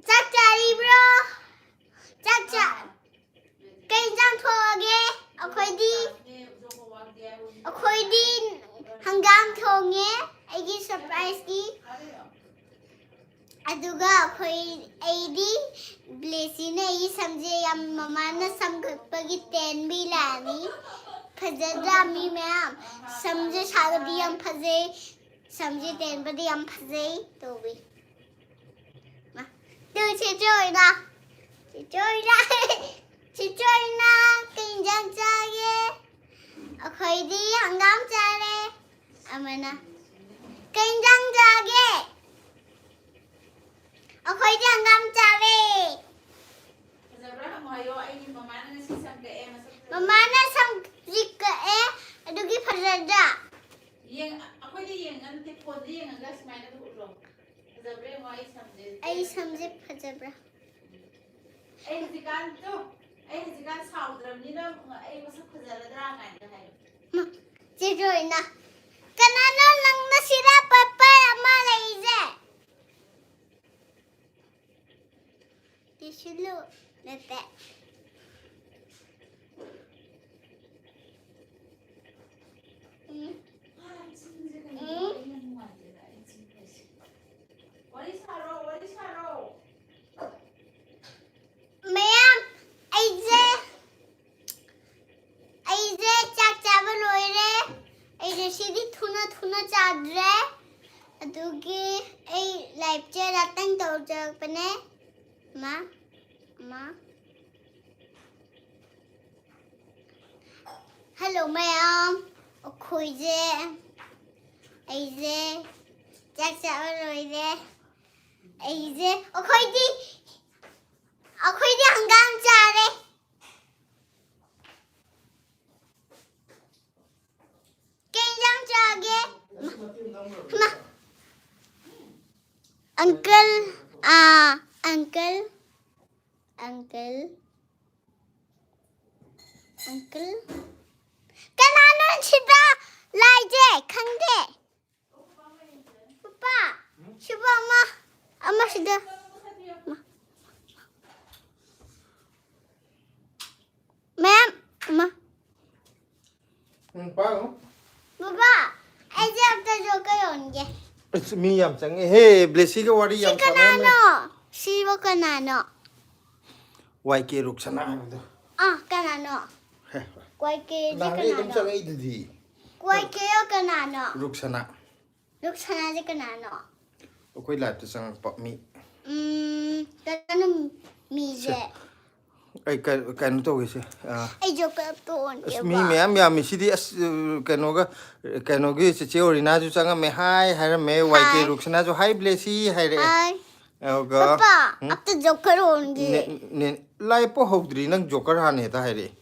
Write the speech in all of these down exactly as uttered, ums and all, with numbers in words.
ꯆꯥꯛ ꯆꯥꯔꯤꯕ꯭ꯔꯣ? ꯆꯥꯛ ꯆꯥ-, ꯀꯩ ꯏꯟꯖꯥꯡ ꯊꯣꯡꯉꯒꯦ? ꯑꯩꯈꯣꯏꯗꯤ, ꯑꯩꯈꯣꯏꯗꯤ ꯍꯪꯒꯥꯝ ꯊꯣꯡꯉꯦ, ꯑꯩꯒꯤ surpriseꯀꯤ꯫ ꯑꯗꯨꯒ ꯑꯩꯈꯣꯏ, ꯑꯩꯗꯤ ꯕ꯭ꯂꯦꯁꯤꯅ ꯑꯩꯒꯤ ꯁꯝꯁꯦ ꯌꯥꯝ, ꯃꯃꯥꯅ ꯁꯝ ꯀꯛꯄꯒꯤ ꯇꯦꯟꯕꯤ ꯂꯥꯛꯑꯅꯤ꯫ ꯐꯖꯗ꯭ꯔꯥ ꯃꯤ ꯃꯌꯥꯝ? ꯁꯝꯁꯦ ꯁꯥꯡꯉꯗꯤ ꯌꯥꯝ ꯐꯖꯩ, ꯁꯝꯁꯦ ꯇꯦꯟꯕꯗꯤ ꯌꯥꯝ ꯐꯖꯩ ꯇꯧꯕꯤ꯫ ꯃꯥ, ꯇꯨ ꯆꯦꯆꯦ ꯍꯣꯏꯅ, ꯆꯦꯆꯦ ꯍꯣꯏꯅ, ꯆꯦꯆꯦ ꯍꯣꯏꯅ ꯀꯩ ꯏꯟꯖꯥꯡ ꯆꯥꯒꯦ? ꯑꯩꯈꯣꯏꯗꯤ ꯍꯪꯒꯥꯝ ꯆꯥꯔꯦ꯫ ꯑꯃꯅ, ꯀꯩ ꯏꯟꯖꯥꯡ ꯆꯥꯒꯦ? ꯑꯩꯈꯣꯏꯗꯤ ꯍꯪꯒꯥꯝ ꯆꯥꯔꯦ꯫ ꯐꯖꯕ꯭ꯔꯥ ꯍꯪꯉꯣ ꯍꯥꯏꯌꯣ꯫ ꯑꯩꯒꯤ ꯃꯃꯥꯅ ꯉꯁꯤ ꯁꯝ ꯀꯛꯑꯦ, ꯃꯁꯛ ꯐꯖꯕ꯭ꯔꯥ? ꯃꯃꯥꯅ ꯁꯝ ꯀꯛꯑꯦ, ꯑꯗꯨꯒꯤ ꯐꯖꯗ꯭ꯔꯥ? ꯌꯦꯡ-, ꯑꯩꯈꯣꯏꯗꯤ ꯌꯦꯡꯉ ꯅꯠꯇꯦ, ꯐꯣꯟꯗ ꯌꯦꯡꯉꯒ ꯁꯨꯃꯥꯏꯅ ꯑꯗꯨꯝ ꯎꯠꯂꯣ꯫ ꯐꯖꯕ꯭ꯔꯥ ꯌꯦꯡꯉꯣ ꯑꯩ ꯁꯝꯁꯦ꯫ ꯑꯩ ꯁꯝꯁꯦ ꯐꯖꯕ꯭ꯔꯥ? ꯑꯩ ꯍꯧꯖꯤꯛꯀꯥꯟ ꯇꯨ, ꯑꯩ ꯍꯧꯖꯤꯛꯀꯥꯟ ꯁꯥꯎꯗ꯭ꯔꯕꯅꯤꯅ ꯑꯩ ꯃꯁꯛ ꯐꯖꯔꯗ꯭ꯔꯥ ꯀꯥꯏꯅ ꯍꯥꯏꯌꯣ꯫ ꯃ, ꯆꯦ ꯖꯣꯏꯅ, ꯀꯅꯥꯅꯣ ꯅꯪꯅ ꯁꯤꯗ ꯄꯦꯄꯔ ꯑꯃ ꯂꯩꯔꯤꯁꯦ? ꯇꯤꯁꯤꯜꯂꯨ, ꯅꯠꯇꯦ꯫ ꯎꯝ꯫ ꯎꯝ꯫ ꯋꯥꯔꯤ ꯁꯥꯔꯣ, ꯋꯥꯔꯤ ꯁꯥꯔꯣ꯫ ꯃꯌꯥꯝ, ꯑꯩꯁꯦ, ꯑꯩꯁꯦ ꯆꯥꯛ ꯆꯥꯕ ꯂꯣꯏꯔꯦ꯫ ꯑꯩꯁꯦ ꯁꯤꯗꯤ ꯊꯨꯅ ꯊꯨꯅ ꯆꯥꯗ꯭ꯔꯦ꯫ ꯑꯗꯨꯒꯤ ꯑꯩ liveꯁꯦ ꯉꯥꯛꯇꯪ ꯇꯧꯖꯔꯛꯄꯅꯦ꯫ ꯃꯥ, ꯃꯥ꯫ Hello ꯃꯌꯥꯝ, ꯑꯩꯈꯣꯏꯁꯦ, ꯑꯩꯁꯦ ꯆꯥꯛ ꯆꯥꯕ ꯂꯣꯏꯔꯦ꯫ ꯑꯩꯁꯦ, ꯑꯩꯈꯣꯏꯗꯤ, ꯑꯩꯈꯣꯏꯗꯤ ꯍꯪꯒꯥꯝ ꯆꯥꯔꯦ꯫ ꯀꯩ ꯏꯟꯖꯥꯡ ꯆꯥꯒꯦ? ꯃ-, ꯃ-, uncle, ꯑꯥ, uncle, uncle, uncle. ꯀꯅꯥꯅꯣ ꯁꯤꯗ ꯂꯥꯏꯁꯦ? ꯈꯪꯗꯦ꯫ ꯄꯥ, ꯁꯤꯕꯨ ꯑꯃ, ꯑꯃ ꯁꯤꯗ꯫ ꯃꯌꯥꯝ, ꯑꯃ꯫ ꯎꯝ, ꯄꯥꯎ꯫ ꯕꯕꯥ, ꯑꯩꯁꯦ ꯑꯝꯇ ꯖꯣꯀꯔ ꯑꯣꯟꯒꯦ꯫ ꯑꯁ, ꯃꯤ ꯌꯥꯝ ꯆꯪꯉꯦꯍꯦ, ꯕ꯭ꯂꯦꯁꯤꯒ ꯋꯥꯔꯤ ꯁꯤ ꯌꯥꯝ ꯁꯥꯟꯅꯔꯝꯃꯦ꯫ ꯀꯅꯥꯅꯣ? ꯁꯤꯕꯨ ꯀꯅꯥꯅꯣ? ꯋꯥꯏ ꯀꯦ ꯔꯨꯛꯁꯅꯥ ꯍꯥꯏꯕꯗꯣ꯫ ꯑꯥ, ꯀꯅꯥꯅꯣ? ꯍꯦ꯫ ꯋꯥꯏ ꯀꯦ ꯁꯤ ꯅꯍꯥꯟꯒꯩ ꯑꯗꯨꯝ ꯀꯅꯥꯅꯣ? ꯆꯪꯉꯛꯏꯗꯨꯗꯤ꯫ ꯋꯥꯏ ꯀꯦ ꯀꯅꯥꯅꯣ? ꯔꯨꯛꯁꯅꯥ꯫ ꯔꯨꯛꯁꯅꯥꯁꯦ ꯀꯅꯥꯅꯣ? ꯑꯩꯈꯣꯏ ꯂꯥꯏꯞꯇ ꯆꯪꯉꯛꯄ ꯃꯤ꯫ ꯎꯝ, ꯀꯅꯥꯅꯣ ꯃꯤꯁꯦ? ꯁꯦ꯫ ꯑꯩ ꯀ-, ꯀꯩꯅꯣ ꯇꯧꯒꯦꯁꯦ꯫ ꯑꯥ꯫ ꯑꯩ ꯖꯣꯀꯔ ꯑꯝꯇ ꯑꯁ, ꯃꯤ ꯑꯣꯟꯒꯦꯕ꯫ ꯃꯌꯥꯝ ꯌꯥꯝꯃꯤ ꯁꯤꯗꯤ꯫ ꯑꯁ, ꯀꯩꯅꯣꯒ, ꯀꯩꯅꯣꯒꯤ ꯆꯦꯆꯦ ꯑꯣꯔꯤꯅꯥꯁꯨ ꯆꯪꯉꯝꯃꯦ꯫ ꯍꯥꯏ ꯍꯥꯏꯔꯝꯃꯦ꯫ ꯋꯥꯏ ꯀꯦ ꯍꯥꯏ꯫ ꯔꯨꯛꯁꯅꯥꯁꯨ, "ꯍꯥꯏ ꯕ꯭ꯂꯦꯁꯤ" ꯍꯥꯏꯔꯛꯑꯦ꯫ ꯍꯥꯏ꯫ ꯑꯗꯨꯒ, ꯄꯄꯥ, ꯎꯝ? ꯑꯝꯇ ꯖꯣꯀꯔ ꯑꯣꯟꯒꯦ꯫ ꯅꯦ-, ꯅꯦ-, ꯂꯥꯏ ꯄꯣꯛꯍꯧꯗ꯭ꯔꯤ, ꯅꯪ ꯖꯣꯀꯔ ꯍꯥꯟꯅ ꯍꯦꯛꯇ ꯍꯥꯏꯔꯛꯑꯦ꯫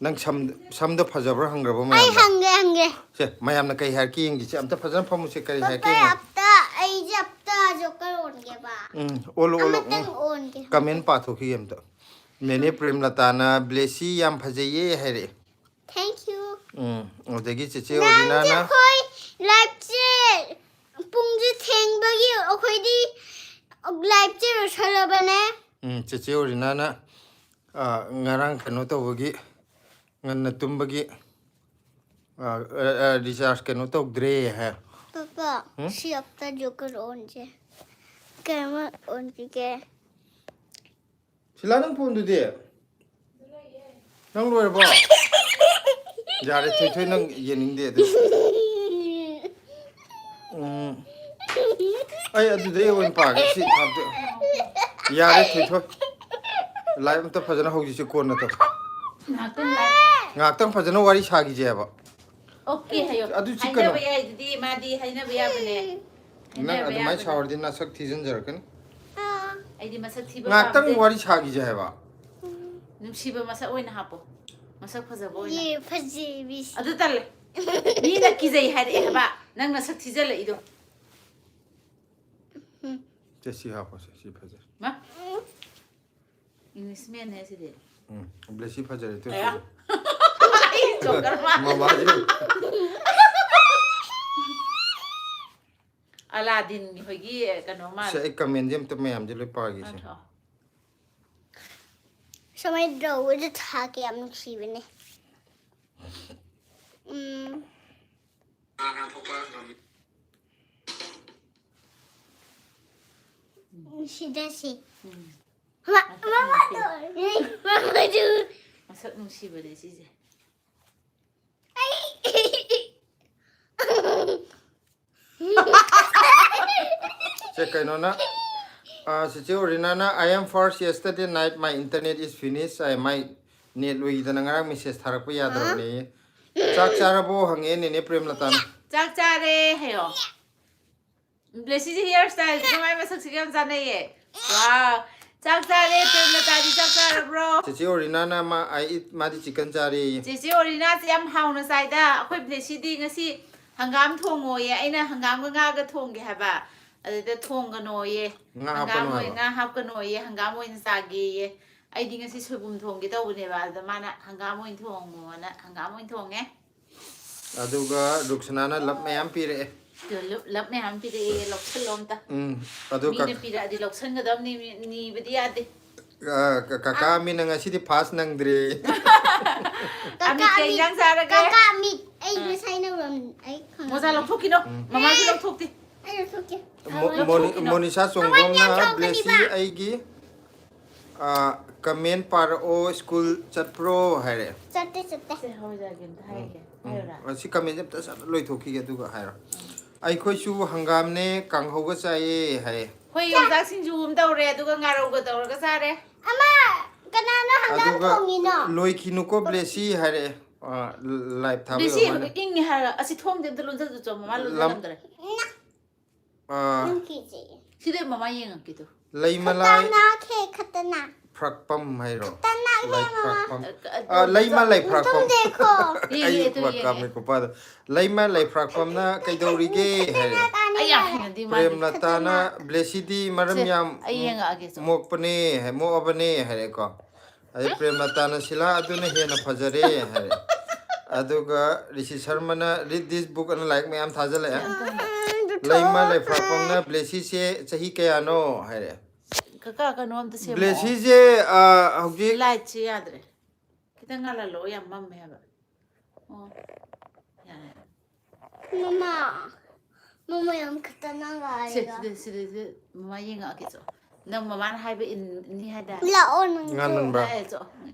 ꯅꯪ ꯁꯝ-, ꯁꯝꯗꯣ ꯐꯖꯕ꯭ꯔꯥ ꯍꯪꯈ꯭ꯔꯕ ꯑꯩ ꯃꯌꯥꯝꯅ? ꯍꯪꯒꯦ, ꯍꯪꯒꯦ꯫ ꯁꯦ, ꯃꯌꯥꯝꯅ ꯀꯩ ꯍꯥꯏꯔꯛꯀꯦ ꯌꯦꯡꯒꯦꯁꯦ꯫ ꯑꯝꯇ ꯐꯖꯅ ꯐꯝꯃꯨꯁꯦ, ꯀꯔꯤ ꯍꯥꯏꯔꯛꯀꯦ ꯄꯄꯥ, ꯌꯦꯡꯉꯣ꯫ ꯑꯝꯇ, ꯑꯩꯁꯦ ꯑꯝꯇ ꯖꯣꯀꯔ ꯑꯣꯟꯒꯦꯕ꯫ ꯎꯝ, ꯑꯣꯜꯂꯣ, ꯑꯣꯜꯂꯣ, ꯑꯃꯇꯪ ꯎꯝ꯫ ꯑꯣꯟꯒꯦ꯫ ꯀꯃꯦꯟ ꯄꯥꯊꯣꯛꯈꯤꯒꯦ ꯑꯝꯇ꯫ ꯅꯦꯅꯦ ꯄ꯭ꯔꯦꯝꯂꯇꯥꯅ "ꯕ꯭ꯂꯦꯁꯤ ꯌꯥꯝ ꯐꯖꯩꯌꯦ" ꯍꯥꯏꯔꯛꯑꯦ꯫ Thank you꯫ ꯎꯝ, ꯑꯗꯒꯤ ꯆꯦꯆꯦ ꯅꯍꯥꯟꯁꯦ ꯑꯣꯔꯤꯅꯥꯅ ꯑꯩꯈꯣꯏ ꯂꯥꯏꯞꯁꯦ ꯄꯨꯡꯁꯦ ꯊꯦꯡꯕꯒꯤ ꯑꯩꯈꯣꯏꯗꯤ ꯂꯥꯏꯞꯁꯦ ꯂꯣꯏꯁꯜꯂꯕꯅꯦ꯫ ꯎꯝ, ꯆꯦꯆꯦ ꯑꯣꯔꯤꯅꯥꯅ, ꯑ, ꯉꯔꯥꯡ ꯀꯩꯅꯣ ꯇꯧꯕꯒꯤ, ꯉꯟꯅ ꯇꯨꯝꯕꯒꯤ, ꯑ, ꯑ, ꯑ, ꯔꯤꯆꯥꯔꯖ ꯀꯩꯅꯣ ꯇꯧꯗ꯭ꯔꯦ ꯍꯥꯏ꯫ ꯄꯄꯥ, ꯎꯝ? ꯁꯤ ꯑꯝꯇ ꯖꯣꯀꯔ ꯑꯣꯟꯁꯦ꯫ ꯀꯔꯝꯕ ꯑꯣꯟꯁꯤꯒꯦ? ꯁꯤꯂꯥ, ꯅꯪ ꯐꯣꯟꯗꯨꯗꯤ? ꯅꯪ ꯂꯣꯏꯔꯕꯣ? ꯌꯥꯔꯦ, ꯊꯣꯏꯊꯣꯏ, ꯅꯪ ꯌꯦꯡꯅꯤꯡꯗꯦ ꯑꯗꯨ꯫ ꯎꯝ꯫ ꯑꯩ ꯑꯗꯨꯗꯩ ꯑꯣꯏꯅ ꯄꯥꯒꯦ, ꯁꯤ ꯍꯥꯞꯇꯦ꯫ ꯌꯥꯔꯦ, ꯊꯣꯏꯊꯣꯏ꯫ ꯂꯥꯏꯞ ꯑꯝꯇ ꯐꯖꯅ ꯍꯧꯖꯤꯛꯁꯦ, ꯀꯣꯟꯅ ꯇꯧ꯫ ꯉꯥꯏꯍꯥꯛꯇꯪ ꯂꯥꯏꯞ꯫ ꯉꯥꯏꯍꯥꯛꯇꯪ ꯐꯖꯅ ꯋꯥꯔꯤ ꯁꯥꯈꯤꯁꯦ ꯍꯥꯏꯕ꯫ ꯑꯣꯀꯦ ꯍꯥꯏꯌꯣ꯫ ꯑꯗꯨ ꯆꯤꯛꯀꯅꯨ꯫ ꯍꯥꯏꯅꯕ ꯌꯥꯏꯗꯨꯗꯤ, ꯃꯥꯗꯤ ꯍꯥꯏꯅꯕ ꯌꯥꯕꯅꯦ꯫ ꯅꯪ ꯍꯥꯏꯅꯕ ꯑꯗꯨꯃꯥꯏꯅ ꯌꯥꯕꯅꯦ꯫ ꯁꯥꯎꯔꯗꯤ ꯅꯁꯛ ꯊꯤꯖꯤꯟꯖꯔꯛꯀꯅꯤ꯫ ꯑꯩꯗꯤ ꯃꯁꯛ ꯊꯤꯕ ꯉꯥꯛꯇꯪ ꯄꯥꯝꯗꯦ꯫ ꯋꯥꯔꯤ ꯁꯥꯈꯤꯁꯦ ꯍꯥꯏꯕ꯫ ꯅꯨꯡꯁꯤꯕ ꯃꯁꯛ ꯑꯣꯏꯅ ꯍꯥꯞꯄꯣ꯫ ꯃꯁꯛ ꯐꯖꯕ ꯑꯣꯏꯅ꯫ ꯌꯦ, ꯐꯖꯩꯕꯤ꯫ ꯑꯗꯨ ꯇꯜꯂꯦ꯫ ꯃꯤꯅ ꯀꯤꯖꯩ ꯍꯥꯏꯔꯛꯑꯦ ꯍꯥꯏꯕ꯫ ꯅꯪ ꯅꯁꯛ ꯊꯤꯖꯜꯂꯛꯏꯗꯣ꯫ ꯁꯦ, ꯁꯤ ꯍꯥꯞꯄꯣꯁꯦ, ꯁꯤ ꯐꯖꯩ꯫ ꯃꯥ? ꯏꯪꯂꯤꯁ ꯃꯦꯟꯅꯦ ꯁꯤꯗꯤ꯫ ꯎꯝ, ꯕ꯭ꯂꯦꯁꯤ ꯐꯖꯔꯦ, ꯇꯨ ꯑꯌꯥ꯫ ꯐꯖꯩ꯫ ꯑꯩ ꯖꯣꯀꯔ ꯃꯥꯜꯂꯦ꯫ ꯃꯃꯥꯁꯦ꯫ ꯑꯂꯥꯗꯤꯟꯒꯤ ꯍꯣꯏꯒꯤ ꯀꯩꯅꯣ ꯁꯦ, ꯃꯥꯜꯂꯦ꯫ ꯑꯩ ꯀꯃꯦꯟꯁꯦ ꯑꯝꯇ ꯃꯌꯥꯝꯁꯦ ꯂꯣꯏ ꯄꯥꯒꯦꯁꯦ꯫ ꯅꯠꯇ꯭ꯔꯣ? ꯁꯨꯃꯥꯏꯅ ꯇꯧꯕꯗ ꯊꯥꯒꯦ ꯌꯥꯝ ꯅꯨꯡꯁꯤꯕꯅꯦ꯫ ꯎꯝ꯫ ꯁꯤꯗ ꯁꯤ꯫ ꯎꯝ. ꯃ- ꯃꯃꯥꯗꯣ꯫ ꯃꯃꯥꯗꯨ꯫ ꯃꯁꯛ ꯅꯨꯡꯁꯤꯕꯅꯦ ꯁꯤꯁꯦ꯫ ꯁꯦ ꯀꯩꯅꯣꯅ, ꯑ, ꯆꯤꯆꯦ ꯑꯣꯔꯤꯅꯥꯅ, "I am first, yesterday night my internet is finished" ꯍꯥꯏ, ꯃꯥꯏ ꯅꯦꯠ ꯂꯣꯏꯈꯤꯗꯅ ꯉꯔꯥꯡ ꯃꯦꯁꯦꯖ ꯊꯥꯔꯛꯄ ꯌꯥꯗ꯭ꯔꯕꯅꯦ꯫ "ꯆꯥꯛ ꯆꯥꯔꯕꯣ?" ꯍꯪꯉꯛꯑꯦ ꯅꯦꯅꯦ ꯄ꯭ꯔꯦꯝꯂꯇꯥꯅ꯫ ꯆꯥꯛ ꯆꯥꯔꯦ ꯍꯥꯏꯌꯣ꯫ ꯕ꯭ꯂꯦꯁꯤꯁꯦ ꯍꯤꯌꯔ ꯁ꯭ꯇꯥꯏꯜꯁꯤꯒ ꯃꯥꯏ ꯃꯁꯛꯁꯤꯒ ꯌꯥꯝ ꯆꯥꯟꯅꯩꯌꯦ꯫ ꯋꯥꯎ꯫ ꯆꯥꯛ ꯆꯥꯔꯦ, ꯄ꯭ꯔꯦꯝꯂꯇꯥꯗꯤ ꯆꯥꯛ ꯆꯥꯔꯕ꯭ꯔꯣ? ꯆꯤꯆꯦ ꯑꯣꯔꯤꯅꯥꯅ ꯃꯥ, "I eat", ꯃꯥꯗꯤ ꯆꯤꯛꯀꯟ ꯆꯥꯔꯦꯌꯦ꯫ ꯆꯤꯆꯦ ꯑꯣꯔꯤꯅꯥꯁꯦ ꯌꯥꯝ ꯍꯥꯎꯅ ꯆꯥꯏꯗ꯫ ꯑꯩꯈꯣꯏ ꯕ꯭ꯂꯦꯁꯤꯗꯤ ꯉꯁꯤ ꯍꯪꯒꯥꯝ ꯊꯣꯡꯉꯣꯌꯦ꯫ ꯑꯩꯅ ꯍꯪꯒꯥꯝꯒ ꯉꯥꯒ ꯊꯣꯡꯒꯦ ꯍꯥꯏꯕ꯫ ꯑꯗꯨꯗ ꯊꯣꯡꯒꯅꯣꯌꯦ꯫ ꯉꯥ ꯍꯪꯒꯥꯝ ꯍꯥꯞꯀꯅꯣ ꯑꯣꯏ-, ꯍꯥꯏꯕ꯫ ꯉꯥ ꯍꯥꯞꯀꯅꯣꯌꯦ, ꯍꯪꯒꯥꯝ ꯑꯣꯏꯅ ꯆꯥꯒꯦꯌꯦ꯫ ꯑꯩꯗꯤ ꯉꯁꯤ ꯁꯣꯏꯕꯨꯝ ꯊꯣꯡꯒꯦ ꯇꯧꯕꯅꯦꯕ, ꯑꯗꯨꯗ ꯃꯥꯅ ꯍꯪꯒꯥꯝ ꯑꯣꯏꯅ ꯊꯣꯡꯉꯣꯅ ꯍꯪꯒꯥꯝ ꯑꯣꯏꯅ ꯊꯣꯡꯉꯦ꯫ ꯑꯗꯨꯒ ꯔꯨꯛꯁꯅꯥꯅ ꯂꯞ ꯃꯌꯥꯝ ꯄꯤꯔꯛꯑꯦ꯫ ꯑꯗꯨ ꯂꯞ, ꯂꯞ ꯃꯌꯥꯝ ꯄꯤꯔꯛꯑꯦ, ꯂꯧꯁꯜꯂꯣ ꯑꯝꯇ꯫ ꯎꯝ, ꯑꯗꯨ ꯃꯤꯅ ꯀꯛ- ꯄꯤꯔꯛꯑꯗꯤ ꯂꯧꯁꯟꯒꯗꯕꯅꯤ, ꯃꯤ-, ꯅꯤꯕꯗꯤ ꯌꯥꯗꯦ꯫ ꯑ, ꯀ-, ꯀꯀꯥ ꯑꯃꯤꯅ ꯉꯁꯤꯗꯤ ꯐꯥꯁ ꯅꯪꯗ꯭ꯔꯦ꯫ ꯑꯃꯤꯠ, ꯀꯩ ꯏꯟꯖꯥꯡ ꯆꯥꯔꯒꯦ? ꯀꯀꯥ ꯑꯃꯤꯠ, ꯑꯩ ꯉꯁꯥꯏ ꯅꯪ ꯂꯝ-, ꯑꯩ ꯈꯪꯉꯦ꯫ ꯃꯣꯖꯥ ꯂꯧꯊꯣꯛꯈꯤꯅꯣ, ꯃꯃꯥꯁꯨ ꯂꯧꯊꯣꯛꯇꯦ꯫ ꯑꯩ ꯂꯧꯊꯣꯛꯀꯦ꯫ ꯃꯣ-, ꯂꯧꯊꯣꯛꯈꯤꯅꯣ꯫ ꯃꯣꯅꯤ-, ꯃꯣꯅꯤꯁꯥ ꯃꯃꯥ ꯆꯣꯡꯕ꯭ꯔꯣꯝꯅ, ꯌꯥꯝ ꯁꯥꯎꯒꯅꯤꯕ꯫ "ꯕ꯭ꯂꯦꯁꯤ, ꯑꯩꯒꯤ, ꯑ, ꯀꯃꯦꯟ ꯄꯥꯔꯛꯑꯣ, ꯁ꯭ꯀꯨꯜ ꯆꯠꯄ꯭ꯔꯣ?" ꯍꯥꯏꯔꯦ꯫ ꯆꯠꯇꯦ, ꯆꯠꯇꯦ꯫ ꯁꯦ, ꯍꯋꯥꯏꯖꯥꯔꯒꯤ ꯑꯝꯇ ꯍꯥꯏꯒꯦ꯫ ꯍꯥꯏꯌꯨꯔꯥ? ꯑꯁꯤ ꯀꯃꯦꯟꯁꯦ ꯑꯝꯇ ꯁꯠ ꯂꯣꯏꯊꯣꯛꯈꯤꯒꯦ, ꯑꯗꯨꯒ ꯍꯥꯏꯔꯣ꯫ "ꯑꯩꯈꯣꯏꯁꯨ ꯍꯪꯒꯥꯝꯅꯦ, ꯀꯥꯡꯍꯧꯒ ꯆꯥꯏꯌꯦ" ꯍꯥꯏꯌꯦ꯫ ꯑꯩꯈꯣꯏ ꯌꯣꯡꯆꯥꯛ ꯁꯤꯡꯖꯨ ꯑꯃ ꯇꯧꯔꯦ, ꯑꯗꯨꯒ ꯉꯥꯔꯧꯒ ꯇꯧꯔꯒ ꯆꯥꯔꯦ꯫ ꯑꯃ, ꯀꯅꯥꯅ ꯍꯪꯒꯥꯝ ꯑꯗꯨꯒ ꯊꯣꯡꯉꯤꯅꯣ? "ꯂꯣꯏꯈꯤꯅꯨꯀꯣ ꯕ꯭ꯂꯦꯁꯤ" ꯍꯥꯏꯔꯛꯑꯦ꯫ ꯑ, ꯂꯥꯏꯚ ꯊꯥꯕ ꯕ꯭ꯂꯦꯁꯤ ꯌꯧꯔꯝꯃꯅꯤ꯫ ꯏꯪꯉꯦ ꯍꯥꯏꯔ, ꯑꯁꯤ ꯊꯣꯡꯁꯦ ꯑꯝꯇ ꯂꯣꯟꯖꯜꯂꯨꯆꯣ, ꯃꯃꯥ ꯂꯝ-, ꯂꯣꯟꯖꯜꯂꯝꯗ꯭ꯔꯦ꯫ ꯑ, ꯅꯪ ꯀꯤꯖꯩꯌꯦ꯫ ꯁꯤꯗ ꯃꯃꯥ ꯌꯦꯡꯉꯛꯀꯦ ꯇꯨ꯫ ꯂꯩꯃꯂꯥꯏ ꯈꯇꯔꯅꯥꯛ ꯍꯦ, ꯈꯇꯔꯅꯥꯛ꯫ ꯐ꯭ꯔꯛꯄꯝ ꯍꯥꯏꯔꯣ? ꯈꯇꯔꯅꯥꯛ ꯍꯦ, ꯂꯥꯏ ꯃꯃꯥ꯫ ꯐ꯭ꯔꯛꯄꯝ꯫ ꯑ, ꯑ, ꯑ, ꯂꯩꯃ ꯂꯥꯏ ꯐ꯭ꯔꯛꯄꯝ꯫ ꯇꯨꯝꯗꯦꯀꯣ꯫ ꯌꯦꯡꯉꯦ, ꯑꯩ ꯑꯗꯨ ꯋꯥ ꯌꯦꯡꯉꯦ꯫ ꯀꯥꯝꯃꯦ ꯀꯣꯄꯥꯗ꯫ "ꯂꯩꯃ ꯂꯩ ꯐ꯭ꯔꯛꯄꯝꯅ ꯀꯩꯗꯧꯔꯤꯒꯦ?" ꯍꯥꯏꯔꯦ꯫ ꯑꯩ ꯌꯥꯝ ꯍꯩꯅꯗꯦ ꯃꯥꯗꯤ꯫ ꯄ꯭ꯔꯦꯝꯂꯇꯥꯅ, "ꯕ꯭ꯂꯦꯁꯤꯗꯤ ꯃꯔꯝ ꯁꯦ, ꯌꯥꯝ ꯑꯩ ꯌꯦꯡꯉꯛꯑꯒꯦ ꯆꯨꯝ꯫ ꯃꯣꯛꯄꯅꯦ", ꯍꯥꯏ, "ꯃꯣꯛꯑꯕꯅꯦ" ꯍꯥꯏꯔꯦꯀꯣ꯫ ꯑꯗꯩ ꯄ꯭ꯔꯦꯝꯂꯇꯥꯅ, "ꯁꯤꯂꯥ ꯑꯗꯨꯅ ꯍꯦꯟꯅ ꯐꯖꯔꯦ" ꯍꯥꯏꯔꯦ꯫ ꯑꯗꯨꯒ ꯔꯤꯁꯤ ꯁꯔꯃꯅ "Read this book" ꯑꯅ ꯂꯥꯏꯔꯤꯛ ꯃꯌꯥꯝ ꯊꯥꯖꯜꯂꯛꯑꯦ꯫ ꯂꯩꯃ ꯂꯩꯐꯥꯛꯄꯝꯅ ꯕ꯭ꯂꯦꯁꯤꯁꯦ ꯆꯍꯤ ꯀꯌꯥꯅꯣ ꯍꯥꯏꯔꯦ꯫ ꯀꯀꯥ, ꯀꯩꯅꯣ ꯑꯝꯇ ꯁꯦꯝꯃꯛꯑꯣ꯫ ꯕ꯭ꯂꯦꯁꯤꯁꯦ, ꯑ, ꯍꯧꯖꯤꯛ ꯂꯥꯏꯠꯁꯦ ꯌꯥꯗ꯭ꯔꯦ꯫ ꯈꯤꯇꯪ ꯉꯥꯜꯍꯜꯂꯛꯑꯣ, ꯌꯥꯝ ꯃꯝꯃꯦ ꯍꯥꯏꯕ꯫ ꯑꯣ, ꯌꯥꯔꯦ꯫ ꯃꯃꯥ, ꯃꯃꯥ ꯌꯥꯝ ꯈꯤꯇꯪ ꯁꯦ, ꯉꯥꯜꯂꯦ꯫ ꯁꯤꯗ, ꯁꯤꯗ, ꯁꯤꯗ ꯃꯃꯥ ꯌꯦꯡꯉꯛꯑꯒꯦ ꯆꯣ꯫ ꯅꯪ ꯃꯃꯥꯅ ꯍꯥꯏꯕ ꯏꯟ-, ꯏꯟꯅꯤ ꯍꯥꯏꯗꯥꯏ? ꯂꯥꯛꯑꯣ ꯅꯪꯁꯨ꯫ ꯉꯥꯟꯃꯟꯕ꯭ꯔꯥ? ꯂꯥꯛꯑꯦ ꯆꯣ꯫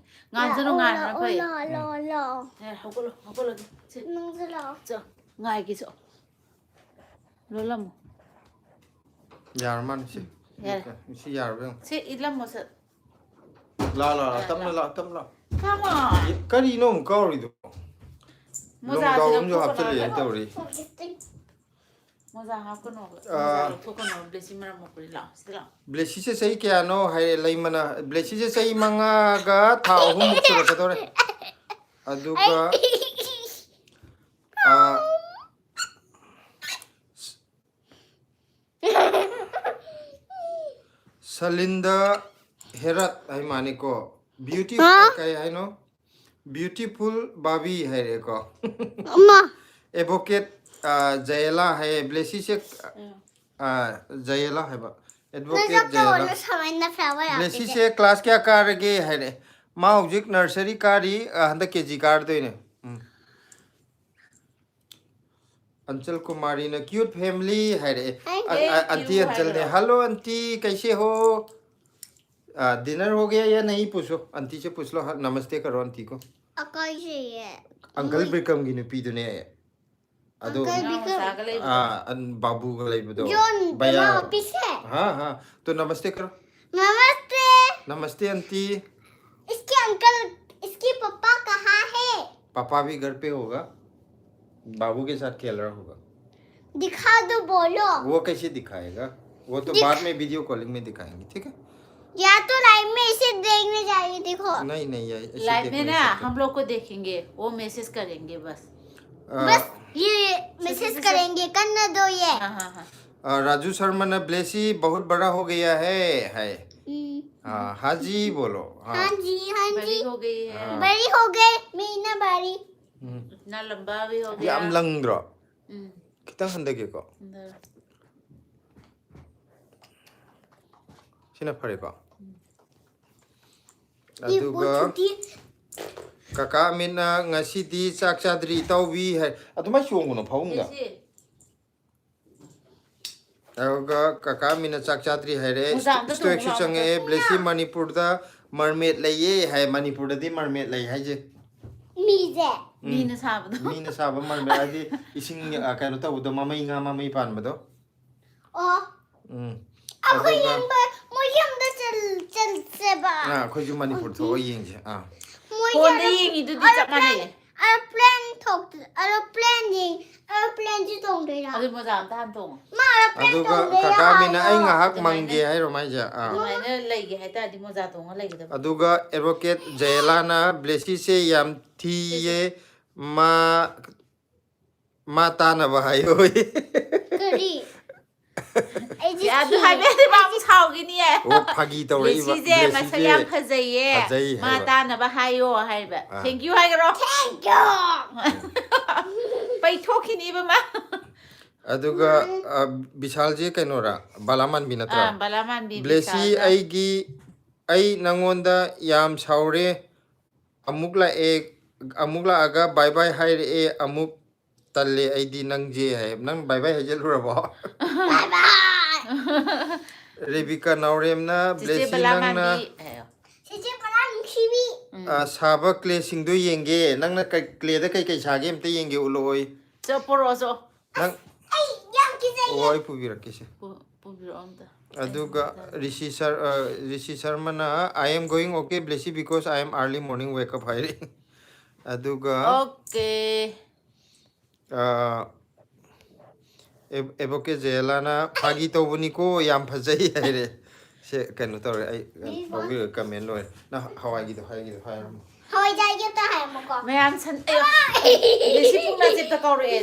ꯉꯥꯟꯁꯅꯨ, ꯂꯥꯛꯑꯣ, ꯉꯥꯟꯕꯅ ꯂꯥꯛꯑꯣ, ꯐꯩ꯫ ꯂꯥꯛꯑꯣ, ꯂꯥꯛꯑꯣ, ꯂꯥꯛꯑꯣ꯫ ꯌꯥꯔꯦ, ꯍꯧꯒꯠꯂꯣ, ꯍꯧꯒꯠꯂꯣ꯫ ꯁꯦ꯫ ꯅꯪꯁꯨ ꯂꯥꯛꯑꯣ꯫ ꯆꯣ, ꯉꯥꯏꯒꯦ ꯆꯣ꯫ ꯂꯣꯜꯂꯝꯃꯣ꯫ ꯌꯥꯔ ꯃꯥꯅꯤ ꯁꯤ꯫ ꯌꯥꯔꯦ꯫ ꯁꯤ ꯌꯥꯔꯕ ꯌꯦꯡꯉꯣ꯫ ꯁꯤ ꯏꯜꯂꯝꯃꯣ ꯁꯠ꯫ ꯂꯥ, ꯂꯥ, ꯂꯥ, ꯇꯞꯅ ꯂꯥ, ꯇꯞꯅ ꯂꯥ꯫ Come on꯫ ꯑꯦ, ꯀꯔꯤꯅꯣ ꯑꯃꯨꯛ ꯀꯥꯎꯔꯤꯗꯣ? ꯃꯣꯖꯥꯁꯤꯗ ꯂꯣꯡꯗꯥꯎ ꯑꯃꯁꯨ ꯂꯧꯊꯣꯛꯀꯅꯣ ꯍꯥꯞꯆꯤꯜꯂꯛꯑꯦ ꯍꯥꯏꯕ꯫ ꯇꯧꯔꯤ꯫ ꯃꯣꯖꯥ ꯍꯥꯞꯀꯅꯣꯕ꯫ ꯑꯥ꯫ ꯃꯣꯖꯥ ꯂꯧꯊꯣꯛꯀꯅꯣꯕ꯫ ꯕ꯭ꯂꯦꯁꯤ ꯃꯔꯝ ꯃꯣꯛꯄꯅꯤ꯫ ꯂꯥꯛꯑꯣ, ꯁꯤꯗ ꯂꯥꯛꯑꯣ꯫ ꯕ꯭ꯂꯦꯁꯤꯁꯦ ꯆꯍꯤ ꯀꯌꯥꯅꯣ ꯍꯥꯏꯔꯦ ꯂꯩꯃꯅ꯫ ꯕ꯭ꯂꯦꯁꯤꯁꯦ ꯆꯍꯤ ꯃꯉꯥꯒ ꯊꯥ ꯑꯍꯨꯝꯃꯨꯛ ꯁꯨꯔꯛꯀꯗꯧꯔꯦ꯫ ꯑꯗꯨꯒ, ꯑꯥ, ꯁꯂꯤꯟꯗ ꯍꯦꯔꯠ ꯍꯥꯏ ꯃꯥꯅꯤꯀꯣ꯫ ꯕ꯭ꯌꯨꯇꯤ-, ꯍꯥ? ꯀꯩ ꯍꯥꯏꯅꯣ? ꯕ꯭ꯌꯨꯇꯤꯐꯨꯜ ꯕꯥꯕꯤ ꯍꯥꯏꯔꯦꯀꯣ꯫ ꯑꯃ꯫ ꯑꯦꯗꯚꯣꯀꯦꯠ, ꯑ, ꯖꯌꯦꯂꯥ ꯍꯥꯏꯌꯦ꯫ ꯕ꯭ꯂꯦꯁꯤꯁꯦ, ꯑ, ꯖꯌꯦꯂꯥ ꯍꯥꯏꯕ꯫ ꯑꯦꯗꯚꯣꯀꯦꯠ ꯅꯪ ꯆꯠꯄ ꯖꯌꯦꯂꯥ꯫ ꯑꯣꯏꯅ ꯁꯃꯥꯏꯅ ꯐ꯭ꯂꯥꯋꯔ ꯍꯥꯞꯄꯤꯒꯦ꯫ ꯕ꯭ꯂꯦꯁꯤꯁꯦ ꯀ꯭ꯂꯥꯁ ꯀꯌꯥ ꯀꯥꯔꯒꯦ ꯍꯥꯏꯔꯦ꯫ ꯃꯥ ꯍꯧꯖꯤꯛ ꯅꯔꯁꯔꯤ ꯀꯥꯔꯤ, ꯑ, ꯍꯟꯗꯛ ꯀꯦ ꯖꯤ ꯀꯥꯔꯗꯣꯏꯅꯦ꯫ ꯎꯝ꯫ ꯑꯟꯆꯜ ꯀꯨꯃꯥꯔꯤꯅ ꯀ꯭ꯌꯨꯠ ꯐꯦꯃꯤꯂꯤ ꯍꯥꯏꯔꯛꯑꯦ꯫ ꯑꯩ ꯑ-, ꯑ-, ꯑꯟꯇꯤ cute ꯑꯟꯆꯜꯅꯦ꯫ ꯍꯥꯏꯔꯛꯑꯣ꯫ Hello aunty, कैसे हो? आ, dinner हो गया या नहीं पूछो। आंटी से पूछ लो, हाँ, नमस्ते करो आंटी को। अकल चाहिए। अंकल ꯃꯣꯏ ꯕꯤꯀ꯭ꯔꯝꯒꯤ ꯅꯨꯄꯤꯗꯨꯅꯦ꯫ ꯑꯗꯣ, ꯑꯪꯀꯜ ꯕꯤꯀ꯭ꯔꯝ꯫ ꯅꯅꯥꯎꯆꯥꯒ ꯂꯩꯕꯗꯣ꯫ ꯑꯥ, ꯑꯟ-, ꯕꯥꯕꯨꯒ ꯂꯩꯕꯗꯣ꯫ ꯖꯣꯟ, ꯕꯌꯥ꯫ ꯀꯅꯥ ꯑꯣꯐꯤꯁ ꯍꯦ? हाँ, हाँ, तो नमस्ते करो। नमस्ते। नमस्ते आंटी। इसके अंकल, इसके पापा कहाँ है? पापा भी घर पे होगा, बाबू के साथ खेल रहा होगा। दिखा दो, बोलो। वो कैसे दिखाएगा? वो तो दिख- बाद में वीडियो कॉलिंग में दिखाएंगे, ठीक है? या तो लाइव में इसे देखने जाइए, देखो। नहीं, नहीं, ये ऐसे लाइव देख में नहीं ना सकते। हम लोग को देखेंगे, वो मैसेज करेंगे बस। आ, बस ये मैसेज करेंगे, करने दो ये। हाँ, हाँ, हाँ। आ, राजू शर्मा ने ब्लेसी बहुत बड़ा हो गया है, है। हम्म। हाँ, हाँ जी बोलो, हाँ। हाँ जी, हाँ जी। बड़ी हो गई है। हाँ। बड़ी हो गई, मीना बड़ी। हम्म। इतना लंबा भी हो गया। ꯌꯥꯝ ꯂꯪꯗ꯭ꯔꯣ? ꯎꯝ꯫ ꯈꯤꯇꯪ ꯍꯟꯊꯒꯦꯀꯣ꯫ ꯍꯟꯊꯔꯣ꯫ ꯁꯤꯅ ꯐꯔꯦꯀꯣ꯫ ꯑꯗꯨꯒ ꯀꯀꯥ ꯑꯃꯤꯟꯅ ꯉꯁꯤꯗꯤ ꯆꯥꯛ ꯆꯥꯗ꯭ꯔꯤ ꯏꯇꯥꯎꯕꯤ ꯍꯥꯏ꯫ ꯑꯗꯨꯃꯥꯏꯅ ꯆꯣꯡꯒꯅꯨ ꯐꯃꯨꯡꯗ꯫ ꯑꯗꯨꯒ ꯀꯀꯥ ꯑꯃꯤꯟꯅ ꯆꯥꯛ ꯆꯥꯗ꯭ꯔꯤ ꯍꯥꯏꯔꯦ꯫ ꯃꯣꯖꯥ ꯑꯝꯇ ꯏꯁꯇꯣꯏꯛꯁꯨ ꯇꯣꯡꯉꯨ ꯂꯥꯎ꯫ ꯆꯪꯉꯛꯑꯦ꯫ ꯕ꯭ꯂꯦꯁꯤ, ꯃꯅꯤꯄꯨꯔꯗ ꯃꯔꯃꯦꯠ ꯂꯩꯌꯦ ꯍꯥꯏ꯫ ꯃꯅꯤꯄꯨꯔꯗꯗꯤ ꯃꯔꯃꯦꯠ ꯂꯩ ꯍꯥꯏꯁꯦ꯫ ꯃꯤꯁꯦ꯫ ꯎꯝ꯫ ꯃꯤꯅ ꯁꯥꯕꯗꯣ꯫ ꯃꯤꯅ ꯁꯥꯕ ꯃꯔꯃꯦꯠ ꯍꯥꯏꯗꯤ ꯏꯁꯤꯡ, ꯑ, ꯀꯩꯅꯣ ꯇꯧꯕꯗꯣ, ꯃꯃꯩ, ꯉꯥ ꯃꯃꯩ ꯄꯥꯟꯕꯗꯣ꯫ ꯑꯣ꯫ ꯎꯝ꯫ ꯑꯩꯈꯣꯏ ꯑꯗꯨꯒ ꯌꯦꯡꯕ, ꯃꯣꯏ ꯌꯨꯝꯗ ꯆꯜ-, ꯆꯜꯁꯦꯕ꯫ ꯑꯥ, ꯑꯩꯈꯣꯏꯁꯨ ꯃꯅꯤꯄꯨꯔ ꯊꯣꯛꯑ ꯌꯦꯡꯁꯦ꯫ ꯑꯥ꯫ ꯃꯣꯏ ꯐꯣꯟꯗ ꯌꯥꯝ ꯌꯦꯡꯉꯤꯗꯨꯗꯤ ꯆꯞ ꯑꯦꯔꯣꯄ꯭ꯂꯦꯟ, ꯃꯥꯟꯅꯩꯌꯦ꯫ ꯑꯦꯔꯣꯄ꯭ꯂꯦꯟ ꯊꯣꯛ-, ꯑꯦꯔꯣꯄ꯭ꯂꯦꯟ ꯌꯦꯡ-, ꯑꯦꯔꯣꯄ꯭ꯂꯦꯟꯁꯨ ꯇꯣꯡꯗꯣꯏꯔꯥ? ꯑꯗꯨ ꯃꯣꯖꯥ ꯑꯝꯇ ꯍꯥꯟ ꯇꯣꯡꯉꯣ꯫ ꯃꯥ ꯑꯦꯔꯣꯄ꯭ꯂꯦꯟ ꯑꯗꯨꯒ ꯇꯣꯡꯗꯣꯏꯔꯥ ꯀꯀꯥ ꯃꯤꯅ ꯍꯥꯏꯌꯣ꯫ ꯑꯩ ꯉꯥꯏꯍꯥꯛ ꯑꯗꯨꯃꯥꯏꯅ ꯃꯪꯒꯦ ꯍꯥꯏꯔꯣ ꯃꯥꯏꯁꯦ? ꯑꯥ꯫ ꯑꯗꯨꯃꯥꯏꯅ ꯂꯩꯒꯦ ꯍꯥꯏꯇꯥꯔꯗꯤ ꯃꯣꯖꯥ ꯇꯣꯡꯉ ꯂꯩꯒꯗꯕ꯫ ꯑꯗꯨꯒ ꯑꯦꯗꯚꯣꯀꯦꯠ ꯖꯌꯦꯂꯥꯅ ꯕ꯭ꯂꯦꯁꯤꯁꯦ ꯌꯥꯝ ꯊꯤꯌꯦ, ꯃꯥ ꯃꯥ ꯇꯥꯅꯕ ꯍꯥꯏꯌꯣ꯫ ꯀꯔꯤ? ꯑꯩꯗꯤ ꯌꯥ, ꯑꯗꯨ ꯊꯤ-, ꯍꯥꯏꯕ ꯌꯥꯗꯦ, ꯃꯥ ꯑꯃꯨꯛ ꯁꯥꯎꯈꯤꯅꯤꯌꯦ꯫ ꯑꯣ, ꯐꯥꯒꯤ ꯇꯧꯔꯛꯏꯕ꯫ ꯕ꯭ꯂꯦꯁꯤꯁꯦ ꯃꯁꯛ ꯕ꯭ꯂꯦꯁꯤꯁꯦ ꯌꯥꯝ ꯐꯖꯩꯌꯦ, ꯐꯖꯩ ꯃꯥ ꯍꯥꯏꯕ꯫ ꯇꯥꯅꯕ ꯍꯥꯏꯌꯣ ꯍꯥꯏꯕ꯫ ꯑꯥ꯫ Thank you ꯍꯥꯏꯈ꯭ꯔꯣ꯫ Thank you꯫ ꯄꯩꯊꯣꯛꯈꯤꯅꯤꯕ ꯃꯥ꯫ ꯑꯗꯨꯒ, ꯎꯝ꯫ ꯑ, ꯕꯤꯁꯥꯜꯁꯦ ꯀꯩꯅꯣꯔꯥ? ꯕꯂꯥꯃꯥꯟꯕꯤ ꯅꯠꯇ꯭ꯔꯥ? ꯑꯥ, ꯕꯂꯥꯃꯥꯟꯕꯤ ꯕ꯭ꯂꯦꯁꯤ, ꯕꯤꯁꯥꯜꯅ꯫ ꯑꯩꯒꯤ, ꯑꯩ ꯅꯪꯉꯣꯟꯗ ꯌꯥꯝ ꯁꯥꯎꯔꯦ꯫ ꯑꯃꯨꯛ ꯂꯥꯛꯑꯦ, ꯑꯃꯨꯛ ꯂꯥꯛꯑꯒ bye bye ꯍꯥꯏꯔꯛꯑꯦ, ꯑꯃꯨꯛ ꯇꯜꯂꯦ ꯑꯩꯗꯤ ꯅꯪꯁꯦ ꯍꯥꯏ꯫ ꯅꯪ bye bye ꯍꯥꯏꯖꯜꯂꯨꯔꯕꯣ? Bye bye꯫ Rebika ꯅꯥꯎꯔꯦꯝꯅ, ꯆꯤꯆꯦ ꯕ꯭ꯂꯦꯁꯤ, ꯅꯪꯅ ꯕꯂꯥꯃꯥꯟꯕꯤ꯫ ꯆꯤꯆꯦ ꯕꯂꯥ ꯅꯨꯡꯁꯤꯕꯤ꯫ ꯎꯝ꯫ ꯑ, ꯁꯥꯕ ꯀ꯭ꯂꯦꯁꯤꯡꯗꯣ ꯌꯦꯡꯒꯦ꯫ ꯅꯪꯅ ꯀꯩ, ꯀ꯭ꯂꯦꯗ ꯀꯩꯀꯩ ꯁꯥꯒꯦ ꯑꯝꯇ ꯌꯦꯡꯒꯦ, ꯎꯠꯂꯛꯑꯣꯏ꯫ ꯆꯣ, ꯄꯣꯔꯛꯑꯣ, ꯆꯣ꯫ ꯅꯪ ꯑꯩ ꯌꯥꯝ ꯀꯤꯖꯩꯌꯦ꯫ ꯑꯣ, ꯑꯩ ꯄꯨꯕꯤꯔꯛꯀꯦꯁꯦ꯫ ꯄꯨ-, ꯄꯨꯕꯤꯔꯛꯑꯣ ꯑꯝꯇ꯫ ꯑꯗꯨꯒ ꯑꯩ ꯔꯤꯁꯤ ꯁꯔ-, ꯑ, ꯔꯤꯁꯤ ꯁꯔꯃꯅ, "I am going okay, Blessy, because I am early morning wake up" ꯍꯥꯏꯔꯦ꯫ ꯑꯗꯨꯒ ꯑꯣꯀꯦ꯫ ꯑ, ꯑꯦ-, ꯑꯦꯗꯚꯣꯀꯦꯠ ꯖꯌꯦꯂꯥꯅ, "ꯐꯥꯒꯤ ꯇꯧꯕꯅꯤꯀꯣ, ꯌꯥꯝ ꯐꯖꯩ" ꯍꯥꯏꯔꯦ꯫ ꯁꯦ, ꯀꯩꯅꯣ ꯇꯧꯔꯦ, ꯑꯩ ꯀꯩꯅꯣ ꯇꯧꯕꯤꯔꯒ ꯀꯃꯦꯟ ꯂꯣꯏꯔꯦ꯫ ꯅꯪ ꯍꯋꯥꯏꯒꯤꯗꯣ, ꯍꯋꯥꯏꯒꯤꯗꯣ ꯍꯥꯏꯔꯝꯃꯣ꯫ ꯍꯋꯥꯏꯖꯥꯔꯒꯤ ꯑꯝꯇ ꯍꯥꯏꯔꯝꯃꯣꯀꯣ꯫ ꯃꯌꯥꯝ ꯁꯟ-, ꯑꯌꯣ, ꯂꯤꯁꯤ ꯄꯨꯡ ꯅꯥꯆꯦꯞꯇ ꯀꯧꯔꯛꯑꯦ꯫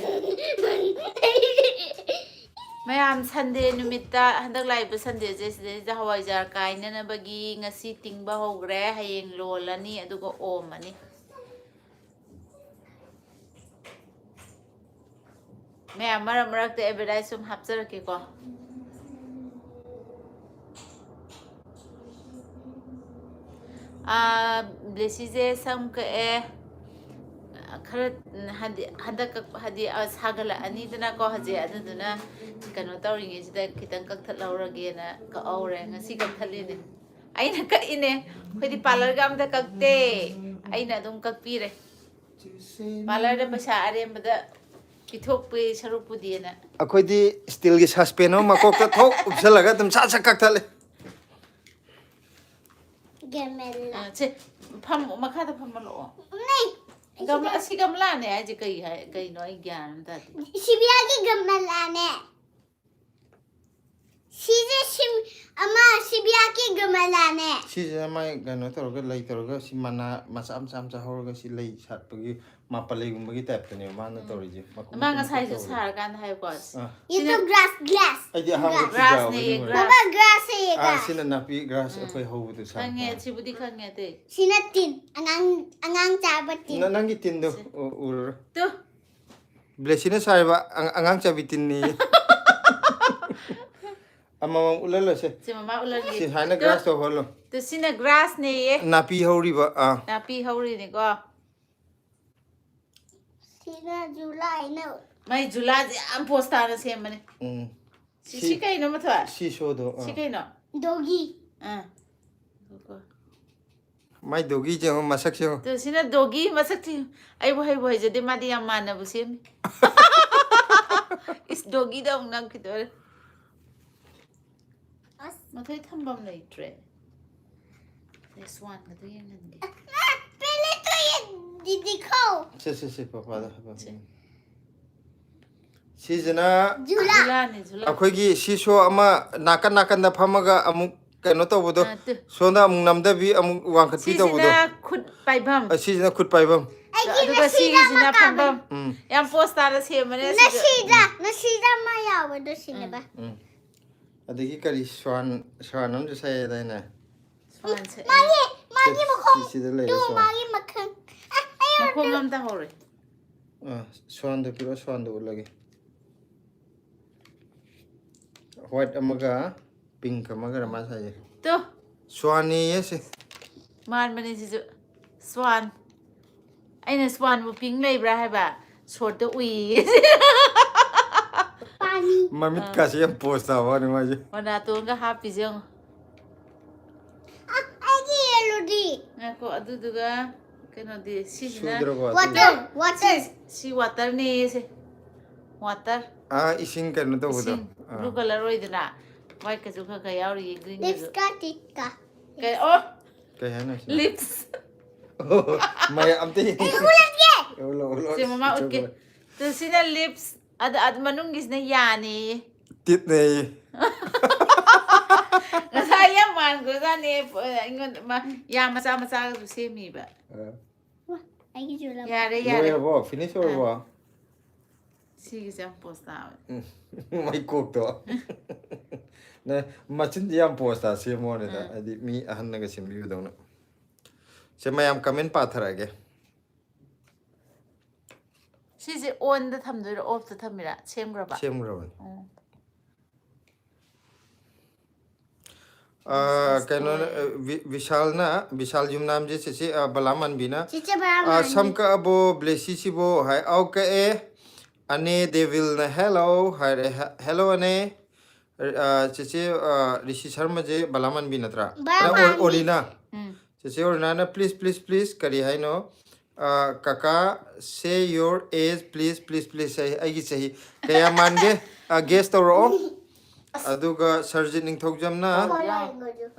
ꯃꯌꯥꯝ, ꯁꯟꯗꯦ ꯅꯨꯃꯤꯠꯇ, ꯍꯟꯗꯛ ꯂꯥꯛꯏꯕ ꯁꯟꯗꯦꯁꯦ, ꯁꯤꯗꯩꯁꯤꯗ ꯍꯋꯥꯏꯖꯥꯔ ꯀꯥꯏꯅꯅꯕꯒꯤ ꯉꯁꯤ ꯇꯤꯡꯕ ꯍꯧꯈ꯭ꯔꯦ꯫ ꯍꯌꯦꯡ ꯂꯣꯜꯂꯅꯤ, ꯑꯗꯨꯒ ꯑꯣꯝꯃꯅꯤ꯫ ꯃꯌꯥꯝ, ꯃꯔꯛ ꯃꯔꯛꯇ ꯑꯦꯗꯚꯔꯇꯥꯏꯁ ꯁꯨꯝ ꯍꯥꯞꯆꯔꯛꯀꯦꯀꯣ꯫ ꯑꯥ, ꯕ꯭ꯂꯦꯁꯤꯁꯦ ꯁꯝ ꯀꯛꯑꯦ꯫ ꯈꯔ, ꯎꯝ, ꯍꯥꯏꯗꯤ ꯍꯟꯗꯛ ꯀꯛ-, ꯍꯥꯏꯗꯤ, ꯑ, ꯁꯥꯒꯠꯂꯛꯑꯅꯤꯗꯅꯀꯣ ꯍꯧꯖꯤꯛ, ꯑꯗꯨꯗꯨꯅ ꯀꯩꯅꯣ ꯇꯧꯔꯤꯉꯩꯁꯤꯗ ꯈꯤꯇꯪ ꯀꯛꯊꯠꯍꯧꯔꯒꯦꯅ ꯀꯛꯍꯧꯔꯦ꯫ ꯉꯁꯤ ꯀꯛꯊꯠꯂꯤꯅꯦ꯫ ꯑꯩꯅ ꯀꯛꯏꯅꯦ꯫ ꯑꯩꯈꯣꯏꯗꯤ ꯄꯥꯔꯂꯔꯒ ꯑꯝꯇ ꯀꯛꯇꯦ꯫ ꯑꯩꯅ ꯑꯗꯨꯝ ꯀꯛꯄꯤꯔꯦ꯫ ꯄꯥꯔꯂꯔꯗ ꯄꯩꯁꯥ ꯑꯔꯦꯝꯕꯗ ꯄꯤꯊꯣꯛꯄꯒꯤ ꯁꯔꯨꯛꯄꯨꯗꯤꯅ꯫ ꯑꯩꯈꯣꯏꯗꯤ ꯁ꯭ꯇꯤꯜꯒꯤ ꯁꯁꯄꯦꯟ ꯑꯃ ꯃꯀꯣꯛꯇ ꯊꯣꯛ ꯎꯞꯁꯜꯂꯒ ꯑꯗꯨꯝ ꯁꯠ ꯁꯠ ꯀꯛꯊꯠꯂꯦ꯫ ꯒꯦꯃꯦꯂꯥ꯫ ꯑ, ꯁꯦ, ꯐꯝ, ꯃꯈꯥꯗ ꯐꯝꯍꯜꯂꯛꯑꯣ꯫ ꯅꯦ꯫ ꯒꯝꯂꯥ, ꯑꯁꯤ ꯒꯝꯂꯥꯅꯦ ꯍꯥꯏꯁꯦ ꯀꯩ ꯍꯥꯏ-, ꯀꯩꯅꯣ? ꯑꯩ ꯒ꯭ꯌꯥꯟ ꯑꯃ ꯇꯥꯗꯦ꯫ ꯁꯤꯕꯤꯌꯥꯒꯤ ꯒꯝꯂꯥꯅꯦ꯫ ꯁꯤꯁꯦ ꯁꯤꯝ-, ꯑꯃ ꯁꯤꯕꯤꯌꯥꯒꯤ ꯒꯝꯂꯥꯅꯦ꯫ ꯁꯤꯁꯤꯅ ꯃꯥꯏ ꯀꯩꯅꯣ ꯇꯧꯔꯒ, ꯂꯩ ꯇꯧꯔꯒ, ꯁꯤ ꯃꯅꯥ ꯃꯆꯥ ꯃꯆꯥ ꯃꯆꯥ ꯍꯧꯔꯒ, ꯁꯤ ꯂꯩ ꯁꯥꯠꯄꯒꯤ ꯃꯥꯄꯂꯩꯒꯨꯝꯕꯒꯤ ꯇꯥꯏꯞꯇꯅꯦꯕ ꯃꯥꯅ ꯎꯝ꯫ ꯇꯧꯔꯤꯁꯦ꯫ ꯃꯀꯨ ꯃꯥ ꯃꯀꯨ ꯉꯁꯥꯏꯁꯨ ꯃꯀꯨ ꯇꯧꯔꯒ꯫ ꯁꯥꯔꯀꯥꯟꯗ ꯍꯥꯏꯀꯣ꯫ ꯑꯥ꯫ ꯏꯠꯁ ꯁꯤꯅ ꯑ ꯒ꯭ꯔꯥꯁ, ꯒ꯭ꯔꯥꯁ꯫ ꯑꯩꯗꯤ ꯑꯍꯥꯟꯕꯗ ꯒ꯭ꯔꯥꯁꯅꯦꯌꯦ, ꯊꯤꯖꯕꯅꯤ꯫ ꯒ꯭ꯔꯥꯁ꯫ ꯕꯥꯕꯥ, ꯒ꯭ꯔꯥꯁ ꯍꯥꯏꯌꯦ, ꯑꯥ, ꯒ꯭ꯔꯥꯁ꯫ ꯁꯤꯅ ꯅꯥꯄꯤ ꯒ꯭ꯔꯥꯁ ꯎꯝ꯫ ꯑꯩꯈꯣꯏ ꯍꯧꯕꯗꯣ ꯁꯥꯏ꯫ ꯈꯪꯉꯦ, ꯁꯤꯕꯨꯗꯤ ꯈꯪꯉꯦ ꯑꯇꯩ꯫ ꯁꯤꯅ ꯇꯤꯟ, ꯑꯉꯥꯡ, ꯑꯉꯥꯡ ꯆꯥꯕ ꯇꯤꯟ꯫ ꯅ-, ꯅꯪꯒꯤ ꯇꯤꯟꯗꯣ ꯁꯤ꯫ ꯎ-, ꯎꯔꯔꯣꯏ꯫ ꯇꯨ꯫ ꯕ꯭ꯂꯦꯁꯤꯅ ꯁꯥꯔꯤꯕ ꯑꯉ-, ꯑꯉꯥꯡ ꯆꯥꯕꯤ ꯇꯤꯟꯅꯤ꯫ ꯑꯃꯃꯝ ꯎꯠꯍꯜꯂꯁꯦ꯫ ꯁꯤ ꯃꯃꯥ ꯎꯠꯍꯜꯒꯦ꯫ ꯁꯤ ꯁꯨꯃꯥꯏꯅ ꯇꯨ꯫ ꯒ꯭ꯔꯥꯁ ꯇꯧꯍꯜꯂꯣ꯫ ꯇꯨ, ꯁꯤꯅ ꯒ꯭ꯔꯥꯁꯅꯦꯌꯦ꯫ ꯅꯥꯄꯤ ꯍꯧꯔꯤꯕ, ꯑꯥ꯫ ꯅꯥꯄꯤ ꯍꯧꯔꯤꯅꯤꯀꯣ꯫ ꯁꯤꯅ ꯖꯨꯂꯥꯏꯅ꯫ ꯃꯥꯏ ꯖꯨꯂꯥꯁꯦ ꯌꯥꯝ ꯄꯣꯁ ꯇꯥꯅ ꯁꯦꯝꯕꯅꯦ꯫ ꯎꯝ꯫ ꯁꯤ, ꯁꯤ ꯁꯤ, ꯀꯩꯅꯣ, ꯃꯊꯣꯏ? ꯁꯤ ꯁꯣꯗꯣ, ꯁꯤ ꯑꯥ꯫ ꯀꯩꯅꯣ? ꯗꯣꯒꯤ꯫ ꯑꯥ꯫ ꯃꯥꯏ ꯗꯣꯒꯤꯁꯦ ꯌꯦꯡꯉꯣ, ꯃꯁꯛꯁꯦ ꯌꯦꯡꯉꯣ꯫ ꯑꯗꯨ ꯁꯤꯅ ꯗꯣꯒꯤ ꯃꯁꯛꯁꯦ꯫ ꯑꯩꯕꯨ ꯍꯩꯕꯨ ꯍꯩꯖꯗꯦ, ꯃꯥꯗꯤ ꯌꯥꯝ ꯃꯥꯟꯅꯕ ꯁꯦꯝꯃꯤ꯫ ꯏꯁ, ꯗꯣꯒꯤꯗ ꯑꯃꯨꯛ ꯅꯝꯈꯤꯗꯣꯔꯦ꯫ ꯑꯁ꯫ ꯃꯊꯣꯏ ꯊꯝꯐꯝ ꯂꯩꯇ꯭ꯔꯦ꯫ ꯑꯩ ꯁ꯭ꯋꯥꯟꯒꯗꯣ ꯌꯦꯡꯍꯟꯒꯦ꯫ ꯄꯦꯂꯦꯠꯇꯣ ꯌꯦꯡ-, ꯗꯤꯗꯤ ꯈꯣ꯫ ꯁꯦ, ꯁꯦ, ꯁꯦ, ꯄꯄꯥꯗ ꯍꯥꯏꯕ꯫ ꯁꯦ꯫ ꯁꯤꯁꯤꯅ ꯖꯨꯂꯥ꯫ ꯖꯨꯂꯥꯅꯤ, ꯖꯨꯂꯥ꯫ ꯑꯩꯈꯣꯏꯒꯤ ꯁꯤ ꯁꯣ ꯑꯃ ꯅꯥꯀꯟ ꯅꯥꯀꯟꯗ ꯐꯝꯃꯒ ꯑꯃꯨꯛ ꯀꯩꯅꯣ ꯇꯧꯕꯗꯣ, ꯑꯥ, ꯇꯨ꯫ ꯁꯣꯝꯗ ꯑꯃꯨꯛ ꯅꯝꯗꯕꯤ, ꯑꯃꯨꯛ ꯋꯥꯡꯈꯠꯄꯤ ꯇꯧꯕꯗꯣ꯫ ꯁꯤꯁꯤꯅ ꯈꯨꯠ ꯄꯥꯏꯐꯝ꯫ ꯑ, ꯁꯤꯁꯤꯅ ꯈꯨꯠ ꯄꯥꯏꯐꯝ꯫ ꯑꯩꯒꯤ ꯑꯗꯨꯒ ꯅꯁꯤꯗ ꯁꯤꯒꯤꯁꯤꯅ ꯑꯃ ꯀꯥꯕꯅꯤ꯫ ꯐꯝꯐꯝ꯫ ꯎꯝ꯫ ꯌꯥꯝ ꯄꯣꯁ ꯇꯥꯅ ꯁꯦꯝꯕꯅꯦ ꯁꯤꯁꯨ꯫ ꯅꯁꯤꯗ, ꯅꯁꯤꯗ ꯑꯃ ꯌꯥꯎꯕꯗꯣ ꯁꯤꯅꯦꯕ꯫ ꯎꯝ꯫ ꯑꯗꯒꯤ ꯀꯔꯤ ꯁ꯭ꯋꯥꯟ, ꯁ꯭ꯋꯥꯟ ꯑꯃꯁꯨ ꯁꯥꯏ ꯍꯥꯏꯗꯥꯏꯅꯦ? ꯁ꯭ꯋꯥꯟꯁꯦ꯫ ꯃꯥꯒꯤ, ꯃꯥꯒꯤ ꯁꯤ-, ꯃꯈꯣꯡ꯫ ꯁꯤ-, ꯁꯤꯗ ꯂꯩꯔꯦ ꯇꯨ, ꯁ꯭ꯋꯥꯟ꯫ ꯃꯥꯒꯤ ꯃꯈꯣꯡ꯫ ꯑ, ꯑꯩ ꯃꯈꯣꯡ ꯑꯝꯇ ꯍꯧꯔꯦ꯫ ꯑ, ꯁ꯭ꯋꯥꯟꯗꯣ ꯄꯤꯔꯛꯑꯣ, ꯁ꯭ꯋꯥꯟꯗꯣ ꯎꯠꯂꯒꯦ꯫ ꯋꯥꯏꯠ ꯑꯃꯒ ꯄꯤꯡꯛ ꯑꯃꯒꯔ ꯃꯥ ꯁꯥꯏꯁꯦ? ꯇꯨ꯫ ꯁ꯭ꯋꯥꯟꯅꯦꯌꯦ ꯁꯤ꯫ ꯃꯥꯟꯕꯅꯦ ꯁꯤꯁꯨ꯫ Swan꯫ ꯑꯩꯅ swanꯕꯨ pink ꯂꯩꯕ꯭ꯔꯥ ꯍꯥꯏꯕ꯫ Shortꯇ ꯎꯏ꯫ ꯄꯥꯅꯤ꯫ ꯃꯃꯤꯠꯀꯥꯁꯦ ꯌꯥꯝ pose ꯇꯥꯕ ꯋꯥꯅꯤ ꯃꯥꯁꯦ꯫ ꯃꯅꯥꯇꯣꯟꯒ ꯍꯥꯞꯄꯤꯁꯦ ꯌꯦꯡꯉꯣ꯫ ꯑꯩꯒꯤ yellowꯗꯤ꯫ ꯉꯥꯏꯈꯣ, ꯑꯗꯨꯗꯨꯒ ꯀꯩꯅꯣꯗꯤ ꯁꯤꯁꯤꯅ ꯁꯨꯗ꯭ꯔꯕꯣ? Water, water꯫ ꯁꯤ waterꯅꯦ ꯁꯦ꯫ Water꯫ ꯑꯥ, ꯏꯁꯤꯡ ꯀꯩꯅꯣ ꯇꯧꯕꯗꯣ꯫ ꯏꯁꯤꯡ꯫ ꯑꯥ꯫ Blue colour ꯑꯣꯏꯗꯅ꯫ White ꯀꯁꯨ ꯈꯔ ꯈꯔ ꯌꯥꯎꯔꯤꯌꯦ, green ꯀꯁꯨ꯫ Lipsꯀ ꯇꯤꯠꯀ꯫ ꯀꯩ ꯑꯣ꯫ ꯀꯩ ꯍꯥꯏꯅꯣ ꯁꯤꯅ? Lips꯫ ꯃꯌꯥꯝ ꯑꯝꯇ ꯌꯦꯡꯒꯦ꯫ ꯎꯠꯂꯛꯀꯦ꯫ ꯎꯠꯂꯣ, ꯎꯠꯂꯣ, ꯁꯤ ꯃꯃꯥ ꯎꯠꯀꯦ꯫ ꯎꯠꯂꯣ꯫ ꯇꯨ ꯁꯤꯅ lips꯫ ꯑꯗ ꯑꯗ ꯃꯅꯨꯡꯒꯤꯁꯤꯅ ꯌꯥꯅꯦꯌꯦ꯫ ꯇꯤꯠꯅꯦꯌꯦ꯫ ꯉꯁꯥꯏ ꯌꯥꯝ ꯃꯥꯟꯈ꯭ꯔꯖꯥꯠꯅꯦ꯫ ꯑꯩꯉꯣꯟꯗ ꯃꯥ-, ꯌꯥ ꯃꯆꯥ ꯃꯆꯥꯒꯁꯨ ꯁꯦꯝꯃꯤꯕ꯫ ꯑꯥ꯫ ꯌꯥꯔꯦ, ꯌꯥꯔꯦ꯫ ꯂꯣꯏꯔꯕꯣ? Finish ꯑꯣꯏꯔꯕꯣ? ꯁꯤꯒꯤꯁꯦ ꯌꯥꯝ pose ꯇꯥꯕꯅꯦ꯫ ꯎꯝ꯫ ꯃꯩ ꯀꯣꯛꯇꯣ꯫ ꯅ ꯃꯆꯤꯟꯁꯦ ꯌꯥꯝ pose ꯇꯥ ꯁꯦꯝꯃꯣꯅꯦꯗ꯫ ꯎꯝ꯫ ꯍꯥꯏꯗꯤ ꯃꯤ ꯑꯍꯟꯅꯒ ꯁꯦꯝꯕꯤꯕꯗꯧꯅ꯫ ꯁꯦ ꯃꯌꯥꯝ comment ꯄꯥꯊꯔꯛꯑꯒꯦ꯫ ꯁꯤꯁꯦ onꯗ ꯊꯝꯗꯣꯏꯔꯣ, offꯇ ꯊꯝꯃꯤꯔꯥ? ꯁꯦꯝꯈ꯭ꯔꯕ? ꯁꯦꯝꯈ꯭ꯔꯕꯅꯤ꯫ ꯎꯝ꯫ ꯑꯥ, ꯀꯩꯅꯣꯅ, ꯑ, ꯚꯤ-, ꯚꯤꯁꯥꯜꯅ, ꯚꯤꯁꯥꯜ ꯌꯨꯝꯅꯥꯝꯁꯦ ꯆꯦꯆꯦ, ꯑ, ꯕꯂꯥꯃꯥꯟꯕꯤꯅ, ꯆꯦꯆꯦ ꯕꯂꯥꯃꯥꯟꯕꯤ꯫ ꯑ, "ꯁꯝ ꯀꯛꯑꯕꯣ ꯕ꯭ꯂꯦꯁꯤꯁꯤꯕꯣ?" ꯍꯥꯏ꯫ "ꯑꯧ, ꯀꯛꯑꯦ꯫" ꯑꯅꯦ ꯗꯦꯚꯤꯜꯅ "Hello" ꯍꯥꯏꯔꯦ꯫ "He-, hello ꯑꯅꯦ꯫" ꯑ, ꯆꯦꯆꯦ, ꯑ, ꯔꯤꯁꯤ ꯁꯔꯃꯁꯦ ꯕꯂꯥꯃꯥꯟꯕꯤ ꯅꯠꯇ꯭ꯔꯥ? ꯕꯂꯥꯃꯥꯟꯕꯤ꯫ ꯑꯣ-, ꯑꯣꯂꯤꯅ꯫ ꯎꯝ꯫ ꯆꯦꯆꯦ ꯑꯣꯂꯤꯅꯥꯅ "Please, please, please" ꯀꯔꯤ ꯍꯥꯏꯅꯣ? ꯑ, "ꯀꯀꯥ, say your age, please, please, please" ꯍꯥꯏ꯫ ꯑꯩꯒꯤ ꯆꯍꯤ ꯀꯌꯥ ꯃꯥꯟꯒꯦ? ꯑ, guess ꯇꯧꯔꯛꯑꯣ꯫ ꯑꯗꯨꯒ ꯁꯔꯖꯤꯠ ꯅꯤꯡꯊꯧꯖꯝꯅ,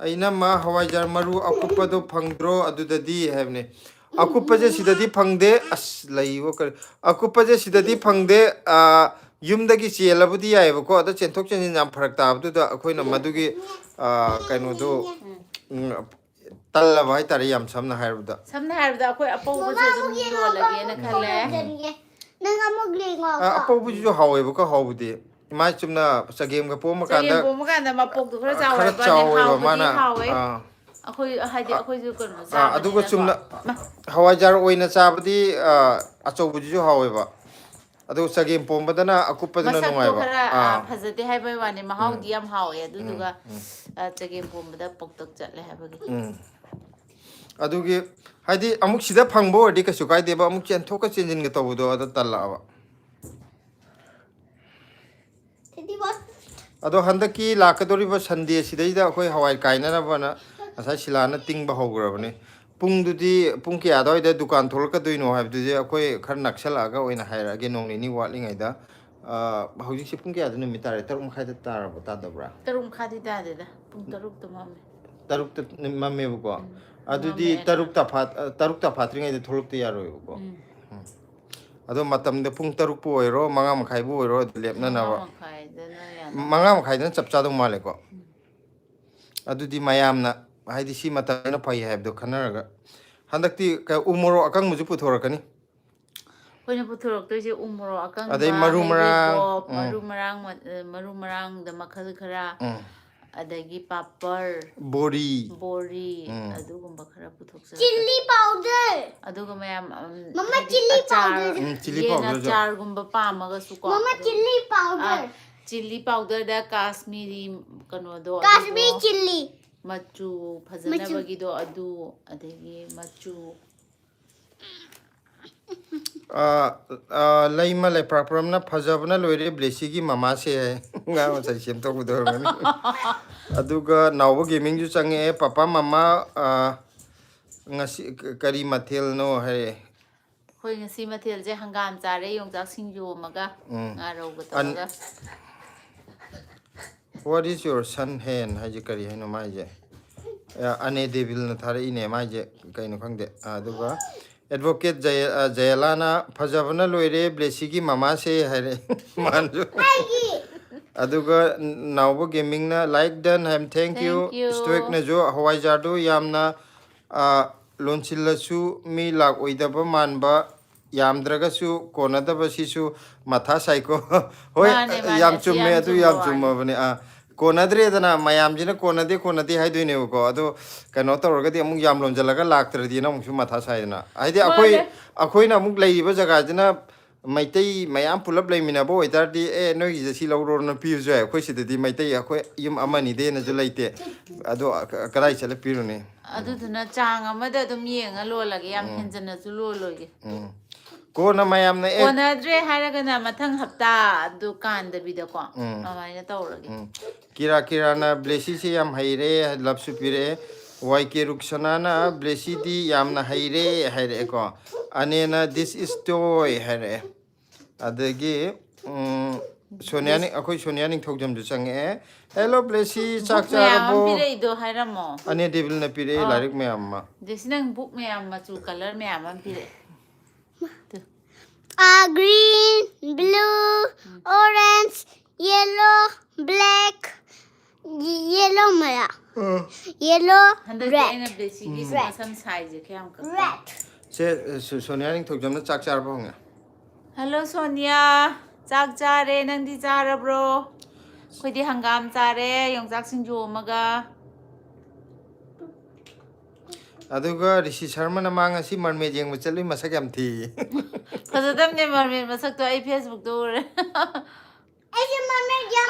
"ꯏꯅꯝꯃ, ꯍꯋꯥꯏꯖꯥꯔ ꯃꯔꯨ ꯑꯀꯨꯞꯄꯗꯣ ꯐꯪꯗ꯭ꯔꯣ ꯑꯗꯨꯗꯗꯤ?" ꯍꯥꯏꯕꯅꯦ꯫ ꯑꯀꯨꯞꯄꯁꯦ ꯁꯤꯗꯗꯤ ꯐꯪꯗꯦ꯫ ꯑꯁ, ꯂꯩꯕ ꯀꯔꯤ? ꯑꯀꯨꯞꯄꯁꯦ ꯁꯤꯗꯗꯤ ꯐꯪꯗꯦ꯫ ꯑ, ꯌꯨꯝꯗꯒꯤ ꯆꯦꯜꯂꯕꯨꯗꯤ ꯌꯥꯏꯑꯕꯀꯣ, ꯑꯗ ꯆꯦꯟꯊꯣꯛ ꯆꯦꯟꯁꯤꯟ ꯌꯥꯝ ꯐꯔꯛ ꯇꯥꯕꯗꯨꯗ ꯑꯩꯈꯣꯏꯅ ꯃꯗꯨꯒꯤ, ꯑ, ꯀꯩꯅꯣꯗꯣ, ꯎꯝ, ꯇꯜꯂꯕ ꯍꯥꯏꯇꯥꯔꯦ, ꯌꯥꯝ ꯁꯝꯅ ꯍꯥꯏꯔꯕꯗ꯫ ꯁꯝꯅ ꯍꯥꯏꯔꯕꯗ ꯑꯩꯈꯣꯏ ꯑꯄꯧꯕꯁꯦ ꯑꯗꯨꯝ ꯌꯣꯜꯂꯒꯦꯅ ꯈꯜꯂꯦ꯫ ꯅꯪ ꯑꯃꯨꯛ ꯂꯦꯡꯉꯣ꯫ ꯑ, ꯑꯄꯧꯕꯁꯤꯁꯨ ꯍꯥꯎꯋꯦꯕꯀꯣ, ꯍꯥꯎꯕꯗꯤ꯫ ꯃꯥꯏ ꯆꯨꯝꯅ ꯆꯒꯦꯝꯒ ꯄꯣꯝꯃ ꯀꯥꯟꯗ, ꯆꯒꯦꯝ ꯄꯣꯝꯃ ꯀꯥꯟꯗ ꯃꯄꯣꯛꯇꯣ ꯈꯔ ꯑ, ꯈꯔ ꯆꯥꯎꯔꯛꯄꯅꯦ, ꯆꯥꯎꯋꯦꯕ ꯍꯥꯎꯕꯗꯤ ꯃꯥꯅ꯫ ꯍꯥꯎꯋꯦ꯫ ꯑꯥ꯫ ꯑꯩꯈꯣꯏ ꯍꯥꯏꯗꯤ ꯑꯩꯈꯣꯏꯁꯨ ꯀꯩꯅꯣ ꯑꯥ, ꯑꯗꯨꯒ ꯆꯥꯕꯅꯤꯅꯀꯣ꯫ ꯆꯨꯝꯅ ꯃꯥ-, ꯍꯋꯥꯏꯖꯥꯔ ꯑꯣꯏꯅ ꯆꯥꯕꯗꯤ, ꯑ, ꯑꯆꯧꯕꯁꯤꯁꯨ ꯍꯥꯎꯋꯦꯕ꯫ ꯑꯗꯨ ꯆꯒꯦꯝ ꯄꯣꯝꯕꯗꯅ ꯑꯀꯨꯞꯄꯗꯨꯅ ꯃꯁꯛꯇꯣ ꯅꯨꯡꯉꯥꯏꯕ꯫ ꯈꯔ, ꯑ, ꯑꯥ꯫ ꯐꯖꯗꯦ ꯍꯥꯏꯕꯩ ꯋꯥꯅꯤ, ꯃꯍꯥꯎꯗꯤ ꯎꯝ꯫ ꯌꯥꯝ ꯍꯥꯎꯋꯦ꯫ ꯑꯗꯨꯗꯨꯒ, ꯎꯝ꯫ ꯑ, ꯆꯒꯦꯝ ꯄꯣꯝꯕꯗ ꯄꯣꯛꯇꯛ ꯆꯠꯂꯦ ꯍꯥꯏꯕꯒꯤ꯫ ꯎꯝ꯫ ꯑꯗꯨꯒꯤ, ꯍꯥꯏꯗꯤ, ꯑꯃꯨꯛ ꯁꯤꯗ ꯐꯪꯕ ꯑꯣꯏꯔꯗꯤ ꯀꯩꯁꯨ ꯀꯥꯏꯗꯦꯕ, ꯑꯃꯨꯛ ꯆꯦꯟꯊꯣꯛꯀ ꯆꯦꯟꯁꯤꯟꯒ ꯇꯧꯕꯗꯣ ꯑꯗ ꯇꯜꯂꯛꯑꯕ꯫ ꯑꯗꯣ ꯍꯟꯗꯛꯀꯤ ꯂꯥꯛꯀꯗꯧꯔꯤꯕ ꯁꯟꯗꯦ ꯁꯤꯗꯩꯗ ꯑꯩꯈꯣꯏ ꯍꯋꯥꯏ ꯀꯥꯏꯅꯅꯕꯅ ꯉꯁꯥꯏ ꯁꯤꯂꯥꯅ ꯇꯤꯡꯕ ꯍꯧꯈ꯭ꯔꯕꯅꯤ꯫ ꯄꯨꯡꯗꯨꯗꯤ ꯄꯨꯡ ꯀꯌꯥ ꯑꯗꯨꯋꯥꯏꯗ ꯗꯨꯀꯥꯟ ꯊꯣꯛꯂꯛꯀꯗꯣꯏꯅꯣ ꯍꯥꯏꯕꯗꯨꯗꯤ ꯑꯩꯈꯣꯏ ꯈꯔ ꯅꯛꯁꯜꯂꯛꯑꯒ ꯑꯣꯏꯅ ꯍꯥꯏꯔꯛꯑꯒꯦ, ꯅꯣꯡ ꯅꯤꯅꯤ ꯋꯥꯠꯂꯤꯉꯩꯗ꯫ ꯑ, ꯍꯧꯖꯤꯛꯁꯦ ꯄꯨꯡ ꯀꯌꯥꯗ ꯅꯨꯃꯤꯠ ꯇꯥꯔꯦ? ꯇꯔꯨꯛ ꯃꯈꯥꯏꯗ ꯇꯥꯔꯕ, ꯇꯥꯗꯕ꯭ꯔꯥ? ꯇꯔꯨꯛ ꯃꯈꯥꯏꯗꯤ ꯇꯥꯗꯦꯗ, ꯄꯨꯡ ꯇꯔꯨꯛꯇ ꯃꯝꯃꯦ꯫ ꯇꯔꯨꯛꯇ ꯃꯝꯃꯦꯕꯀꯣ꯫ ꯎꯝ꯫ ꯑꯗꯨꯗꯤ ꯃꯝꯃꯦ꯫ ꯇꯔꯨꯛ ꯇꯐꯥꯠ-, ꯑ, ꯇꯔꯨꯛ ꯇꯐꯥꯠꯇ꯭ꯔꯤꯉꯩꯗ ꯊꯣꯛꯂꯛꯇ ꯌꯥꯔꯣꯏꯕꯀꯣ꯫ ꯎꯝ꯫ ꯎꯝ꯫ ꯑꯗꯣ ꯃꯇꯝꯗ ꯄꯨꯡ ꯇꯔꯨꯛꯄꯨ ꯑꯣꯏꯔꯣ, ꯃꯉꯥ ꯃꯈꯥꯏꯕꯨ ꯑꯣꯏꯔꯣ, ꯑꯗꯨ ꯂꯦꯞꯅꯅꯕ꯫ ꯃꯉꯥ ꯃꯈꯥꯏꯗꯅ ꯌꯥꯅꯤ꯫ ꯃꯉꯥ ꯃꯈꯥꯏꯗꯅ ꯆꯞ ꯆꯥꯗꯧ ꯃꯥꯜꯂꯦꯀꯣ꯫ ꯎꯝ꯫ ꯑꯗꯨꯗꯤ ꯃꯌꯥꯝꯅ, ꯍꯥꯏꯗꯤ, ꯁꯤ ꯃꯇꯝꯁꯤꯅ ꯐꯩ ꯍꯥꯏꯕꯗꯣ ꯈꯟꯅꯔꯒ꯫ ꯍꯟꯗꯛꯇꯤ ꯀ-, ꯎ ꯃꯣꯔꯣꯛ ꯑꯀꯪꯕꯁꯨ ꯄꯨꯊꯣꯔꯛꯀꯅꯤ꯫ ꯑꯩꯈꯣꯏꯅ ꯄꯨꯊꯣꯔꯛꯇꯣꯏꯁꯦ ꯎ ꯃꯣꯔꯣꯛ ꯑꯀꯪꯕ, ꯑꯗꯩ ꯃꯔꯨ ꯃꯔꯥꯡ, ꯍꯩꯔꯤꯕꯣꯞ, ꯎꯝ꯫ ꯃꯔꯨ ꯃꯔꯥꯡ ꯃ-, ꯑ, ꯃꯔꯨ ꯃꯔꯥꯡꯗ ꯃꯈꯜ ꯈꯔ, ꯎꯝ꯫ ꯑꯗꯒꯤ ꯄꯥꯄꯔ, ꯕꯣꯔꯤ꯫ ꯕꯣꯔꯤ, ꯎꯝ꯫ ꯑꯗꯨꯒꯨꯝꯕ ꯈꯔ ꯄꯨꯊꯣꯛꯆꯔꯛꯀꯅꯤ꯫ Chilli powder. ꯑꯗꯨꯒ ꯃꯌꯥꯝ, ꯎꯝ, ꯃꯃꯥ, ꯍꯥꯏꯗꯤ ꯆꯤꯜꯂꯤ ꯑꯆꯥꯔ, ꯄꯥꯎꯗꯔ꯫ ꯎꯝ, ꯆꯤꯜꯂꯤ ꯌꯦꯟ ꯄꯥꯎꯗꯔꯁꯨ꯫ ꯑꯆꯥꯔꯒꯨꯝꯕ ꯄꯥꯝꯃꯒꯁꯨꯀꯣ꯫ ꯃꯃꯥ, ꯑꯗꯨꯝ, ꯆꯤꯜꯂꯤ ꯄꯥꯎꯗꯔ꯫ ꯑ, ꯆꯤꯜꯂꯤ ꯄꯥꯎꯗꯔꯗ ꯀꯥꯁꯃꯤꯔꯤ ꯀꯩꯅꯣꯗꯣ, ꯀꯥꯁꯃꯤꯔꯤ ꯑꯗꯨꯗꯣ, ꯆꯤꯜꯂꯤ꯫ ꯃꯆꯨ ꯃꯆꯨ꯫ ꯐꯖꯅꯕꯒꯤꯗꯣ ꯑꯗꯨ, ꯑꯗꯒꯤ ꯃꯆꯨ꯫ ꯑ, ꯑ, ꯂꯩꯃ ꯂꯩꯄ꯭ꯔꯥꯛꯄ꯭ꯔꯝꯅ "ꯐꯖꯕꯅ ꯂꯣꯏꯔꯦ ꯕ꯭ꯂꯦꯁꯤꯒꯤ ꯃꯃꯥꯁꯦ" ꯍꯥꯏ꯫ ꯑꯉꯥꯡ ꯃꯆꯥ ꯁꯦꯝꯗꯣꯛꯄꯗꯣ ꯑꯣꯏꯔꯝꯒꯅꯤ꯫ ꯑꯗꯨꯒ ꯅꯥꯎꯕ ꯒꯦꯃꯤꯡꯁꯨ ꯆꯪꯉꯛꯑꯦ, "ꯄꯄꯥ ꯃꯃꯥ, ꯑ, ꯉꯁꯤ ꯀ-, ꯀꯔꯤ ꯃꯊꯦꯜꯅꯣ?" ꯍꯥꯏꯔꯛꯑꯦ꯫ ꯑꯩꯈꯣꯏ ꯉꯁꯤ ꯃꯊꯦꯜꯁꯦ ꯍꯪꯒꯥꯝ ꯆꯥꯔꯦ, ꯌꯣꯡꯆꯥꯛ ꯁꯤꯡꯖꯨ ꯑꯃꯒ, ꯎꯝ꯫ ꯉꯥ ꯔꯧꯒ ꯑꯟ-, ꯇꯧꯔꯒ꯫ "What is your son hand?" ꯍꯥꯏꯁꯦ ꯀꯔꯤ ꯍꯥꯏꯅꯣ ꯃꯥꯏꯁꯦ? ꯑ, ꯑꯅꯦ ꯗꯦꯕꯤꯜꯅ ꯊꯥꯔꯛꯏꯅꯦ ꯃꯥꯏꯁꯦ, ꯀꯩꯅꯣ ꯈꯪꯗꯦ꯫ ꯑꯗꯨꯒ Advocate ꯖꯌ-, ꯑ, ꯖꯌꯂꯥꯅ "ꯐꯖꯕꯅ ꯂꯣꯏꯔꯦ ꯕ꯭ꯂꯦꯁꯤꯒꯤ ꯃꯃꯥꯁꯦ" ꯍꯥꯏꯔꯦ꯫ ꯃꯥꯅꯁꯨ꯫ ꯑꯗꯨꯒ ꯅꯥꯎꯕ ꯒꯦꯃꯤꯡꯅ "Like done" high, "Thank you"꯫ Thank you꯫ ꯁ꯭ꯇꯣꯏꯛꯅꯁꯨ "ꯍꯋꯥꯏꯖꯥꯔꯗꯨ ꯌꯥꯝꯅ, ꯑ, ꯂꯣꯟꯁꯤꯜꯂꯁꯨ ꯃꯤ ꯂꯥꯛꯑꯣꯏꯗꯕ ꯃꯥꯟꯕ, ꯌꯥꯝꯗ꯭ꯔꯒꯁꯨ ꯀꯣꯟꯅꯗꯕꯁꯤꯁꯨ ꯃꯊꯥ ꯁꯥꯏꯀꯣ"꯫ ꯍꯣꯏ, ꯃꯥꯅꯦ, ꯃꯥꯅꯦ, ꯌꯥꯝ ꯑꯁꯤ ꯆꯨꯝꯃꯦ, ꯌꯥꯝ ꯑꯗꯨ ꯆꯨꯝꯕ ꯌꯥꯝ ꯋꯥꯅꯤ꯫ ꯆꯨꯝꯃꯕꯅꯦ꯫ ꯑꯥ, ꯀꯣꯟꯅꯗ꯭ꯔꯦꯗꯅ, ꯃꯌꯥꯝꯁꯤꯅ "ꯀꯣꯟꯅꯗꯦ, ꯀꯣꯟꯅꯗꯦ" ꯍꯥꯏꯗꯣꯏꯅꯦꯕꯀꯣ꯫ ꯑꯗꯣ ꯀꯩꯅꯣ ꯇꯧꯔꯒꯗꯤ ꯑꯃꯨꯛ ꯌꯥꯝ ꯂꯣꯟꯁꯤꯜꯂꯒ ꯂꯥꯛꯇ꯭ꯔꯗꯤꯅ ꯑꯃꯨꯛꯁꯨ ꯃꯊꯥ ꯁꯥꯏꯗꯅ꯫ ꯍꯥꯏꯗꯤ ꯑꯩꯈꯣꯏ, ꯃꯥꯅꯦ꯫ ꯑꯩꯈꯣꯏꯅ ꯑꯃꯨꯛ ꯂꯩꯔꯤꯕ ꯖꯒꯥꯁꯤꯅ ꯃꯩꯇꯩ ꯃꯌꯥꯝ ꯄꯨꯂꯞ ꯂꯩꯃꯤꯟꯅꯕ ꯑꯣꯏꯇꯥꯔꯗꯤ, "ꯑꯦ, ꯅꯣꯏꯒꯤꯁꯦ ꯁꯤ ꯂꯧꯔꯣꯅ" ꯄꯤꯕꯁꯨ ꯌꯥꯏ꯫ ꯑꯩꯈꯣꯏ ꯁꯤꯗꯗꯤ ꯃꯩꯇꯩ ꯑꯩꯈꯣꯏ ꯌꯨꯝ ꯑꯃꯅꯤꯗꯩ ꯍꯦꯟꯅꯁꯨ ꯂꯩꯇꯦ꯫ ꯑꯗꯣ ꯀ- ꯀꯗꯥꯏ ꯆꯠꯂ ꯄꯤꯔꯨꯅꯤ? ꯑꯗꯨꯗꯨꯅ ꯆꯥꯡ ꯑꯃꯗ ꯑꯗꯨꯝ ꯌꯦꯡꯉ ꯂꯣꯜꯂꯒꯦ, ꯌꯥꯝ ꯎꯝ꯫ ꯍꯦꯟꯖꯟꯅꯁꯨ ꯂꯣꯜꯂꯣꯏꯒꯦ꯫ ꯎꯝ꯫ ꯀꯣꯟꯅ ꯃꯌꯥꯝꯅ ꯑꯦ- ꯀꯣꯟꯅꯗ꯭ꯔꯦ ꯍꯥꯏꯔꯒꯅ ꯃꯊꯪ ꯍꯞꯇꯥ ꯑꯗꯨ ꯀꯥꯟꯗꯕꯤꯗꯀꯣ ꯎꯝ꯫ ꯑꯗꯨꯃꯥꯏꯅ ꯇꯧꯔꯒꯦ꯫ ꯎꯝ꯫ ꯀꯤꯔꯥ ꯀꯤꯔꯥꯅ ꯕ꯭ꯂꯦꯁꯤꯁꯦ ꯌꯥꯝ ꯍꯩꯔꯦ, ꯂꯞꯁꯨ ꯄꯤꯔꯛꯑꯦ꯫ ꯋꯥꯏ ꯀꯦ ꯔꯨꯛꯁꯅꯥꯅ ꯕ꯭ꯂꯦꯁꯤꯗꯤ ꯌꯥꯝꯅ ꯍꯩꯔꯦ ꯍꯥꯏꯔꯛꯑꯦꯀꯣ꯫ ꯑꯅꯦꯅ "This is toy" ꯍꯥꯏꯔꯛꯑꯦ꯫ ꯑꯗꯒꯤ ꯎꯝ, ꯁꯣꯅꯤꯌꯥ ꯅꯤꯡ- ꯑꯩꯈꯣꯏ ꯁꯣꯅꯤꯌꯥ ꯅꯤꯡꯊꯧꯖꯝꯁꯨ ꯆꯪꯉꯛꯑꯦ꯫ "Hello ꯕ꯭ꯂꯦꯁꯤ, ꯆꯥꯛ ꯕꯨꯛ ꯃꯌꯥꯝ ꯑꯃ ꯆꯥꯔꯕꯣ?" ꯄꯤꯔꯛꯏꯗꯣ ꯍꯥꯏꯔꯝꯃꯣ꯫ ꯑꯅꯦ ꯗꯦꯕꯤꯜꯅ ꯄꯤꯔꯛꯑꯦ ꯑꯥ꯫ ꯂꯥꯏꯔꯤꯛ ꯃꯌꯥꯝ ꯑꯃ꯫ ꯕ꯭ꯂꯦꯁꯤ, ꯅꯪ ꯕꯨꯛ ꯃꯌꯥꯝ ꯃꯆꯨ ꯀꯂꯔ ꯃꯌꯥꯝ ꯑꯃ ꯄꯤꯔꯛꯑꯦ꯫ ꯑ, green, blue, orange, yellow, black, yellow ꯃꯌꯥꯝ꯫ ꯑ꯫ Yellow, ꯍꯟꯗꯛꯇꯤ red꯫ ꯑꯩꯅ ꯕ꯭ꯂꯦꯁꯤꯒꯤ ꯎꯝ꯫ ꯁꯝ ꯁꯥꯏꯖꯁꯦ ꯀꯌꯥꯝ ꯀꯛꯄ? Red꯫ ꯁꯦ, ꯁꯣ- ꯁꯣꯅꯤꯌꯥ ꯅꯤꯡꯊꯧꯖꯝꯅ ꯆꯥꯛ ꯆꯥꯔꯕ ꯍꯪꯉꯦ꯫ ꯍꯜꯂꯣ ꯁꯣꯅꯤꯌꯥ, ꯆꯥꯛ ꯆꯥꯔꯦ, ꯅꯪꯗꯤ ꯆꯥꯔꯕ꯭ꯔꯣ? ꯑꯩꯈꯣꯏꯗꯤ ꯍꯪꯒꯥꯝ ꯆꯥꯔꯦ, ꯌꯣꯡꯆꯥꯛ ꯁꯤꯡꯖꯨ ꯑꯃꯒ꯫ ꯑꯗꯨꯒ ꯔꯤꯁꯤ ꯁꯔꯃꯅ ꯃꯥ ꯉꯁꯤ ꯃꯔꯃꯦꯗ ꯌꯦꯡꯕ ꯆꯠꯂꯨꯏ, ꯃꯁꯛ ꯌꯥꯝ ꯊꯤ꯫ ꯐꯖꯗꯕꯅꯦ ꯃꯔꯃꯦꯗ ꯃꯁꯛꯇꯣ, ꯑꯩ ꯐꯦꯁꯕꯨꯛꯇ ꯎꯔꯦ꯫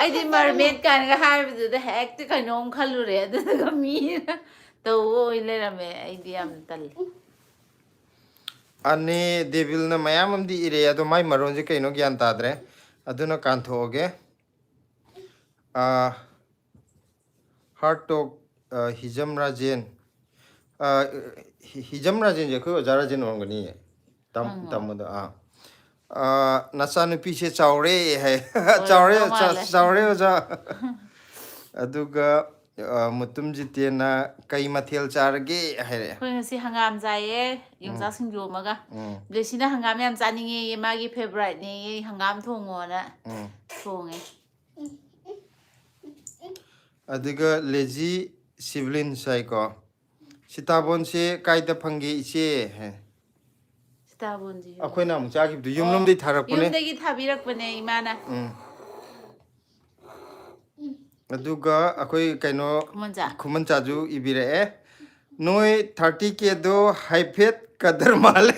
ꯑꯩꯗꯤ ꯃꯔꯃꯦꯗ ꯀꯥꯏꯅꯒ ꯍꯥꯏꯕꯗꯨꯗ ꯍꯦꯛꯇ ꯀꯩꯅꯣꯝ ꯈꯜꯂꯨꯔꯦ, ꯑꯗꯨꯗꯨꯒ ꯃꯤꯅ ꯇꯧꯕ ꯑꯣꯏ ꯂꯩꯔꯝꯃꯦ꯫ ꯑꯩꯗꯤ ꯌꯥꯝ ꯇꯜꯂꯦ꯫ ꯑꯅꯦ ꯗꯦꯕꯤꯜꯅ ꯃꯌꯥꯝ ꯑꯃꯗꯤ ꯏꯔꯛꯑꯦ, ꯑꯗꯣ ꯃꯥꯏ ꯃꯔꯣꯟꯁꯦ ꯀꯩꯅꯣ ꯒ꯭ꯌꯥꯟ ꯇꯥꯗ꯭ꯔꯦ꯫ ꯑꯗꯨꯅ ꯀꯥꯟꯊꯣꯛꯑꯒꯦ꯫ ꯑꯥ, ꯍꯥꯔꯠ ꯇꯣꯛ, ꯑꯥ, ꯍꯤꯖꯝ ꯔꯥꯖꯦꯟ꯫ ꯑꯥ, ꯍꯤ- ꯍꯤꯖꯝ ꯔꯥꯖꯦꯟꯁꯦ ꯑꯩꯈꯣꯏ ꯑꯣꯖꯥ ꯔꯥꯖꯦꯟ ꯑꯣꯏꯔꯝꯒꯅꯤꯌꯦ꯫ ꯇꯝ- ꯍꯪꯉꯣ꯫ ꯇꯝꯕꯗꯣ, ꯑꯥ꯫ ꯑꯥ, "ꯅꯆꯥꯅꯨꯄꯤꯁꯦ ꯆꯥꯎꯔꯦ" ꯍꯥꯏ꯫ ꯑꯣꯏꯔꯝꯗꯧ "ꯆꯥꯎꯔꯦ, ꯆꯥ- ꯃꯥꯜꯂꯦ꯫ ꯆꯥꯎꯔꯦ ꯑꯣꯖꯥ"꯫ ꯑꯗꯨꯒ ꯑ, ꯃꯨꯇꯨꯝ ꯖꯤꯇꯦꯟꯅ "ꯀꯩ ꯃꯊꯦꯜ ꯆꯥꯔꯒꯦ?" ꯍꯥꯏꯔꯛꯑꯦ꯫ ꯑꯩꯈꯣꯏ ꯉꯁꯤ ꯍꯪꯒꯥꯝ ꯆꯥꯏꯌꯦ, ꯌꯣꯡꯆꯥꯛ ꯎꯝ꯫ ꯁꯤꯡꯖꯨ ꯑꯃꯒ꯫ ꯎꯝ꯫ ꯕ꯭ꯂꯦꯁꯤꯅ ꯍꯪꯒꯥꯝ ꯌꯥꯝ ꯆꯥꯅꯤꯡꯉꯦꯌꯦ, ꯃꯥꯒꯤ ꯐꯦꯚꯣꯔꯥꯏꯠꯅꯦꯌꯦ, "ꯍꯪꯒꯥꯝ ꯊꯣꯡꯉꯣꯅ" ꯎꯝ꯫ ꯊꯣꯡꯉꯦ꯫ ꯑꯗꯨꯒ ꯂꯦꯖꯤ ꯁꯤꯕꯂꯤꯟꯁ ꯍꯥꯏꯀꯣ, "ꯁꯤꯇꯥꯕꯣꯟꯁꯦ ꯀꯥꯏꯗ ꯐꯪꯒꯦ ꯏꯆꯦ?" ꯍꯥꯏ꯫ ꯁꯤꯇꯥꯕꯣꯟꯁꯦ ꯌꯨꯝ- ꯑꯩꯈꯣꯏꯅ ꯑꯃꯨꯛ ꯆꯥꯈꯤꯕꯗꯨ ꯑꯣ, ꯌꯨꯝꯂꯣꯝꯗꯒꯤ ꯊꯥꯔꯛꯄꯅꯦ꯫ ꯌꯨꯝꯗꯒꯤ ꯊꯥꯕꯤꯔꯛꯄꯅꯦ ꯏꯃꯥꯅ꯫ ꯎꯝ꯫ ꯑꯗꯨꯒ ꯑꯩꯈꯣꯏ ꯀꯩꯅꯣ ꯈꯨꯃꯟꯆꯥ꯫ ꯈꯨꯃꯟꯆꯥꯁꯨ ꯏꯕꯤꯔꯛꯑꯦ, "ꯅꯣꯏ ꯊꯥꯔꯇꯤ ꯀꯦꯗꯣ ꯍꯥꯏꯐꯦꯠ ꯀꯗꯔ ꯃꯥꯜꯂꯦ"꯫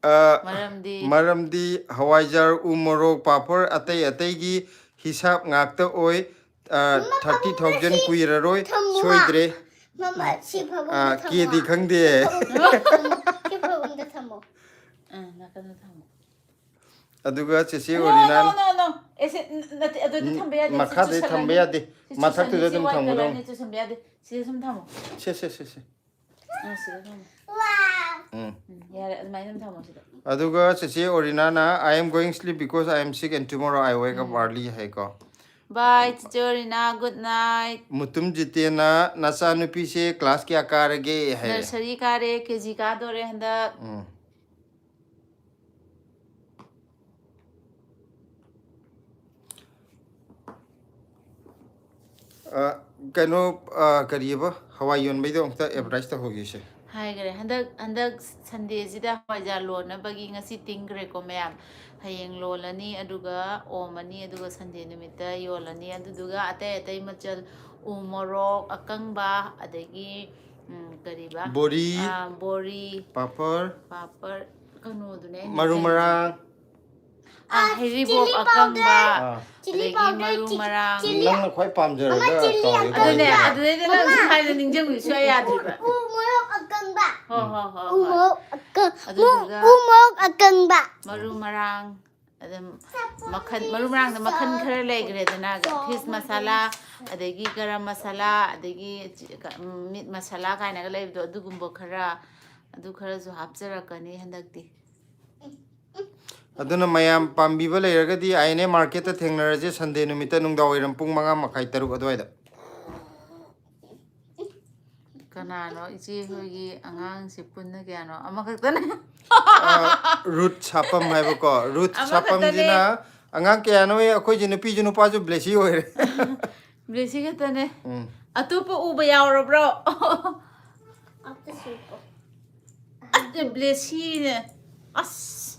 ꯑ, ꯃꯔꯝꯗꯤ ꯃꯔꯝꯗꯤ ꯍꯋꯥꯏꯖꯥꯔ, ꯎ ꯃꯣꯔꯣꯛ, ꯄꯥꯐꯔ, ꯑꯇꯩ ꯑꯇꯩꯒꯤ ꯍꯤꯁꯥꯞ ꯉꯥꯛꯇ ꯑꯣꯏ꯫ ꯊꯥꯔꯇꯤ ꯊꯥꯎꯖꯟ ꯀꯨꯏꯔꯔꯣꯏ꯫ ꯊꯝꯃꯨ꯫ ꯁꯣꯏꯗ꯭ꯔꯦ꯫ ꯃꯃꯥ ꯁꯤ ꯐꯕꯨꯡꯗ ꯑ, ꯊꯝꯃꯣ꯫ ꯀꯦꯗꯤ ꯈꯪꯗꯦ꯫ ꯁꯤ ꯐꯕꯨꯡꯗ ꯊꯝꯃꯣ꯫ ꯑꯥ, ꯅꯥꯀꯟꯗ ꯊꯝꯃꯣ꯫ ꯑꯗꯨꯒ ꯆꯦꯆꯦ No, ꯑꯣꯔꯤꯅꯥ no, no, no. ꯑꯦꯁꯦ, ꯅꯠꯇꯦ, ꯑꯗꯨꯗꯤ ꯊꯝꯕ ꯌꯥꯗꯦ꯫ ꯁꯤ ꯃꯈꯥꯗ ꯆꯨꯁꯜꯂꯅꯤ꯫ ꯊꯝꯕ ꯌꯥꯗꯦ꯫ ꯁꯤ ꯃꯊꯛꯇꯨꯗ ꯆꯨꯁꯜꯂꯅꯤ꯫ ꯁꯤ ꯑꯗꯨꯝ white ꯊꯝꯒꯗꯧꯅꯤ꯫ Colourꯅꯤ, ꯆꯨꯁꯟꯕ ꯌꯥꯗꯦ꯫ ꯁꯤꯗ ꯁꯨꯝ ꯊꯝꯃꯣ꯫ ꯁꯦ ꯁꯦ ꯁꯦ ꯁꯦ꯫ ꯑꯥ, ꯁꯤꯗ ꯊꯝꯃꯣ꯫ ꯎꯝ꯫ ꯎꯝ, ꯌꯥꯔꯦ, ꯑꯗꯨꯃꯥꯏꯅ ꯑꯗꯨꯝ ꯊꯝꯃꯣ ꯁꯤꯗ꯫ ꯑꯗꯨꯒ ꯆꯦꯆꯦ ꯑꯣꯔꯤꯅꯥꯅ "I am going sleep because I am sick and tomorrow I wake up early" ꯍꯥꯏꯀꯣ꯫ Bye, ꯆꯤꯆꯦ ꯑꯣꯔꯤꯅꯥ, good night. ꯃꯨꯇꯨꯝ ꯖꯤꯇꯦꯟꯅ "ꯅꯆꯥꯅꯨꯄꯤꯁꯦ class ꯀꯌꯥ ꯀꯥꯔꯒꯦ?" ꯍꯥꯏꯔꯦ꯫ Nursery ꯀꯥꯔꯦ, ꯀꯦ ꯖꯤ ꯀꯥꯗꯣꯔꯦ ꯍꯟꯗꯛ꯫ ꯎꯝ꯫ ꯑ, ꯀꯩꯅꯣ, ꯑ, ꯀꯔꯤꯑꯕ, ꯍꯋꯥꯏ ꯌꯣꯟꯕꯩꯗꯣ ꯑꯃꯨꯛꯇ advertise ꯇꯧꯍꯧꯒꯦꯁꯦ꯫ ꯍꯥꯏꯈ꯭ꯔꯦ, ꯍꯟꯗꯛ, ꯍꯟꯗꯛ Sundayꯁꯤꯗ ꯍꯋꯥꯏꯖꯥꯔ ꯂꯣꯟꯅꯕꯒꯤ ꯉꯁꯤ ꯇꯤꯡꯈ꯭ꯔꯦꯀꯣ ꯃꯌꯥꯝ꯫ ꯍꯌꯦꯡ ꯂꯣꯜꯂꯅꯤ, ꯑꯗꯨꯒ ꯑꯣꯝꯃꯅꯤ, ꯑꯗꯨꯒ Sunday ꯅꯨꯃꯤꯠꯇ ꯌꯣꯜꯂꯅꯤ꯫ ꯑꯗꯨꯗꯨꯒ ꯑꯇꯩ ꯑꯇꯩ ꯃꯆꯜ, ꯎ ꯃꯣꯔꯣꯛ ꯑꯀꯪꯕ, ꯑꯗꯒꯤ, ꯎꯝ, ꯀꯔꯤꯕ? ꯕꯣꯔꯤ, ꯑꯥ, ꯕꯣꯔꯤ, ꯄꯥꯐꯔ, ꯄꯥꯄꯔ, ꯀꯩꯅꯣꯗꯨꯅꯦ ꯑꯩꯅ ꯃꯔꯨ ꯆꯥꯏꯁꯦ꯫ ꯃꯔꯥꯡ, ꯑꯥ, ꯍꯩꯔꯤꯕꯣꯞ ꯑꯀꯪꯕ, ꯑꯥ, Chilli ꯑꯗꯒꯤ powder, ꯃꯔꯨ chi- ꯃꯔꯥꯡ꯫ chilli- ꯅꯪꯅ ꯈ꯭ꯋꯥꯏ ꯄꯥꯝꯖꯔꯒ ꯃꯃꯥ, chilli ꯀꯥꯎꯔꯦ ꯑꯀꯪꯕ꯫ ꯑꯗꯨꯅꯦ, ꯇꯧꯔꯤꯁꯦ꯫ ꯑꯗꯨꯗꯩꯗ ꯅꯪ ꯁꯨꯝ ꯍꯥꯏꯅ ꯅꯤꯡꯁꯤꯡꯕꯁꯨ ꯁꯨꯡꯌꯥ ꯌꯥꯗ꯭ꯔꯤꯕ꯫ ꯎ ꯃꯣꯔꯣꯛ ꯑꯀꯪꯕ꯫ ꯍꯣ, ꯍꯣ, ꯍꯣ, ꯎ ꯍꯣꯏ꯫ ꯃꯣꯔꯣꯛ ꯑꯀꯪ-, ꯑꯗꯨꯗꯨꯒ ꯎ ꯃꯣꯔꯣꯛ ꯑꯀꯪꯕ꯫ ꯃꯔꯨ ꯃꯔꯥꯡ, ꯑꯗꯨꯝ ꯃꯈꯜ, ꯃꯔꯨ ꯃꯔꯥꯡꯗ ꯃꯈꯜ ꯈꯔ ꯂꯩꯈ꯭ꯔꯦꯗꯅ, fish masala, ꯑꯗꯒꯤ garam masala, ꯑꯗꯒꯤ ꯆꯤ-, ꯀ-, meat masala ꯀꯥꯏꯅꯒ ꯂꯩꯕꯗꯣ, ꯑꯗꯨꯒꯨꯝꯕ ꯈꯔ, ꯑꯗꯨ ꯈꯔꯁꯨ ꯍꯥꯞꯆꯔꯛꯀꯅꯤ ꯍꯟꯗꯛꯇꯤ꯫ ꯑꯗꯨꯅ ꯃꯌꯥꯝ ꯄꯥꯝꯕꯤꯕ ꯂꯩꯔꯒꯗꯤ I N A marketꯇ ꯊꯦꯡꯅꯔꯁꯦ, Sunday ꯅꯨꯃꯤꯠꯇ ꯅꯨꯡꯗꯥꯡ ꯋꯥꯏꯔꯝ ꯄꯨꯡ ꯃꯉꯥ ꯃꯈꯥꯏ, ꯇꯔꯨꯛ ꯑꯗꯨꯋꯥꯏꯗ꯫ ꯀꯅꯥꯅꯣ ꯏꯆꯦ ꯍꯣꯏꯒꯤ ꯑꯉꯥꯡꯁꯦ ꯄꯨꯟꯅ ꯀꯌꯥꯅꯣ? ꯑꯃꯈꯛꯇꯅꯦ꯫ ꯔꯨꯠ ꯁꯥꯄꯝ ꯍꯥꯏꯕꯀꯣ꯫ ꯔꯨꯠ ꯑꯃꯈꯛꯇꯅꯦ꯫ ꯁꯥꯄꯝꯁꯤꯅ ꯑꯉꯥꯡ ꯀꯌꯥꯅꯣ? ꯑꯩꯈꯣꯏꯁꯦ ꯅꯨꯄꯤꯁꯨ ꯅꯨꯄꯥꯁꯨ ꯕ꯭ꯂꯦꯁꯤ ꯑꯣꯏꯔꯦ꯫ ꯕ꯭ꯂꯦꯁꯤ ꯈꯛꯇꯅꯦ꯫ ꯎꯝ꯫ ꯑꯇꯣꯞꯄ ꯎꯕ ꯌꯥꯎꯔꯕ꯭ꯔꯣ? ꯑꯝꯇ ꯁꯤꯀꯣ꯫ ꯑꯁ, ꯕ꯭ꯂꯦꯁꯤꯅꯦ꯫ ꯑꯁ꯫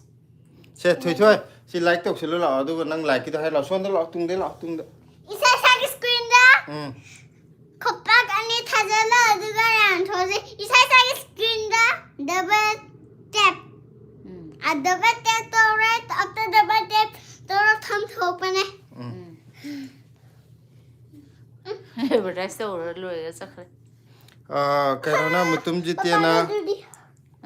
ꯁꯦ, ꯊꯣꯏꯊꯣꯏ, ꯁꯤ like ꯇꯧꯁꯤꯜꯂꯨ ꯂꯥꯛꯑꯣ, ꯑꯗꯨꯒ ꯅꯪ likeꯀꯤꯗꯣ ꯍꯥꯏ ꯂꯥꯛꯑꯣ꯫ ꯁꯣꯝꯗ ꯂꯥꯛꯑꯣ, ꯇꯨꯡꯗ ꯂꯥꯛꯑꯣ, ꯇꯨꯡꯗ꯫ ꯏꯁꯥ ꯏꯁꯥꯒꯤ screenꯗ ꯎꯝ꯫ ꯈꯨꯄꯥꯛ ꯑꯅꯤ ꯊꯥꯖꯤꯜꯂꯣ, ꯑꯗꯨꯒ ꯌꯥꯝ ꯊꯣꯛꯑꯁꯤ꯫ ꯏꯁꯥ ꯏꯁꯥꯒꯤ screenꯗ double tap꯫ ꯎꯝ꯫ ꯗꯕꯜ ꯇꯦꯞ ꯇꯧꯔꯦ, ꯑꯝꯇ ꯗꯕꯜ ꯇꯦꯞ ꯇꯧꯔ ꯊꯝꯊꯣꯛꯄꯅꯦ꯫ ꯎꯝ꯫ ꯑꯦꯗꯚꯔꯇꯥꯏꯁ ꯇꯧꯔ ꯂꯣꯏꯔ ꯆꯠꯈ꯭ꯔꯦ꯫ ꯑꯥ, ꯀꯩꯅꯣꯅ, ꯃꯨꯇꯨꯝ ꯖꯤꯇꯦꯅ꯫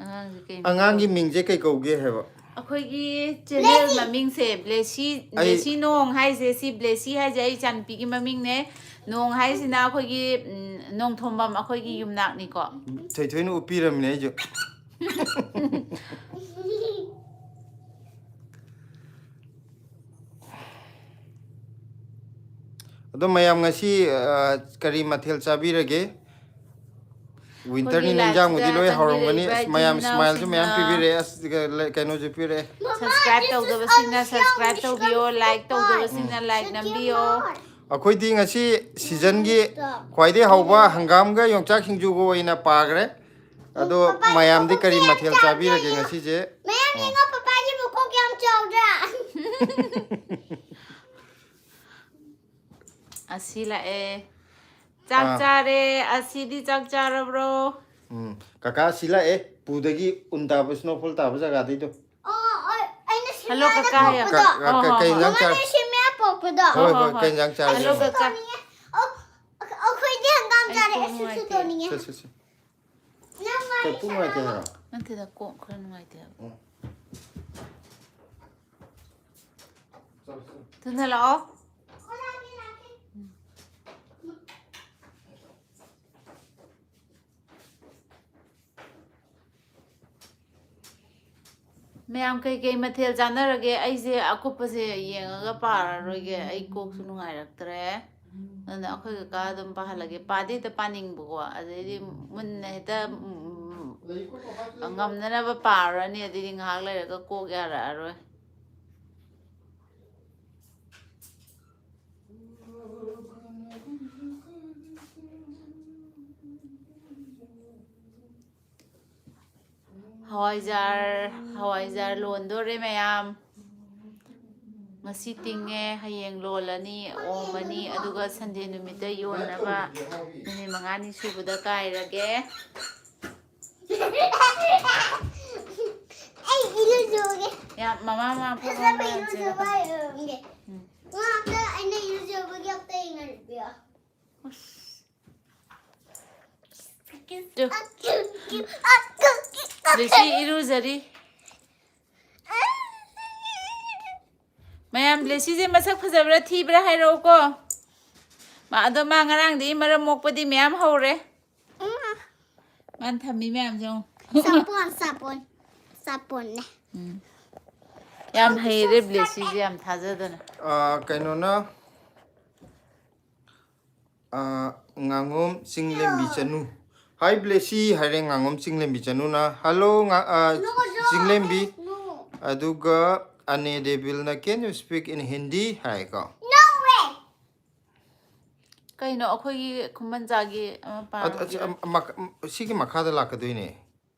ꯑꯉꯥꯡꯁꯦ ꯀꯩ ꯃꯤꯡ ꯑꯉꯥꯡꯒꯤ ꯀꯧꯒꯦ? ꯃꯤꯡꯁꯦ ꯀꯩ ꯀꯧꯒꯦ ꯍꯥꯏꯕ? ꯑꯩꯈꯣꯏꯒꯤ ꯆꯦꯅꯦꯜ ꯕ꯭ꯂꯦꯁꯤ꯫ ꯃꯃꯤꯡꯁꯦ ꯕ꯭ꯂꯦꯁꯤ, ꯑꯩ ꯕ꯭ꯂꯦꯁꯤ ꯅꯣꯡ ꯍꯥꯏꯁꯦ, ꯁꯤ ꯕ꯭ꯂꯦꯁꯤ ꯍꯥꯏꯁꯦ ꯑꯩ ꯏꯆꯥꯅꯨꯄꯤꯒꯤ ꯃꯃꯤꯡꯅꯦ꯫ ꯅꯣꯡ ꯍꯥꯏꯁꯤꯅ ꯑꯩꯈꯣꯏꯒꯤ, ꯎꯝ, ꯅꯣꯡꯊꯣꯝꯕꯝ ꯑꯩꯈꯣꯏꯒꯤ ꯌꯨꯝꯅꯥꯛꯅꯤꯀꯣ꯫ ꯊꯣꯏꯊꯣꯏꯅ ꯎꯞꯄꯤꯔꯝꯃꯤꯅꯦ ꯑꯩꯁꯨ꯫ ꯑꯗꯣ ꯃꯌꯥꯝ ꯉꯁꯤ, ꯑ, ꯀꯔꯤ ꯃꯊꯦꯜ ꯆꯥꯕꯤꯔꯒꯦ? ꯋꯤꯟꯇꯔꯅꯤꯅ ꯑꯩꯈꯣꯏꯒꯤ ꯏꯟꯖꯥꯡꯕꯨꯗꯤ ꯂꯣꯏ ꯂꯥꯏꯐꯁꯤꯗ ꯍꯥꯎꯔꯝꯒꯅꯤ꯫ ꯆꯪꯕꯤꯔꯛꯏꯕ ꯑꯁ, ꯃꯌꯥꯝ ꯏꯆꯤꯟ ꯁ꯭ꯃꯥꯏꯜꯁꯨ ꯃꯌꯥꯝ ꯏꯅꯥꯎꯁꯤꯡꯅ ꯄꯤꯕꯤꯔꯛꯑꯦ, ꯑꯁ, ꯀ-, ꯂ-, ꯀꯩꯅꯣꯁꯨ ꯄꯤꯔꯛꯑꯦ꯫ Subscribe ꯇꯧꯗꯕꯁꯤꯡꯅ subscribe ꯇꯧꯕꯤꯌꯣ, like ꯇꯧꯗꯕꯁꯤꯡꯅ like ꯅꯝꯕꯤꯌꯣ꯫ ꯑꯩꯈꯣꯏꯗꯤ ꯉꯁꯤ ꯁꯤꯖꯟꯒꯤ ꯈ꯭ꯋꯥꯏꯗꯩ ꯍꯥꯎꯕ ꯍꯪꯒꯥꯝꯒ ꯌꯣꯡꯆꯥꯛ ꯁꯤꯡꯖꯨꯒ ꯑꯣꯏꯅ ꯄꯥꯈ꯭ꯔꯦ꯫ ꯑꯗꯣ ꯄꯄꯥ, ꯃꯌꯥꯝꯗꯤ ꯀꯔꯤ ꯃꯀꯣꯛ ꯃꯊꯦꯜ ꯌꯥꯝ ꯆꯥꯕꯤꯔꯒꯦ ꯆꯥꯎꯗ꯭ꯔꯥ? ꯉꯁꯤꯁꯦ? ꯃꯌꯥꯝ ꯑꯣ꯫ ꯌꯦꯡꯉꯣ, ꯄꯄꯥꯒꯤ ꯃꯀꯣꯛ ꯌꯥꯝ ꯆꯥꯎꯗ꯭ꯔꯥ? ꯑꯁꯤ ꯂꯥꯛꯑꯦ꯫ ꯆꯥꯛ ꯑꯥ꯫ ꯆꯥꯔꯦ꯫ ꯑꯁꯤꯗꯤ ꯆꯥꯛ ꯆꯥꯔꯕ꯭ꯔꯣ? ꯎꯝ꯫ ꯀꯀꯥ ꯑꯁꯤ ꯂꯥꯛꯑꯦ꯫ ꯄꯨꯗꯒꯤ ꯎꯟ ꯇꯥꯕ, snowfall ꯇꯥꯕ ꯖꯒꯥꯗꯩꯗꯣ꯫ ꯑꯣ, ꯑꯣ, ꯑꯩꯅ ꯁꯤꯡꯍꯥꯔ ꯀ-, ꯀ-, ꯄꯣꯛꯄꯗꯣ꯫ ꯀ-, ꯍꯣꯏ, ꯀ-, ꯍꯣꯏ, ꯀꯩ ꯍꯣꯏ꯫ ꯏꯟꯖꯥꯡ ꯆꯥ-, ꯃꯃꯥꯅ ꯁꯤꯡꯍꯥꯔ ꯄꯣꯛꯄꯗꯣ꯫ ꯍꯣꯏ, ꯍꯣꯏ, ꯍꯣꯏ, ꯍꯣꯏ꯫ ꯀꯩ ꯏꯟꯖꯥꯡ ꯆꯥꯔꯒꯦ? Hello, ꯀꯀꯥ꯫ ꯇꯣꯡꯅꯤꯡꯉꯦ꯫ ꯑꯣ, ꯑꯩꯈꯣꯏꯗꯤ ꯍꯪꯒꯥꯝ ꯑꯩ ꯆꯥꯔꯦ꯫ ꯀꯣꯛ ꯑꯩꯁꯨ ꯅꯨꯡꯉꯥꯏꯇꯦ꯫ ꯇꯣꯡꯅꯤꯡꯉꯦ꯫ ꯆꯠꯁꯤ, ꯆꯠꯁꯤ꯫ ꯅꯪ ꯋꯥꯔꯤ ꯀꯩ ꯄꯨꯛ ꯅꯨꯡꯉꯥꯏꯇꯦ ꯁꯥꯟꯅꯔꯣ꯫ ꯍꯥꯏꯔꯣ? ꯅꯠꯇꯦꯗ, ꯀꯣꯛ ꯈꯔ ꯅꯨꯡꯉꯥꯏꯇꯦ ꯍꯥꯏꯕ꯫ ꯎꯝ꯫ ꯆꯠꯂꯣ, ꯆꯠꯂꯣ꯫ ꯊꯨꯅ ꯂꯥꯛꯑꯣ꯫ ꯍꯣꯏ, ꯂꯥꯛꯀꯦ, ꯂꯥꯛꯀꯦ꯫ ꯎꯝ꯫ ꯃꯌꯥꯝ ꯀꯩꯀꯩ ꯃꯊꯦꯜ ꯆꯥꯟꯅꯔꯒꯦ? ꯑꯩꯁꯦ ꯑꯀꯨꯞꯄꯁꯦ ꯌꯦꯡꯉꯒ ꯄꯥꯔꯔꯣꯏꯒꯦ, ꯑꯩ ꯀꯣꯛꯁꯨ ꯅꯨꯡꯉꯥꯏꯔꯛꯇ꯭ꯔꯦ꯫ ꯑꯗꯨꯅ ꯑꯩꯈꯣꯏ ꯀꯀꯥ ꯑꯗꯨꯝ ꯄꯥꯍꯜꯂꯒꯦ꯫ ꯄꯥꯗꯤ ꯍꯦꯛꯇ ꯄꯥꯅꯤꯡꯕꯀꯣ, ꯑꯗꯩꯗꯤ ꯃꯨꯟꯅ ꯍꯦꯛꯇ, ꯎꯝ, ꯉꯝꯅꯅꯕ ꯄꯥꯔꯨꯔꯅꯤ, ꯑꯗꯩꯗꯤ ꯉꯥꯏꯍꯥꯛ ꯂꯩꯔꯒ ꯀꯣꯛ ꯌꯥꯔꯛꯑꯔꯣꯏ꯫ ꯍꯋꯥꯏꯖꯥꯔ, ꯍꯋꯥꯏꯖꯥꯔ ꯂꯣꯟꯗꯣꯔꯦ ꯃꯌꯥꯝ꯫ ꯉꯁꯤ ꯇꯤꯡꯉꯦ, ꯍꯌꯦꯡ ꯂꯣꯜꯂꯅꯤ, ꯑꯣꯝꯃꯅꯤ, ꯑꯗꯨꯒ ꯁꯟꯗꯦ ꯅꯨꯃꯤꯠꯇ ꯌꯣꯟꯅꯕ ꯅꯨꯃꯤꯠ ꯃꯉꯥꯅꯤ ꯁꯨꯕꯗ ꯀꯥꯏꯔꯒꯦ꯫ ꯏꯔꯨꯖꯧꯒꯦ꯫ ꯌꯥꯝ ꯃꯃꯥ ꯃꯃꯥ ꯐꯕ ꯐꯖꯕ ꯑꯃ ꯏꯔꯨꯖꯕ ꯌꯥꯝ ꯍꯩꯔꯝꯒꯦ꯫ ꯎꯝ꯫ ꯉꯥꯛꯇ ꯑꯩꯅ ꯏꯔꯨꯖꯕꯒꯤ ꯑꯝꯇ ꯌꯦꯡꯍꯟꯕꯤꯌꯣ꯫ ꯑꯁ꯫ ꯇꯨ꯫ ꯂꯤꯁꯤ ꯏꯔꯨꯖꯔꯤ꯫ ꯃꯌꯥꯝ, ꯂꯦꯁꯤꯁꯦ ꯃꯁꯛ ꯐꯖꯕ꯭ꯔꯥ ꯊꯤꯕ꯭ꯔꯥ ꯍꯥꯏꯔꯛꯎꯀꯣ꯫ ꯃꯥ, ꯑꯗꯣ ꯃꯥ ꯉꯔꯥꯡꯗꯒꯤ ꯃꯔꯝ ꯃꯣꯛꯄꯗꯤ ꯃꯌꯥꯝ ꯍꯧꯔꯦ꯫ ꯎꯝ꯫ ꯃꯥꯅ ꯊꯝꯃꯤ ꯃꯌꯥꯝꯁꯦ ꯌꯦꯡꯉꯨ꯫ ꯁꯥꯄꯣꯟ, ꯁꯥꯄꯣꯟ, ꯁꯥꯄꯣꯟꯅꯦ꯫ ꯎꯝ꯫ ꯌꯥꯝ ꯍꯩꯔꯦ ꯕ꯭ꯂꯦꯁꯤꯁꯦ, ꯌꯥꯝ ꯊꯥꯖꯗꯅ꯫ ꯑꯥ, ꯀꯩꯅꯣꯅ, ꯑꯥ, ꯉꯥꯉꯣꯝ ꯆꯤꯡꯂꯦꯝꯕꯤ ꯆꯅꯨ꯫ Hi ꯕ꯭ꯂꯦꯁꯤ ꯍꯥꯏꯔꯦ ꯉꯥꯉꯣꯝ ꯆꯤꯡꯂꯦꯝꯕꯤ ꯆꯅꯨꯅ꯫ Hello ꯉꯥ-, ꯑꯥ, ꯆꯤꯡꯂꯦꯝꯕꯤ꯫ ꯑꯗꯨꯒ ꯑꯅꯦ ꯗꯦꯕꯤꯜꯅ, "Can you speak in Hindi?" ꯍꯥꯏꯀꯣ꯫ No way! ꯀꯩꯅꯣ ꯑꯩꯈꯣꯏꯒꯤ ꯈꯨꯃꯟꯆꯥꯒꯤ ꯑꯃ ꯑꯗ-, ꯑꯁꯤ, ꯄꯥꯔꯝꯒꯦꯔꯥ? ꯑꯝ-, ꯑꯃ-, ꯁꯤꯒꯤ ꯃꯈꯥꯗ ꯂꯥꯛꯀꯗꯣꯏꯅꯦ꯫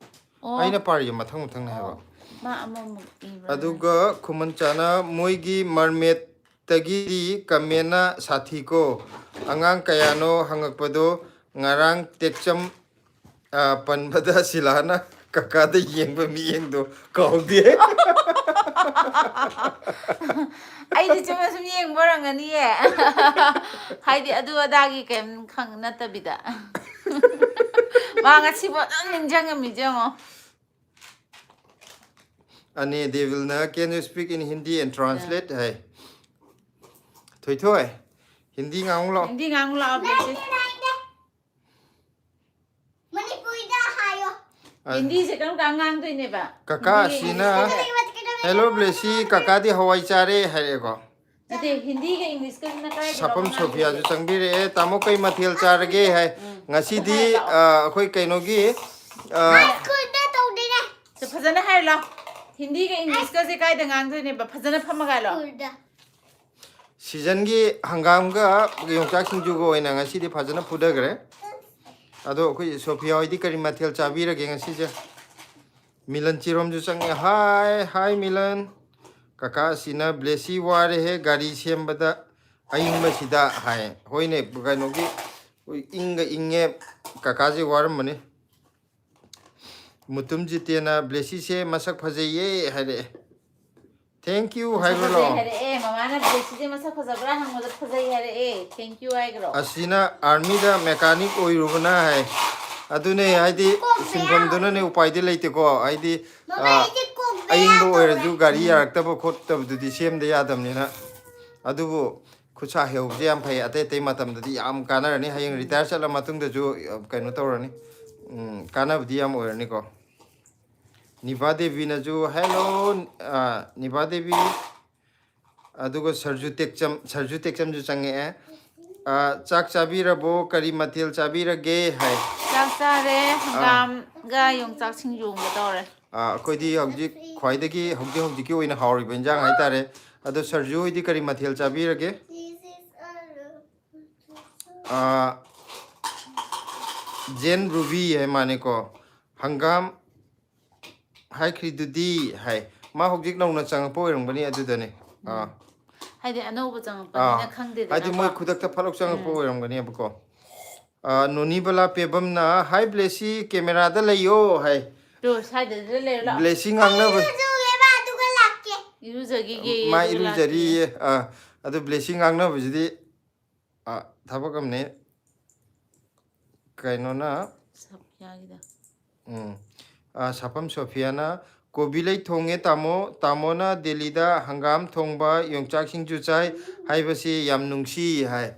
ꯑꯣ꯫ ꯑꯩꯅ ꯄꯥꯔꯤꯁꯦ ꯃꯊꯪ ꯃꯊꯪꯅꯦ ꯍꯥꯏꯕ꯫ ꯑꯣ꯫ ꯃꯥ ꯑꯃꯃꯨꯛ ꯏꯕ꯭ꯔꯥ? ꯑꯗꯨꯒ ꯈꯨꯃꯟꯆꯥꯅ, "ꯃꯣꯏꯒꯤ ꯃꯔꯃꯦꯠꯇꯒꯤꯗꯤ ꯀꯃꯦꯟꯅ ꯁꯥꯊꯤꯀꯣ꯫ ꯑꯉꯥꯡ ꯀꯌꯥꯅꯣ ꯍꯪꯉꯛꯄꯗꯣ ꯉꯔꯥꯡ ꯇꯦꯛꯆꯝ, ꯑ, ꯄꯟꯕꯗ ꯁꯤꯂꯥꯅ ꯀꯀꯥꯗ ꯌꯦꯡꯕ ꯃꯤꯠꯌꯦꯡꯗꯣ ꯀꯥꯎꯗꯦ꯫" ꯑꯩꯗꯤ ꯆꯨꯝꯅ ꯁꯨꯝ ꯌꯦꯡꯕ ꯑꯣꯏꯔꯝꯒꯅꯤꯌꯦ꯫ ꯍꯥꯏꯗꯤ ꯑꯗꯨ ꯑꯗꯥꯒꯤ ꯀꯩꯝ ꯈꯪ ꯅꯠꯇꯕꯤꯗ꯫ ꯃꯥ ꯉꯁꯤꯐꯥꯎ ꯑꯗꯨꯝ ꯅꯤꯡꯁꯤꯡꯉꯝꯃꯤꯁꯦ ꯌꯦꯡꯉꯣ꯫ ꯑꯅꯦ ꯗꯦꯕꯤꯜꯅ, "Can you speak in Hindi and translate?" ꯍꯥꯏ꯫ ꯊꯣꯏꯊꯣꯏ, ꯍꯤꯟꯗꯤ ꯉꯥꯡꯉꯨ ꯂꯥꯎ꯫ ꯍꯤꯟꯗꯤ ꯉꯥꯡꯉꯨ ꯂꯥꯎ, ꯕ꯭ꯂꯦꯁꯤ꯫ ꯃꯅꯤꯄꯨꯔꯤꯗ ꯍꯥꯏꯌꯣ꯫ ꯑ, ꯍꯤꯟꯗꯤꯁꯦ ꯀꯔꯝ ꯀꯥꯟ ꯉꯥꯡꯗꯣꯏꯅꯦꯕ? ꯀꯀꯥ ꯍꯤꯟꯗꯤꯒ ꯑꯁꯤꯅ, ꯏꯪꯂꯤꯁꯀ? "Hello ꯕ꯭ꯂꯦꯁꯤ, ꯀꯀꯥꯗꯤ ꯍꯋꯥꯏ ꯆꯥꯔꯦ" ꯍꯥꯏꯔꯛꯑꯦꯀꯣ꯫ ꯅꯠꯇꯦ, ꯍꯤꯟꯗꯤꯒ ꯏꯪꯂꯤꯁꯀꯁꯤꯅ ꯀꯗꯥꯏꯗꯅꯣ ꯁꯥꯐꯝ ꯉꯥꯡꯗꯣꯏꯁꯦ? ꯁꯣꯐꯤꯌꯥꯁꯨ ꯆꯪꯕꯤꯔꯛꯑꯦ꯫ "ꯇꯥꯃꯣ ꯀꯩ ꯃꯊꯦꯜ ꯆꯥꯔꯒꯦ?" ꯍꯥꯏ꯫ ꯎꯝ꯫ ꯉꯁꯤꯗꯤ, ꯍꯥꯏꯔꯣ꯫ ꯑ, ꯑꯩꯈꯣꯏ ꯀꯩꯅꯣꯒꯤ, ꯑ, ꯁ꯭ꯀꯨꯜꯗ ꯇꯧꯗꯣꯏꯅꯦ꯫ ꯁꯦ, ꯐꯖꯅ ꯍꯥꯏꯔꯨ ꯂꯥꯎ꯫ ꯍꯤꯟꯗꯤꯒ ꯏꯪꯂꯤꯁꯀꯁꯦ ꯀꯥꯏꯗ ꯉꯥꯡꯗꯣꯏꯅꯦꯕ? ꯐꯖꯅ ꯐꯝꯃꯒ ꯍꯥꯏꯔꯣ꯫ ꯁ꯭ꯀꯨꯜꯗ꯫ ꯁꯤꯖꯟꯒꯤ ꯍꯪꯒꯥꯝꯒ ꯌꯣꯡꯆꯥꯛ ꯁꯤꯡꯖꯨꯒ ꯑꯣꯏꯅ ꯉꯁꯤꯗꯤ ꯐꯖꯅ ꯐꯨꯊꯈ꯭ꯔꯦ꯫ ꯑꯗꯣ ꯑꯩꯈꯣꯏ ꯁꯣꯐꯤꯌꯥ ꯍꯣꯏꯗꯤ ꯀꯔꯤ ꯃꯊꯦꯜ ꯆꯥꯕꯤꯔꯒꯦ ꯉꯁꯤꯁꯦ? ꯃꯤꯂꯟ ꯆꯤꯔꯣꯝꯁꯨ ꯆꯪꯉꯦ꯫ Hi, hi Milan. ꯀꯀꯥ ꯑꯁꯤꯅ, "ꯕ꯭ꯂꯦꯁꯤ ꯋꯥꯔꯦꯍꯦ ꯒꯥꯔꯤ ꯁꯦꯝꯕꯗ ꯑꯏꯪꯕꯁꯤꯗ" ꯍꯥꯏ꯫ ꯍꯣꯏꯅꯦ, ꯀꯩꯅꯣꯒꯤ ꯏꯪꯒ ꯏꯪꯉꯦ, ꯀꯀꯥꯁꯦ ꯋꯥꯔꯝꯃꯅꯤ꯫ ꯃꯨꯇꯨꯝ ꯖꯤꯇꯦꯅ ꯕ꯭ꯂꯦꯁꯤꯁꯦ ꯃꯁꯛ ꯐꯖꯩꯌꯦ ꯍꯥꯏꯔꯛꯑꯦ꯫ Thank you ꯃꯁꯛ ꯍꯥꯏꯈ꯭ꯔꯣ꯫ ꯐꯖꯩ ꯍꯥꯏꯔꯛꯑꯦ꯫ ꯃꯃꯥꯅ ꯕ꯭ꯂꯦꯁꯤꯁꯦ ꯃꯁꯛ ꯐꯖꯕ꯭ꯔꯥ ꯍꯪꯕꯗ ꯐꯖꯩ ꯍꯥꯏꯔꯛꯑꯦ꯫ Thank you ꯍꯥꯏꯈ꯭ꯔꯣ꯫ ꯑꯁꯤꯅ ꯑꯥꯔꯃꯤꯗ ꯃꯦꯀꯥꯅꯤꯛ ꯑꯣꯏꯔꯨꯕꯅ ꯍꯥꯏ꯫ ꯑꯗꯨꯅꯦ ꯍꯥꯏꯗꯤ ꯁꯤꯟꯐꯝꯗꯨꯅꯅꯦ ꯎꯄꯥꯏꯗꯤ ꯂꯩꯇꯦꯀꯣ꯫ ꯍꯥꯏꯗꯤ ꯑ, ꯑꯌꯤꯡꯕ ꯑꯣꯏꯔꯁꯨ ꯒꯥꯔꯤ ꯌꯥꯔꯛꯇꯕ ꯈꯣꯠꯇꯕꯗꯨꯗꯤ ꯁꯦꯝꯗ ꯌꯥꯗꯕꯅꯤꯅ꯫ ꯑꯗꯨꯕꯨ ꯈꯨꯠꯁꯥ ꯍꯩꯍꯧꯕꯁꯦ ꯌꯥꯝ ꯐꯩ꯫ ꯑꯇꯩ ꯑꯇꯩ ꯃꯇꯝꯗꯗꯤ ꯌꯥꯝ ꯀꯥꯟꯅꯔꯅꯤ꯫ ꯍꯌꯦꯡ ꯔꯤꯇꯥꯌꯔ ꯆꯠꯂ ꯃꯇꯨꯡꯗꯁꯨ ꯀꯩꯅꯣ ꯇꯧꯔꯅꯤ꯫ ꯎꯝ, ꯀꯥꯟꯅꯕꯗꯤ ꯌꯥꯝ ꯑꯣꯏꯔꯅꯤꯀꯣ꯫ ꯅꯤꯚꯥ ꯗꯦꯕꯤꯅꯁꯨ ꯍꯦꯜꯂꯣ꯫ ꯑ, ꯅꯤꯚꯥ ꯗꯦꯕꯤ꯫ ꯑꯗꯨꯒ ꯁꯔꯖꯨ ꯇꯦꯛꯆꯝ, ꯁꯔꯖꯨ ꯇꯦꯛꯆꯝꯁꯨ ꯆꯪꯉꯛꯑꯦ꯫ ꯑ, ꯆꯥꯛ ꯆꯥꯕꯤꯔꯕꯣ? ꯀꯔꯤ ꯃꯊꯦꯜ ꯆꯥꯕꯤꯔꯒꯦ ꯍꯥꯏ꯫ ꯆꯥꯛ ꯆꯥꯔꯦ꯫ ꯍꯪꯒꯥꯝꯒ ꯌꯣꯡꯆꯥꯛ ꯁꯤꯡꯖꯨ ꯑꯃꯒ ꯇꯧꯔꯦ꯫ ꯑ, ꯑꯩꯈꯣꯏꯗꯤ ꯍꯧꯖꯤꯛ ꯈ꯭ꯋꯥꯏꯗꯒꯤ ꯍꯧꯖꯤꯛ ꯍꯧꯖꯤꯛꯀꯤ ꯑꯣꯏꯅ ꯍꯥꯎꯔꯤꯕ ꯏꯟꯖꯥꯡ ꯍꯥꯏꯇꯥꯔꯦ꯫ ꯑꯗꯣ ꯁꯔꯖꯨ ꯍꯣꯏꯗꯤ ꯀꯔꯤ ꯃꯊꯦꯜ ꯆꯥꯕꯤꯔꯒꯦ? ꯑ, ꯖꯦꯟ ꯔꯨꯕꯤ ꯍꯥꯏ ꯃꯥꯅꯦꯀꯣ꯫ ꯍꯪꯒꯥꯝ ꯍꯥꯏꯈ꯭ꯔꯤꯗꯨꯗꯤ ꯍꯥꯏ꯫ ꯃꯥ ꯍꯧꯖꯤꯛ ꯅꯧꯅ ꯆꯪꯉꯛꯄ ꯑꯣꯏꯔꯝꯒꯅꯤ ꯑꯗꯨꯗꯅꯦ꯫ ꯑꯥ꯫ ꯍꯥꯏꯗꯤ ꯑꯅꯧꯕ ꯆꯪꯉꯛꯄꯅꯤꯅ ꯑꯥ꯫ ꯍꯥꯏꯗꯤ ꯃꯣꯏ ꯈꯪꯗꯦꯗꯅꯀꯣ꯫ ꯈꯨꯗꯛꯇ ꯐꯠ ꯂꯥꯎ ꯆꯪꯉꯛꯄ ꯎꯝ꯫ ꯑꯣꯏꯔꯝꯒꯅꯦꯕꯀꯣ꯫ ꯑꯥ, ꯅꯣꯅꯤꯕꯂꯥ ꯄꯦꯕꯝꯅ, "ꯍꯥꯏ ꯕ꯭ꯂꯦꯁꯤ, ꯀꯦꯃꯦꯔꯥꯗ ꯂꯩꯌꯣ" ꯍꯥꯏ꯫ ꯇꯣ, ꯁ꯭ꯋꯥꯏꯗꯗ ꯂꯩꯔꯣ ꯂꯥꯛꯑꯣ꯫ ꯕ꯭ꯂꯦꯁꯤ ꯉꯥꯡꯅꯕ꯫ ꯏꯔꯨꯖꯔꯨꯒꯦꯕ, ꯑꯗꯨꯒ ꯂꯥꯛꯀꯦ꯫ ꯏꯔꯨꯖꯈꯤꯒꯦ, ꯃꯥ ꯑꯗꯨꯒ ꯂꯥꯛꯀꯦ꯫ ꯏꯔꯨꯖꯔꯤꯌꯦ꯫ ꯑꯥ, ꯑꯗꯨ ꯕ꯭ꯂꯦꯁꯤ ꯉꯥꯡꯅꯕꯁꯤꯗꯤ, ꯑꯥ, ꯊꯕꯛ ꯑꯃꯅꯦ꯫ ꯀꯩꯅꯣꯅ, ꯁꯣꯐꯤꯌꯥꯒꯤꯗ꯫ ꯎꯝ꯫ ꯑꯥ, ꯁꯥꯄꯝ ꯁꯣꯐꯤꯌꯥꯅ, "ꯀꯣꯕꯤ ꯂꯩ ꯊꯣꯡꯉꯦ ꯇꯥꯃꯣ, ꯇꯥꯃꯣꯅ ꯗꯦꯜꯂꯤꯗ ꯍꯪꯒꯥꯝ ꯊꯣꯡꯕ, ꯌꯣꯡꯆꯥꯛ ꯁꯤꯡꯖꯨ ꯆꯥꯏ ꯍꯥꯏꯕꯁꯤ ꯌꯥꯝ ꯅꯨꯡꯁꯤ" ꯍꯥꯏ꯫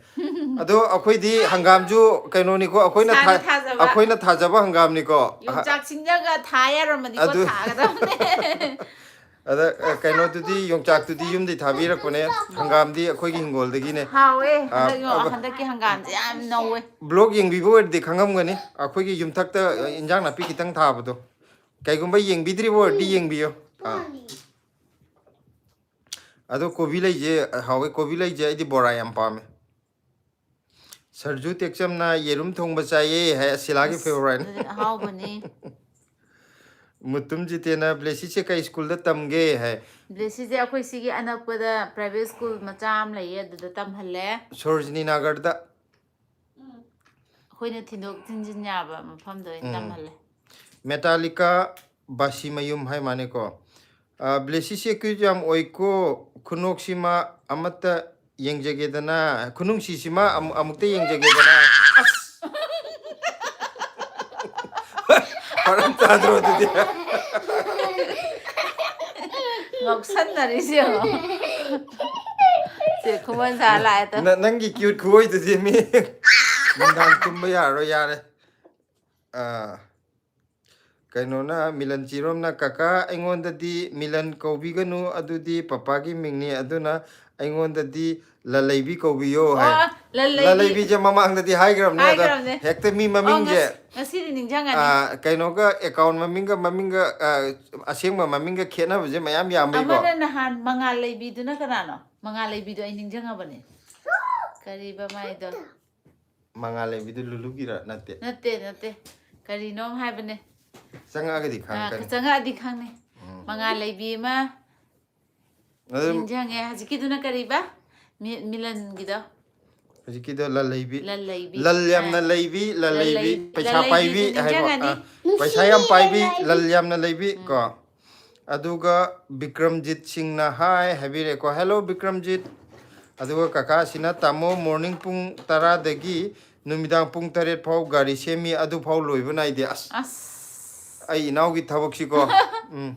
ꯑꯗꯣ ꯑꯩꯈꯣꯏꯗꯤ ꯍꯪꯒꯥꯝꯁꯨ ꯀꯩꯅꯣꯅꯤꯀꯣ, ꯑꯩꯈꯣꯏꯅ ꯏꯁꯥꯅ ꯊꯥ-, ꯊꯥꯖꯕ꯫ ꯑꯩꯈꯣꯏꯅ ꯊꯥꯖꯕ ꯍꯪꯒꯥꯝꯅꯤꯀꯣ꯫ ꯌꯣꯡꯆꯥꯛꯁꯤꯡꯗꯒ ꯊꯥ ꯌꯥꯔꯝꯃꯗꯤꯀꯣ, ꯑꯗꯨ ꯊꯥꯒꯗꯕꯅꯦ꯫ ꯑꯗ, ꯑ, ꯀꯩꯅꯣꯗꯨꯗꯤ, ꯌꯣꯡꯆꯥꯛꯇꯨꯗꯤ ꯌꯨꯝꯗꯩ ꯊꯥꯕꯤꯔꯛꯄꯅꯦ, ꯍꯪꯒꯥꯝꯗꯤ ꯑꯩꯈꯣꯏꯒꯤ ꯍꯤꯡꯒꯣꯜꯗꯒꯤꯅꯦ꯫ ꯍꯥꯎꯋꯦ꯫ ꯑꯥ, ꯍꯟꯗꯛ, ꯑꯕ- ꯍꯟꯗꯛꯀꯤ ꯍꯪꯒꯥꯝꯁꯦ ꯌꯥꯝ ꯅꯧꯋꯦ꯫ ꯕ꯭ꯂꯣꯒ ꯌꯦꯡꯕꯤꯕ ꯑꯣꯏꯔꯗꯤ ꯈꯪꯉꯝꯒꯅꯤ, ꯑꯩꯈꯣꯏꯒꯤ ꯌꯨꯝꯊꯛꯇ, ꯑ, ꯏꯟꯖꯥꯡ ꯅꯥꯄꯤ ꯈꯤꯇꯪ ꯊꯥꯕꯗꯣ꯫ ꯀꯩꯒꯨꯝꯕ ꯌꯦꯡꯕꯤꯗ꯭ꯔꯤꯕ ꯑꯣꯏꯔꯗꯤ ꯌꯦꯡꯕꯤꯌꯣ꯫ ꯑꯥ꯫ ꯑꯗꯣ ꯀꯣꯕꯤ ꯂꯩꯁꯦ ꯍꯥꯎꯋꯦ, ꯀꯣꯕꯤ ꯂꯩꯁꯦ ꯑꯩꯗꯤ ꯕꯣꯔꯥ ꯌꯥꯝ ꯄꯥꯝꯃꯦ꯫ ꯁꯔꯖꯨ ꯇꯦꯛꯆꯝꯅ ꯌꯦꯔꯨꯝ ꯊꯣꯡꯕ ꯆꯥꯏꯌꯦ ꯍꯥꯏ, ꯁꯤꯂꯥꯒꯤ ꯑꯁ, ꯐꯦꯚꯣꯔꯥꯏꯠꯅꯤ꯫ ꯑꯗꯨꯗꯤ ꯑꯍꯥꯎꯕꯅꯤ꯫ ꯃꯨꯇꯨꯝ ꯖꯤꯇꯦꯅ, "ꯕ꯭ꯂꯦꯁꯤꯁꯦ ꯀꯩ ꯁ꯭ꯀꯨꯜꯗ ꯇꯝꯒꯦ?" ꯍꯥꯏ꯫ ꯕ꯭ꯂꯦꯁꯤꯁꯦ ꯑꯩꯈꯣꯏ ꯁꯤꯒꯤ ꯑꯅꯛꯄꯗ ꯄ꯭ꯔꯥꯏꯚꯦꯠ ꯁ꯭ꯀꯨꯜ ꯃꯆꯥ ꯑꯃ ꯂꯩꯌꯦ, ꯑꯗꯨꯗ ꯇꯝꯍꯜꯂꯦ꯫ ꯁꯣꯔꯣꯖꯤꯅꯤ ꯅꯥꯒꯔꯗ꯫ ꯑꯩꯈꯣꯏꯅ ꯊꯤꯟꯗꯣꯛ ꯊꯤꯟꯖꯤꯟ ꯌꯥꯕ ꯃꯐꯝꯗ ꯑꯣꯏꯅ ꯎꯝ꯫ ꯇꯝꯍꯜꯂꯦ꯫ ꯃꯦꯇꯥꯂꯤꯀꯥ ꯕꯥꯁꯤꯃꯌꯨꯝ ꯍꯥꯏ ꯃꯥꯅꯦꯀꯣ꯫ ꯑ, ꯕ꯭ꯂꯦꯁꯤꯁꯦ cute ꯌꯥꯝ ꯑꯣꯏꯀꯣ꯫ ꯈꯨꯅꯣꯛꯁꯤꯃ ꯑꯃꯠꯇ ꯌꯦꯡꯖꯒꯦꯗꯅ꯫ ꯈꯨꯅꯨꯡꯁꯤꯁꯤꯃ ꯑꯃꯨꯛ-, ꯑꯃꯨꯛꯇ ꯌꯦꯡꯖꯒꯦꯗꯅ꯫ ꯑꯁ! ꯐꯔꯛ ꯇꯥꯗ꯭ꯔꯣ ꯑꯗꯨꯗꯤ? ꯉꯥꯎꯁꯟꯅꯔꯤꯁꯦ ꯌꯦꯡꯉꯣ꯫ ꯁꯦ, ꯈꯨꯃꯟ ꯁꯥ ꯂꯥꯛꯑꯦ ꯇꯣ꯫ ꯅ-, ꯅꯪꯒꯤ cute ꯈꯨꯑꯣꯏꯗꯨꯗꯤ ꯃꯤ ꯅꯨꯡꯗꯥꯡ ꯇꯨꯝꯕ ꯌꯥꯔꯔꯣꯏ, ꯌꯥꯔꯦ꯫ ꯑ, ꯀꯩꯅꯣꯅ, ꯃꯤꯂꯟ ꯆꯤꯔꯣꯝꯅ, "ꯀꯀꯥ, ꯑꯩꯉꯣꯟꯗꯗꯤ ꯃꯤꯂꯟ ꯀꯧꯕꯤꯒꯅꯨ, ꯑꯗꯨꯗꯤ ꯄꯄꯥꯒꯤ ꯃꯤꯡꯅꯤ, ꯑꯗꯨꯅ ꯑꯩꯉꯣꯟꯗꯗꯤ ꯂꯂꯩꯕꯤ ꯀꯧꯕꯤꯌꯣ" ꯍꯥꯏ꯫ ꯑꯣ, ꯂꯂꯩꯕꯤ꯫ ꯂꯂꯩꯕꯤꯁꯦ ꯃꯃꯥꯡꯗꯗꯤ ꯍꯥꯏꯈ꯭ꯔꯕꯅꯦ, ꯑꯗ ꯍꯥꯏꯈ꯭ꯔꯕꯅꯦ꯫ ꯍꯦꯛꯇ ꯃꯤ ꯑꯣ, ꯃꯃꯤꯡꯁꯦ, ꯉꯁꯤ-, ꯉꯁꯤꯗꯤ ꯅꯤꯡꯁꯤꯡꯉꯅꯤ꯫ ꯑ, ꯀꯩꯅꯣꯒ, account ꯃꯃꯤꯡꯒ, ꯃꯃꯤꯡꯒ, ꯑ, ꯑꯁꯦꯡꯕ ꯃꯃꯤꯡꯒ ꯈꯦꯠꯅꯕꯁꯦ ꯃꯌꯥꯝ ꯌꯥꯝꯕꯩꯀꯣ꯫ ꯑꯃꯅ ꯅꯍꯥꯟ ꯃꯉꯥꯜ ꯂꯩꯕꯤꯗꯨꯅ ꯀꯅꯥꯅꯣ? ꯃꯉꯥꯜ ꯂꯩꯕꯤꯗꯣ ꯑꯩ ꯅꯤꯡꯁꯤꯡꯉꯕꯅꯦ꯫ ꯀꯔꯤꯕ ꯃꯥꯏꯗꯣ? ꯃꯉꯥꯜ ꯂꯩꯕꯤꯗꯨ ꯂꯨꯂꯨꯒꯤꯔ? ꯅꯠꯇꯦ꯫ ꯅꯠꯇꯦ, ꯅꯠꯇꯦ꯫ ꯀꯔꯤꯅꯣꯝ ꯍꯥꯏꯕꯅꯦ꯫ ꯆꯪꯉꯛꯑꯒꯗꯤ ꯈꯪꯉꯛꯀꯅꯤ꯫ ꯆꯪꯉꯛꯑꯗꯤ ꯈꯪꯅꯤ꯫ ꯎꯝ꯫ ꯃꯉꯥꯜ ꯂꯩꯕꯤ ꯑꯃ ꯑꯗꯨꯝ ꯅꯤꯡꯁꯤꯡꯉꯦ꯫ ꯍꯧꯖꯤꯛꯀꯤꯗꯨꯅ ꯀꯔꯤꯕ? ꯃꯤ-, ꯃꯤꯂꯟꯒꯤꯗꯣ꯫ ꯍꯧꯖꯤꯛꯀꯤꯗꯣ ꯂꯂꯩꯕꯤ꯫ ꯂꯂꯩꯕꯤ꯫ ꯂꯜ ꯌꯥꯝꯅ ꯑꯥ꯫ ꯂꯩꯕꯤ, ꯂꯂꯩꯕꯤ, ꯂꯂꯩ-, ꯄꯩꯁꯥ ꯂꯂꯩꯕꯤꯁꯨ ꯄꯥꯏꯕꯤ ꯍꯥꯏꯕ꯫ ꯅꯤꯡꯁꯤꯡꯉꯅꯤ꯫ ꯑ, ꯄꯩꯁꯥ ꯌꯥꯝ ꯄꯥꯏꯕꯤ, ꯂꯂꯩꯕꯤ꯫ ꯂꯜ ꯌꯥꯝꯅ ꯂꯩꯕꯤ ꯎꯝ꯫ ꯀꯣ꯫ ꯑꯗꯨꯒ ꯕꯤꯀ꯭ꯔꯝꯖꯤꯠ ꯁꯤꯡꯅ ꯍꯥꯏ ꯍꯥꯏꯕꯤꯔꯦꯀꯣ꯫ Hello ꯕꯤꯀ꯭ꯔꯝꯖꯤꯠ꯫ ꯑꯗꯨꯒ ꯀꯀꯥꯁꯤꯅ, "ꯇꯥꯃꯣ, morning ꯄꯨꯡ ꯇꯔꯥꯗꯒꯤ ꯅꯨꯃꯤꯗꯥꯡ ꯄꯨꯡ ꯇꯔꯦꯠ ꯐꯥꯎ ꯒꯥꯔꯤ ꯁꯦꯝꯃꯤ, ꯑꯗꯨꯐꯥꯎ ꯂꯣꯏꯕ ꯅꯥꯏꯗꯦ"꯫ ꯑꯁ, ꯑꯁ꯫ ꯑꯩ ꯏꯅꯥꯎꯒꯤ ꯊꯕꯛꯁꯤꯀꯣ꯫ ꯎꯝ꯫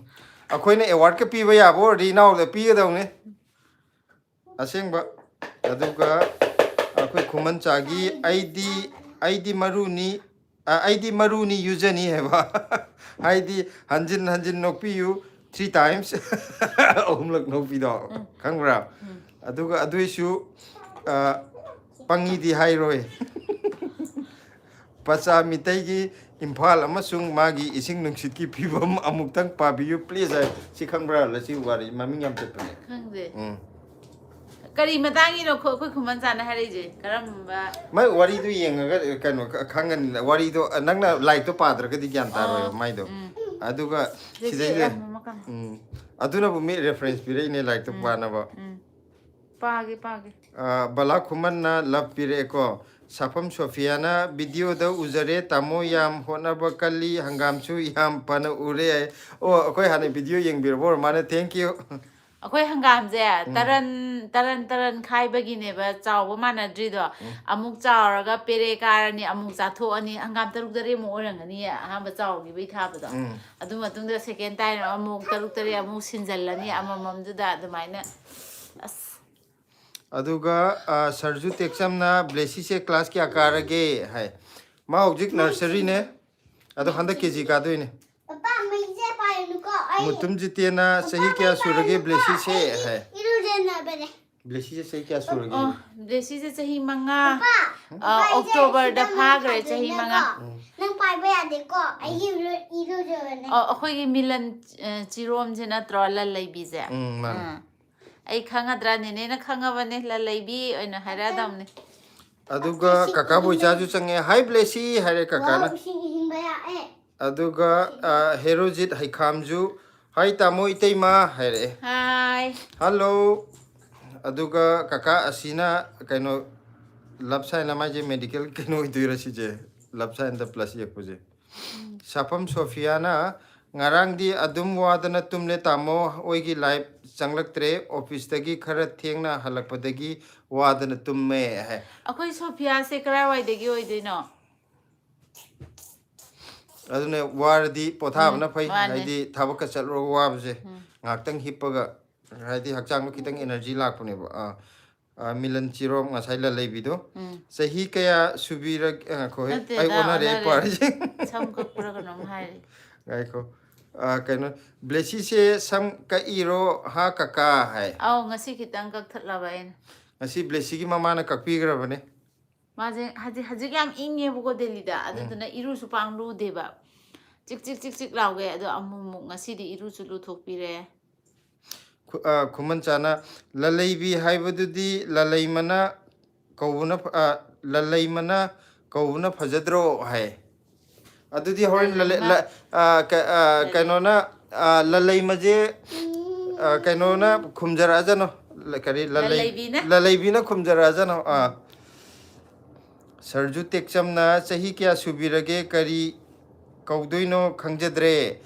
ꯑꯩꯈꯣꯏꯅ awardꯀ ꯄꯤꯕ ꯌꯥꯕ ꯑꯣꯏꯔꯗꯤ ꯏꯅꯥꯎꯗ ꯄꯤꯒꯗꯧꯅꯤ꯫ ꯑꯁꯦꯡꯕ꯫ ꯑꯗꯨꯒ ꯑꯩꯈꯣꯏ ꯈꯨꯃꯟꯆꯥꯒꯤ "ꯑꯩꯗꯤ, ꯑꯩꯗꯤ ꯃꯔꯨꯅꯤ, ꯑ, ꯑꯩꯗꯤ ꯃꯔꯨꯅꯤ ꯌꯨꯖꯅꯤ" ꯍꯥꯏꯕ꯫ ꯍꯥꯏꯗꯤ ꯍꯟꯖꯤꯟ ꯍꯟꯖꯤꯟ ꯅꯣꯛꯄꯤꯌꯨ three times꯫ ꯑꯍꯨꯝꯂꯛ ꯅꯣꯛꯄꯤꯗꯣ꯫ ꯈꯪꯕ꯭ꯔꯥ? ꯑꯗꯨꯒ ꯑꯗꯨꯏꯁꯨ, ꯑ, ꯄꯪꯉꯤꯗꯤ ꯍꯥꯏꯔꯣꯏ꯫ ꯄꯆꯥ ꯃꯤꯇꯩꯒꯤ ꯏꯝꯐꯥꯜ ꯑꯃꯁꯨꯡ ꯃꯥꯒꯤ ꯏꯁꯤꯡ ꯅꯨꯡꯁꯤꯠꯀꯤ ꯐꯤꯕꯝ ꯑꯃꯨꯛꯇꯪ ꯄꯥꯕꯤꯌꯨ please ꯍꯥꯏ꯫ ꯁꯤ ꯈꯪꯕ꯭ꯔꯥ? ꯂꯁꯤ ꯋꯥꯔꯤ ꯃꯃꯤꯡ ꯌꯥꯝ ꯆꯠꯄꯅꯦ꯫ ꯈꯪꯗꯦ꯫ ꯎꯝ꯫ ꯀꯔꯤ ꯃꯇꯥꯡꯒꯤꯅꯣ ꯈꯣ-, ꯑꯩꯈꯣꯏ ꯈꯨꯃꯟ ꯆꯥꯅ ꯍꯥꯏꯔꯛꯏꯁꯦ? ꯀꯔꯝꯕ? ꯃꯥꯏ ꯋꯥꯔꯤꯗꯨ ꯌꯦꯡꯉꯒ ꯀꯩꯅꯣ ꯈ-, ꯈꯪꯒꯅꯤ꯫ ꯋꯥꯔꯤꯗꯣ ꯅꯪꯅ ꯂꯥꯏꯔꯤꯛꯇꯣ ꯄꯥꯗ꯭ꯔꯒꯗꯤ ꯒ꯭ꯌꯥꯟ ꯇꯥꯔꯣꯏꯕ ꯑꯣ, ꯃꯥꯏꯗꯣ꯫ ꯎꯝ꯫ ꯑꯗꯨꯒ ꯁꯤꯗꯩꯁꯦ ꯁꯤꯗꯩꯁꯤꯗ, ꯌꯥꯝ ꯑꯃ ꯀꯩꯅꯣ꯫ ꯎꯝ, ꯑꯗꯨꯅꯕꯨ ꯃꯤ reference ꯄꯤꯔꯛꯏꯅꯦ ꯂꯥꯏꯔꯤꯛꯇꯣ ꯎꯝ꯫ ꯄꯥꯅꯕ꯫ ꯎꯝ꯫ ꯄꯥꯒꯦ, ꯄꯥꯒꯦ꯫ ꯑ, ꯕꯂꯥ ꯈꯨꯃꯟꯅ love ꯄꯤꯔꯛꯑꯦꯀꯣ꯫ ꯁꯥꯐꯝ ꯁꯣꯐꯤꯌꯥꯅ videoꯗ ꯎꯖꯔꯦ, ꯇꯥꯃꯣ ꯌꯥꯝ ꯍꯣꯠꯅꯕ ꯀꯜꯂꯤ, ꯍꯪꯒꯥꯝꯁꯨ ꯌꯥꯝ ꯐꯅ ꯎꯔꯦ ꯍꯥꯏ꯫ ꯑꯣ, ꯑꯩꯈꯣꯏ ꯍꯥꯟꯅ video ꯌꯦꯡꯕꯤꯔꯕ ꯑꯣꯏꯔ ꯃꯥꯅꯦ, thank you꯫ ꯑꯩꯈꯣꯏ ꯍꯪꯒꯥꯝꯁꯦ ꯎꯝ꯫ ꯇꯔꯟ, ꯇꯔꯟ, ꯇꯔꯟ ꯈꯥꯏꯕꯒꯤꯅꯦꯕ ꯆꯥꯎꯕ ꯃꯥꯟꯅꯗ꯭ꯔꯤꯗꯣ꯫ ꯎꯝ꯫ ꯑꯃꯨꯛ ꯆꯥꯎꯔꯒ ꯄꯦꯔꯦ ꯀꯥꯔꯅꯤ, ꯑꯃꯨꯛ ꯆꯥꯊꯣꯛꯑꯅꯤ꯫ ꯍꯪꯒꯥꯝ ꯇꯔꯨꯛ ꯇꯔꯦꯠꯃꯨꯛ ꯑꯣꯏꯔꯝꯒꯅꯤ ꯑꯍꯥꯟꯕ ꯆꯥꯎꯈꯤꯕꯩ ꯊꯥꯕꯗꯣ꯫ ꯎꯝ꯫ ꯑꯗꯨ ꯃꯇꯨꯡꯗ second time ꯑꯃꯨꯛ ꯇꯔꯨꯛ ꯇꯔꯦꯠ ꯑꯃꯨꯛ ꯁꯤꯟꯖꯜꯂꯅꯤ ꯑꯃꯃꯝꯗꯨꯗ ꯑꯗꯨꯃꯥꯏꯅ꯫ ꯑꯁ꯫ ꯑꯗꯨꯒ, ꯑ, ꯁꯔꯖꯨ ꯇꯦꯛꯆꯝꯅ ꯕ꯭ꯂꯦꯁꯤꯁꯦ class ꯀꯌꯥ ꯀꯥꯔꯒꯦ ꯍꯥꯏ꯫ ꯃꯥ ꯍꯧꯖꯤꯛ nurseryꯅꯦ꯫ ꯑꯗꯣ ꯍꯟꯗꯛ KG ꯀꯥꯗꯣꯏꯅꯦ꯫ ꯄꯄꯥ, ꯃꯩꯁꯦ ꯄꯥꯏꯔꯨꯅꯨꯀꯣ, ꯑꯩ ꯃꯨꯇꯨꯝ ꯖꯤꯇꯦꯟꯅ ꯄꯄꯥ, ꯆꯍꯤ ꯃꯩ ꯀꯌꯥ ꯁꯨꯔꯒꯦ ꯄꯥꯏꯔꯨꯅꯨꯀꯣ, ꯕ꯭ꯂꯦꯁꯤꯁꯦ ꯑꯩ ꯍꯥꯏ꯫ ꯏꯔꯨꯖꯅꯕꯅꯦ꯫ ꯕ꯭ꯂꯦꯁꯤꯁꯦ ꯆꯍꯤ ꯀꯌꯥ ꯁꯨꯔꯒꯦ? ꯑꯣ, ꯕ꯭ꯂꯦꯁꯤꯁꯦ ꯆꯍꯤ ꯃꯉꯥ, ꯄꯄꯥ, ꯑ, ꯃꯩꯁꯦ Octoberꯗ ꯁꯤꯗ ꯐꯥꯈ꯭ꯔꯦ, ꯆꯍꯤ ꯊꯥꯗꯣꯏꯅꯦꯀꯣ꯫ ꯃꯉꯥ꯫ ꯅꯪ ꯄꯥꯏꯕ ꯌꯥꯗꯦꯀꯣ, ꯑꯩ ꯏꯔꯨ-, ꯏꯔꯨꯖꯕꯅꯦ꯫ ꯑꯣ, ꯑꯩꯈꯣꯏꯒꯤ ꯃꯤꯂꯟ, ꯑ, ꯆꯤꯔꯣꯝꯁꯦ ꯅꯠꯇ꯭ꯔꯣ, ꯂꯜꯂꯩꯕꯤꯁꯦ? ꯎꯝ, ꯃꯥꯅꯦ꯫ ꯑꯥ꯫ ꯑꯩ ꯈꯪꯒꯗ꯭ꯔꯥ? ꯅꯦꯅꯦꯅ ꯈꯪꯉꯕꯅꯦ, ꯂꯜꯂꯩꯕꯤ ꯑꯣꯏꯅ ꯍꯥꯏꯔꯛꯑꯗꯕꯅꯦ꯫ ꯑꯗꯨꯒ ꯏꯁꯤꯡ ꯀꯀꯥ ꯏꯪꯕ꯫ ꯕꯣꯏꯆꯥꯁꯨ ꯆꯪꯉꯦ꯫ "Hi ꯕ꯭ꯂꯦꯁꯤ" ꯍꯥꯏꯔꯦ ꯀꯀꯥꯅ꯫ ꯋꯥꯎ, ꯏꯁꯤꯡ ꯏꯪꯕ ꯌꯥꯛꯑꯦ꯫ ꯑꯗꯨꯒ, ꯑ, ꯍꯦꯔꯣꯖꯤꯠ ꯍꯩꯈꯥꯝꯁꯨ, "Hi ꯇꯥꯃꯣ ꯏꯇꯩꯃ" ꯍꯥꯏꯔꯛꯑꯦ꯫ Hi꯫ Hello꯫ ꯑꯗꯨꯒ ꯀꯀꯥ ꯑꯁꯤꯅ ꯀꯩꯅꯣ, love sign ꯑꯃ ꯍꯥꯏꯁꯦ medical ꯀꯩꯅꯣ ꯑꯣꯏꯗꯣꯏꯔꯥ ꯁꯤꯁꯦ? Love signꯗ plus ꯌꯦꯛꯄꯁꯦ꯫ ꯁꯥꯐꯝ ꯁꯣꯐꯤꯌꯥꯅ, "ꯉꯔꯥꯡꯗꯤ ꯑꯗꯨꯝ ꯋꯥꯗꯅ ꯇꯨꯝꯂꯦ ꯇꯥꯃꯣ, ꯍꯣꯏꯒꯤ live ꯆꯪꯂꯛꯇ꯭ꯔꯦ, officeꯇꯒꯤ ꯈꯔ ꯊꯦꯡꯅ ꯍꯜꯂꯛꯄꯗꯒꯤ ꯋꯥꯗꯅ ꯇꯨꯝꯃꯦ" ꯍꯥꯏ꯫ ꯑꯩꯈꯣꯏ ꯁꯣꯐꯤꯌꯥꯁꯦ ꯀꯔꯥꯏꯋꯥꯏꯗꯒꯤ ꯑꯣꯏꯗꯣꯏꯅꯣ? ꯑꯗꯨꯅꯦ, ꯋꯥꯔꯗꯤ ꯄꯣꯊꯥꯕꯅ ꯎꯝ, ꯐꯩ꯫ ꯃꯥꯅꯦ꯫ ꯍꯥꯏꯗꯤ ꯊꯕꯛꯀ ꯆꯠꯂꯨꯔꯒ ꯋꯥꯕꯁꯦ, ꯎꯝ꯫ ꯉꯥꯏꯍꯥꯛꯇꯪ ꯍꯤꯞꯄꯒ, ꯍꯥꯏꯗꯤ ꯍꯛꯆꯥꯡꯗꯣ ꯈꯤꯇꯪ energy ꯂꯥꯛꯄꯅꯦꯕ꯫ ꯑꯥ, ꯑꯥ, ꯃꯤꯂꯟ ꯆꯤꯔꯣꯝ ꯉꯁꯥꯏ ꯂꯜꯂꯩꯕꯤꯗꯣ꯫ ꯎꯝ꯫ ꯆꯍꯤ ꯀꯌꯥ ꯁꯨꯕꯤꯔꯒꯦ? ꯉꯥꯏꯈꯣ, ꯍꯦ, ꯅꯠꯇꯦꯗ, ꯑꯩ ꯑꯣꯟꯅꯔꯦ, ꯑꯩ ꯑꯣꯟꯅꯔꯦ꯫ ꯄꯥꯔꯤꯁꯦ꯫ ꯁꯝ ꯀꯛꯄ꯭ꯔꯥ ꯀꯩꯅꯣꯝ ꯍꯥꯏꯔꯤ꯫ ꯉꯥꯏꯈꯣ꯫ ꯑꯥ, ꯀꯩꯅꯣ, "ꯕ꯭ꯂꯦꯁꯤꯁꯦ ꯁꯝ ꯀꯛꯏꯔꯣ ꯍꯥ ꯀꯀꯥ?" ꯍꯥꯏ꯫ ꯑꯧ, ꯉꯁꯤ ꯈꯤꯇꯪ ꯀꯛꯊꯠꯂꯕ ꯑꯩꯅ꯫ ꯉꯁꯤ ꯕ꯭ꯂꯦꯁꯤꯒꯤ ꯃꯃꯥꯅ ꯀꯛꯄꯤꯈ꯭ꯔꯕꯅꯦ꯫ ꯃꯥꯁꯦ ꯍꯧꯖꯤꯛ, ꯍꯧꯖꯤꯛ ꯌꯥꯝ ꯏꯪꯉꯦꯕꯀꯣ ꯗꯦꯜꯂꯤꯗ, ꯎꯝ꯫ ꯑꯗꯨꯗꯨꯅ ꯏꯔꯨꯁꯨ ꯄꯥꯡ ꯂꯨꯗꯦꯕ꯫ ꯆꯤꯛ ꯆꯤꯛ ꯆꯤꯛ ꯆꯤꯛ ꯂꯥꯎꯒꯦ꯫ ꯑꯗꯣ ꯑꯃꯨꯛ ꯑꯃꯨꯛ ꯉꯁꯤꯗꯤ ꯏꯔꯨꯁꯨ ꯂꯨꯊꯣꯛꯄꯤꯔꯦ꯫ ꯈꯨ-, ꯑ, ꯈꯨꯃꯟꯆꯥꯅ, "ꯂꯂꯩꯕꯤ ꯍꯥꯏꯕꯗꯨꯗꯤ ꯂꯂꯩꯃꯅ ꯀꯧꯕꯅ ꯐ-, ꯑ, ꯂꯂꯩꯃꯅ ꯀꯧꯕꯅ ꯐꯖꯗ꯭ꯔꯣ?" ꯍꯥꯏ꯫ ꯑꯗꯨꯗꯤ ꯍꯣꯔꯦꯟ ꯂꯂꯩ-, ꯂꯂꯩꯃ꯫ ꯂ-, ꯑ, ꯀ-, ꯑ, ꯂꯂꯩ-, ꯀꯩꯅꯣꯅ, ꯑ, ꯂꯂꯩꯃꯁꯦ, ꯑ, ꯀꯩꯅꯣꯅ ꯈꯨꯝꯖꯔꯛꯑꯖꯅꯣ꯫ ꯂ-, ꯀꯔꯤ, ꯂꯂꯩ-, ꯂꯂꯩꯕꯤꯅ꯫ ꯂꯂꯩꯕꯤꯅ ꯈꯨꯝꯖꯔꯛꯑꯖꯅꯣ꯫ ꯑꯥ꯫ ꯁꯔꯖꯨ ꯇꯦꯛꯆꯝꯅ ꯆꯍꯤ ꯀꯌꯥ ꯁꯨꯕꯤꯔꯒꯦ, ꯀꯔꯤ ꯀꯧꯗꯣꯏꯅꯣ ꯈꯪꯖꯗ꯭ꯔꯦ꯫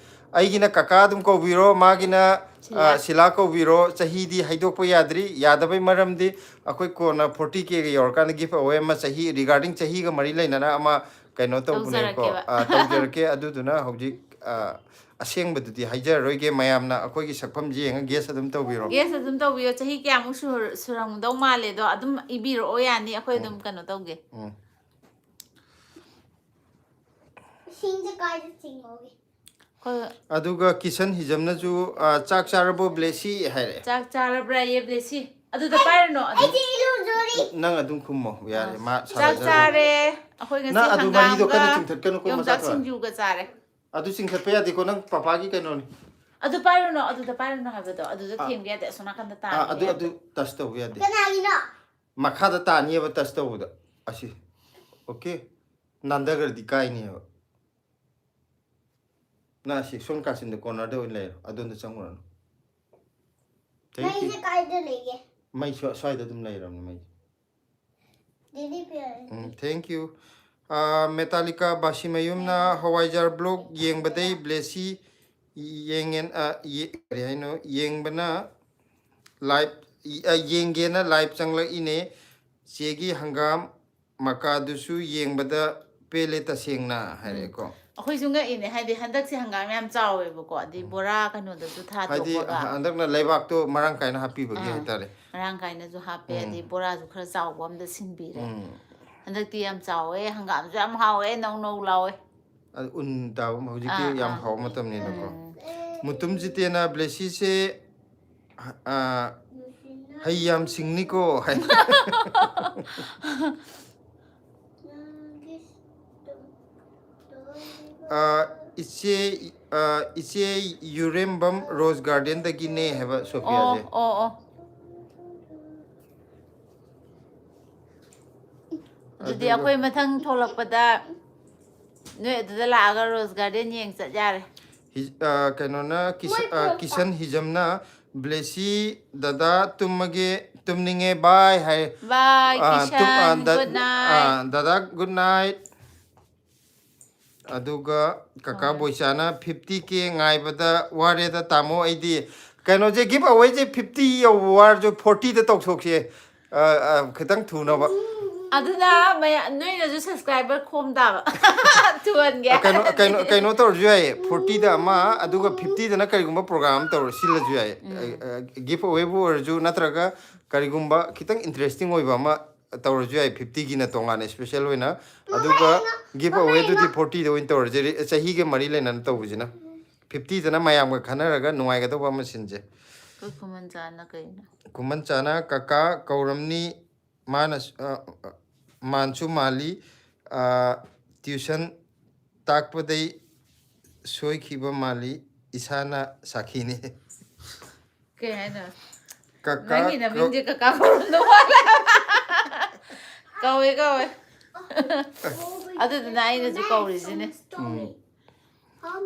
ꯑꯩꯒꯤꯅ ꯀꯀꯥ ꯑꯗꯨꯝ ꯀꯧꯕꯤꯔꯣ, ꯃꯥꯒꯤꯅ, ꯁꯤꯂꯥ꯫ ꯑ, ꯁꯤꯂꯥ ꯀꯧꯕꯤꯔꯣ꯫ ꯆꯍꯤꯗꯤ ꯍꯥꯏꯗꯣꯛꯄ ꯌꯥꯗ꯭ꯔꯤ꯫ ꯌꯥꯗꯕꯩ ꯃꯔꯝꯗꯤ ꯑꯩꯈꯣꯏ ꯀꯣꯟꯅ forty K ꯒ ꯌꯧꯔꯀꯥꯟꯗ giveaway ꯑꯃ, ꯆꯍꯤ regarding ꯆꯍꯤꯒ ꯃꯔꯤ ꯂꯩꯅꯅ ꯑꯃ ꯀꯩꯅꯣ ꯇꯧꯕꯅꯦꯀꯣ꯫ ꯇꯧꯖꯔꯛꯀꯦꯕ꯫ ꯑ, ꯇꯧꯖꯔꯛꯀꯦ꯫ ꯑꯗꯨꯗꯨꯅ ꯍꯧꯖꯤꯛ, ꯑ, ꯑꯁꯦꯡꯕꯗꯨꯗꯤ ꯍꯥꯏꯖꯔꯔꯣꯏꯒꯦ꯫ ꯃꯌꯥꯝꯅ ꯑꯩꯈꯣꯏꯒꯤ ꯁꯛꯐꯝꯁꯦ ꯌꯦꯡꯉ guess ꯑꯗꯨꯝ ꯇꯧꯕꯤꯔꯣ꯫ Guess ꯑꯗꯨꯝ ꯇꯧꯕꯤꯌꯣ꯫ ꯆꯍꯤ ꯀꯌꯥꯃꯨꯛ ꯁꯨꯔ-, ꯁꯨꯔꯝꯗꯧ ꯃꯥꯜꯂꯦꯗꯣ ꯑꯗꯨꯝ ꯏꯕꯤꯔꯛꯑꯣ, ꯌꯥꯅꯤ꯫ ꯑꯩꯈꯣꯏ ꯑꯗꯨꯝ ꯎꯝ꯫ ꯀꯩꯅꯣ ꯇꯧꯒꯦ꯫ ꯎꯝ꯫ ꯏꯁꯤꯡꯁꯦ ꯀꯥꯏꯗ ꯆꯤꯡꯉꯧꯒꯦ? ꯑꯩꯈꯣꯏ ꯑꯗꯨꯒ ꯀꯤꯁꯟ ꯍꯤꯖꯝꯅꯁꯨ, ꯑ, "ꯆꯥꯛ ꯆꯥꯔꯕꯣ, ꯕ꯭ꯂꯦꯁꯤ?" ꯍꯥꯏꯔꯛꯑꯦ꯫ "ꯆꯥꯛ ꯆꯥꯔꯕ꯭ꯔꯥ, ꯌꯦ ꯕ꯭ꯂꯦꯁꯤ?" ꯑꯗꯨꯗ ꯄꯥꯏꯔꯨꯅꯣ꯫ ꯑꯗꯨ ꯑꯩꯗꯤ ꯏꯔꯨꯖꯔꯤ꯫ ꯅꯪ ꯑꯗꯨꯝ ꯈꯨꯝꯃꯣ, ꯌꯥꯔꯦ, ꯑ, ꯃꯥ ꯆꯥꯛ ꯁꯥꯟꯅꯖꯔꯣ꯫ ꯆꯥꯔꯦ꯫ ꯑꯩꯈꯣꯏ ꯉꯁꯤ ꯅꯪ ꯑꯗꯨ ꯃꯔꯤꯗꯣ ꯍꯪꯒꯥꯝꯒ ꯀꯟꯅ ꯆꯤꯡꯊꯠꯀꯅꯨꯀꯣ, ꯃꯆꯥ ꯌꯣꯡꯆꯥꯛ ꯊꯣꯏ꯫ ꯁꯤꯡꯖꯨꯒ ꯆꯥꯔꯦ꯫ ꯑꯗꯨ ꯆꯤꯡꯊꯠꯄ ꯌꯥꯗꯦꯀꯣ, ꯅꯪ ꯄꯄꯥꯒꯤ ꯀꯩꯅꯣꯅꯤ꯫ ꯑꯗꯨ ꯄꯥꯏꯔꯨꯅꯣ, ꯑꯗꯨꯗ ꯄꯥꯏꯔꯨꯅꯣ ꯍꯥꯏꯕꯗꯣ, ꯑꯗꯨꯗ ꯑꯥ꯫ ꯊꯦꯡꯕ ꯌꯥꯗꯦ, ꯑꯁꯣꯝ ꯅꯥꯀꯟꯗ ꯑꯥ, ꯇꯥꯔꯒ ꯑꯗꯨ, ꯌꯥꯗꯦ꯫ ꯑꯗꯨ touch ꯇꯧꯕ ꯌꯥꯗꯦ꯫ ꯀꯅꯥꯒꯤꯅꯣ? ꯃꯈꯥꯗ ꯇꯥꯅꯤꯕ touch ꯇꯧꯕꯗ꯫ ꯑꯁꯤ꯫ Okay? ꯅꯥꯟꯊꯈ꯭ꯔꯗꯤ ꯀꯥꯏꯅꯦꯕ꯫ ꯅꯪ ꯑꯁꯤ ꯁꯣꯝ ꯀꯥꯆꯤꯟꯗ corner ꯗ ꯑꯣꯏꯅ ꯂꯩꯔꯣ, ꯑꯗꯣꯝꯗ ꯆꯪꯉꯨꯔꯅꯨ꯫ Thank you꯫ ꯃꯩꯁꯦ ꯀꯥꯏꯗ ꯂꯩꯒꯦ? ꯃꯩꯁꯨ ꯑꯁ꯭ꯋꯥꯏꯗ ꯑꯗꯨꯝ ꯂꯩꯔꯕꯅꯤ ꯃꯩꯁꯦ꯫ ꯗꯦꯗꯤ ꯄꯤꯔꯛꯑꯦ꯫ ꯎꯝ, thank you꯫ Ah, ꯃꯦꯇꯥꯂꯤꯀꯥ ꯕꯥꯁꯤꯃꯌꯨꯝꯅ hawaijar vlog ꯌꯦꯡꯕꯗꯩ ꯕ꯭ꯂꯦꯁꯤ ꯌꯦꯡꯉꯦꯟ-, ꯑ, ꯌꯦ-, ꯀꯔꯤ ꯍꯥꯏꯅꯣ? ꯌꯦꯡꯕꯅ live, ꯑ, ꯌꯦꯡꯒꯦꯅ live ꯆꯪꯂꯛꯏꯅꯦ꯫ ꯆꯦꯒꯤ ꯍꯪꯒꯥꯝ ꯃꯀꯥꯗꯨꯁꯨ ꯌꯦꯡꯕꯗ ꯄꯦꯜꯂꯦ ꯇꯁꯦꯡꯅ ꯍꯥꯏꯔꯛꯑꯦꯀꯣ꯫ ꯑꯩꯈꯣꯏꯁꯨ ꯉꯛꯏꯅꯦ, ꯍꯥꯏꯗꯤ ꯍꯟꯗꯛꯁꯦ ꯍꯪꯒꯥꯝ ꯌꯥꯝ ꯆꯥꯎꯋꯦꯕꯀꯣ, ꯑꯗꯩ ꯎꯝ꯫ ꯕꯣꯔꯥ ꯀꯩꯅꯣꯗꯁꯨ ꯍꯥꯏꯗꯤ ꯊꯥꯗꯣꯛꯄꯒ꯫ ꯍ-, ꯍꯟꯗꯛꯅ ꯂꯩꯕꯥꯛꯇꯣ ꯃꯔꯥꯡ ꯀꯥꯏꯅ ꯍꯥꯞꯄꯤꯕꯒꯤ ꯑꯥ, ꯍꯥꯏꯇꯥꯔꯦ꯫ ꯃꯔꯥꯡ ꯀꯥꯏꯅꯁꯨ ꯍꯥꯞꯄꯦ, ꯎꯝ꯫ ꯑꯗꯩ ꯕꯣꯔꯥꯁꯨ ꯈꯔ ꯆꯥꯎꯕ ꯑꯃꯗ ꯁꯤꯟꯕꯤꯔꯦ꯫ ꯎꯝ꯫ ꯍꯟꯗꯛꯇꯤ ꯌꯥꯝ ꯆꯥꯎꯋꯦ, ꯍꯪꯒꯥꯝꯁꯨ ꯌꯥꯝ ꯍꯥꯎꯋꯦ, ꯅꯧ ꯅꯧ ꯂꯥꯎꯋꯦ꯫ ꯑꯗꯨ ꯎꯟ ꯇꯥꯕ ꯑꯃ ꯍꯧꯖꯤꯛꯇꯤ ꯑꯥ, ꯌꯥꯝ ꯑꯥ꯫ ꯍꯥꯎꯕ ꯃꯇꯝꯅꯤꯅꯀꯣ꯫ ꯎꯝ꯫ ꯃꯨꯇꯨꯝ ꯖꯤꯇꯦꯅ ꯕ꯭ꯂꯦꯁꯤꯁꯦ, ꯑ, ꯍꯩ ꯌꯥꯝ ꯁꯤꯡꯅꯤꯀꯣ ꯍꯥꯏ꯫ ꯑ, ꯏꯆꯦ, ꯑ, ꯏꯆꯦ ꯌꯨꯔꯦꯝꯕꯝ ꯔꯣꯖ ꯒꯥꯔꯗꯦꯟꯗꯒꯤꯅꯦ ꯍꯥꯏꯕ ꯁꯣꯐꯤꯌꯥꯁꯦ꯫ ꯑꯣ, ꯑꯣ, ꯑꯣ꯫ ꯑꯗꯨꯗꯤ ꯑꯗꯨꯒ ꯑꯩꯈꯣꯏ ꯃꯊꯪ ꯊꯣꯛꯂꯛꯄꯗ ꯅꯣꯏ ꯑꯗꯨꯗ ꯂꯥꯛꯑꯒ ꯔꯣꯖ ꯒꯥꯔꯗꯦꯟ ꯌꯦꯡ ꯆꯠ ꯌꯥꯔꯦ꯫ ꯍꯤ-, ꯑ, ꯀꯩꯅꯣꯅ ꯀꯤꯁ-, ꯃꯣꯏ ꯑ, ꯄꯨꯔꯛꯄ꯫ ꯀꯤꯁꯟ ꯍꯤꯖꯝꯅ ꯕ꯭ꯂꯦꯁꯤ ꯗꯗꯥ ꯇꯨꯝꯃꯒꯦ, ꯇꯨꯝꯅꯤꯡꯉꯦ, bye ꯍꯥꯏ꯫ Bye, ꯑꯥ, ꯇꯨꯝ- ꯑꯥ, Kishan. ꯗ- Good night. ꯑꯥ, ꯗꯗꯥ, good night꯫ ꯑꯗꯨꯒ ꯀꯀꯥ ꯕꯣꯏꯆꯥꯅ fifty K ꯉꯥꯏꯕꯗ ꯋꯥꯔꯦꯗ ꯇꯥꯃꯣ ꯑꯩꯗꯤ꯫ ꯀꯩꯅꯣꯁꯦ, give awayꯁꯦ fifty ꯌꯧꯕ ꯋꯥꯔꯁꯨ fortyꯗ ꯇꯧꯊꯣꯛꯁꯦ꯫ ꯑꯥ, ꯑꯥ, ꯈꯤꯇꯪ ꯊꯨꯅꯕ꯫ ꯑꯗꯨꯅ ꯃꯌꯥ-, ꯅꯣꯏꯅꯁꯨ subscriber ꯈꯣꯝ ꯇꯥꯕ꯫ ꯊꯨꯍꯟꯒꯦ꯫ ꯑ, ꯀꯩꯅꯣ, ꯀꯩꯅꯣ, ꯀꯩꯅꯣ ꯇꯧꯔꯁꯨ ꯌꯥꯏꯌꯦ, fortyꯗ ꯑꯃ, ꯑꯗꯨꯒ fiftyꯗꯅ ꯀꯔꯤꯒꯨꯝꯕ program ꯑꯃ ꯇꯧꯔ ꯁꯤꯜꯂꯁꯨ ꯌꯥꯏꯌꯦ꯫ ꯑ, ꯑ, give awayꯕꯨ ꯑꯣꯏꯔꯁꯨ, ꯅꯠꯇ꯭ꯔꯒ ꯀꯔꯤꯒꯨꯝꯕ ꯈꯤꯇꯪ interesting ꯑꯣꯏꯕ ꯑꯃ ꯇꯧꯔꯁꯨ ꯌꯥꯏ, fiftyꯒꯤꯅ ꯇꯣꯉꯥꯟꯅ special ꯑꯣꯏꯅ, ꯑꯗꯨꯒ give awayꯗꯨꯗꯤ fortyꯗ ꯑꯣꯏꯅ ꯇꯧꯔꯁꯦ꯫ ꯔꯤ-, ꯆꯍꯤꯒ ꯃꯔꯤ ꯂꯩꯅꯅ ꯇꯧꯕꯁꯤꯅ꯫ fiftyꯗꯅ ꯃꯌꯥꯝꯒ ꯈꯟꯅꯔꯒ ꯅꯨꯡꯉꯥꯏꯒꯗꯧꯕ ꯑꯃ ꯁꯤꯟꯁꯦ꯫ ꯑꯩꯈꯣꯏ ꯈꯨꯃꯟ ꯆꯥꯅ ꯀꯩꯅꯣ? ꯈꯨꯃꯟ ꯆꯥꯅ ꯀꯀꯥ ꯀꯧꯔꯝꯅꯤ, ꯃꯥꯅ, ꯑ, ꯑ, ꯃꯥꯟꯁꯨ ꯃꯥꯜꯂꯤ, ꯑ, tuition ꯇꯥꯛꯄꯗꯩ ꯁꯣꯏꯈꯤꯕ ꯃꯥꯜꯂꯤ, ꯏꯁꯥꯅ ꯁꯥꯈꯤꯅꯤ꯫ ꯀꯩ ꯍꯥꯏꯅꯣ? ꯀꯀꯥ ꯅꯪꯒꯤ ꯀꯧ- ꯅꯃꯤꯡꯁꯦ ꯀꯀꯥ ꯀꯧꯔꯝꯗꯧ ꯃꯥꯜꯂꯦ꯫ ꯀꯧꯋꯦ, ꯀꯧꯋꯦ꯫ ꯑꯗꯨꯗꯨꯅ ꯑꯩꯅꯁꯨ ꯀꯧꯔꯤꯁꯤꯅꯦ꯫ ꯎꯝ꯫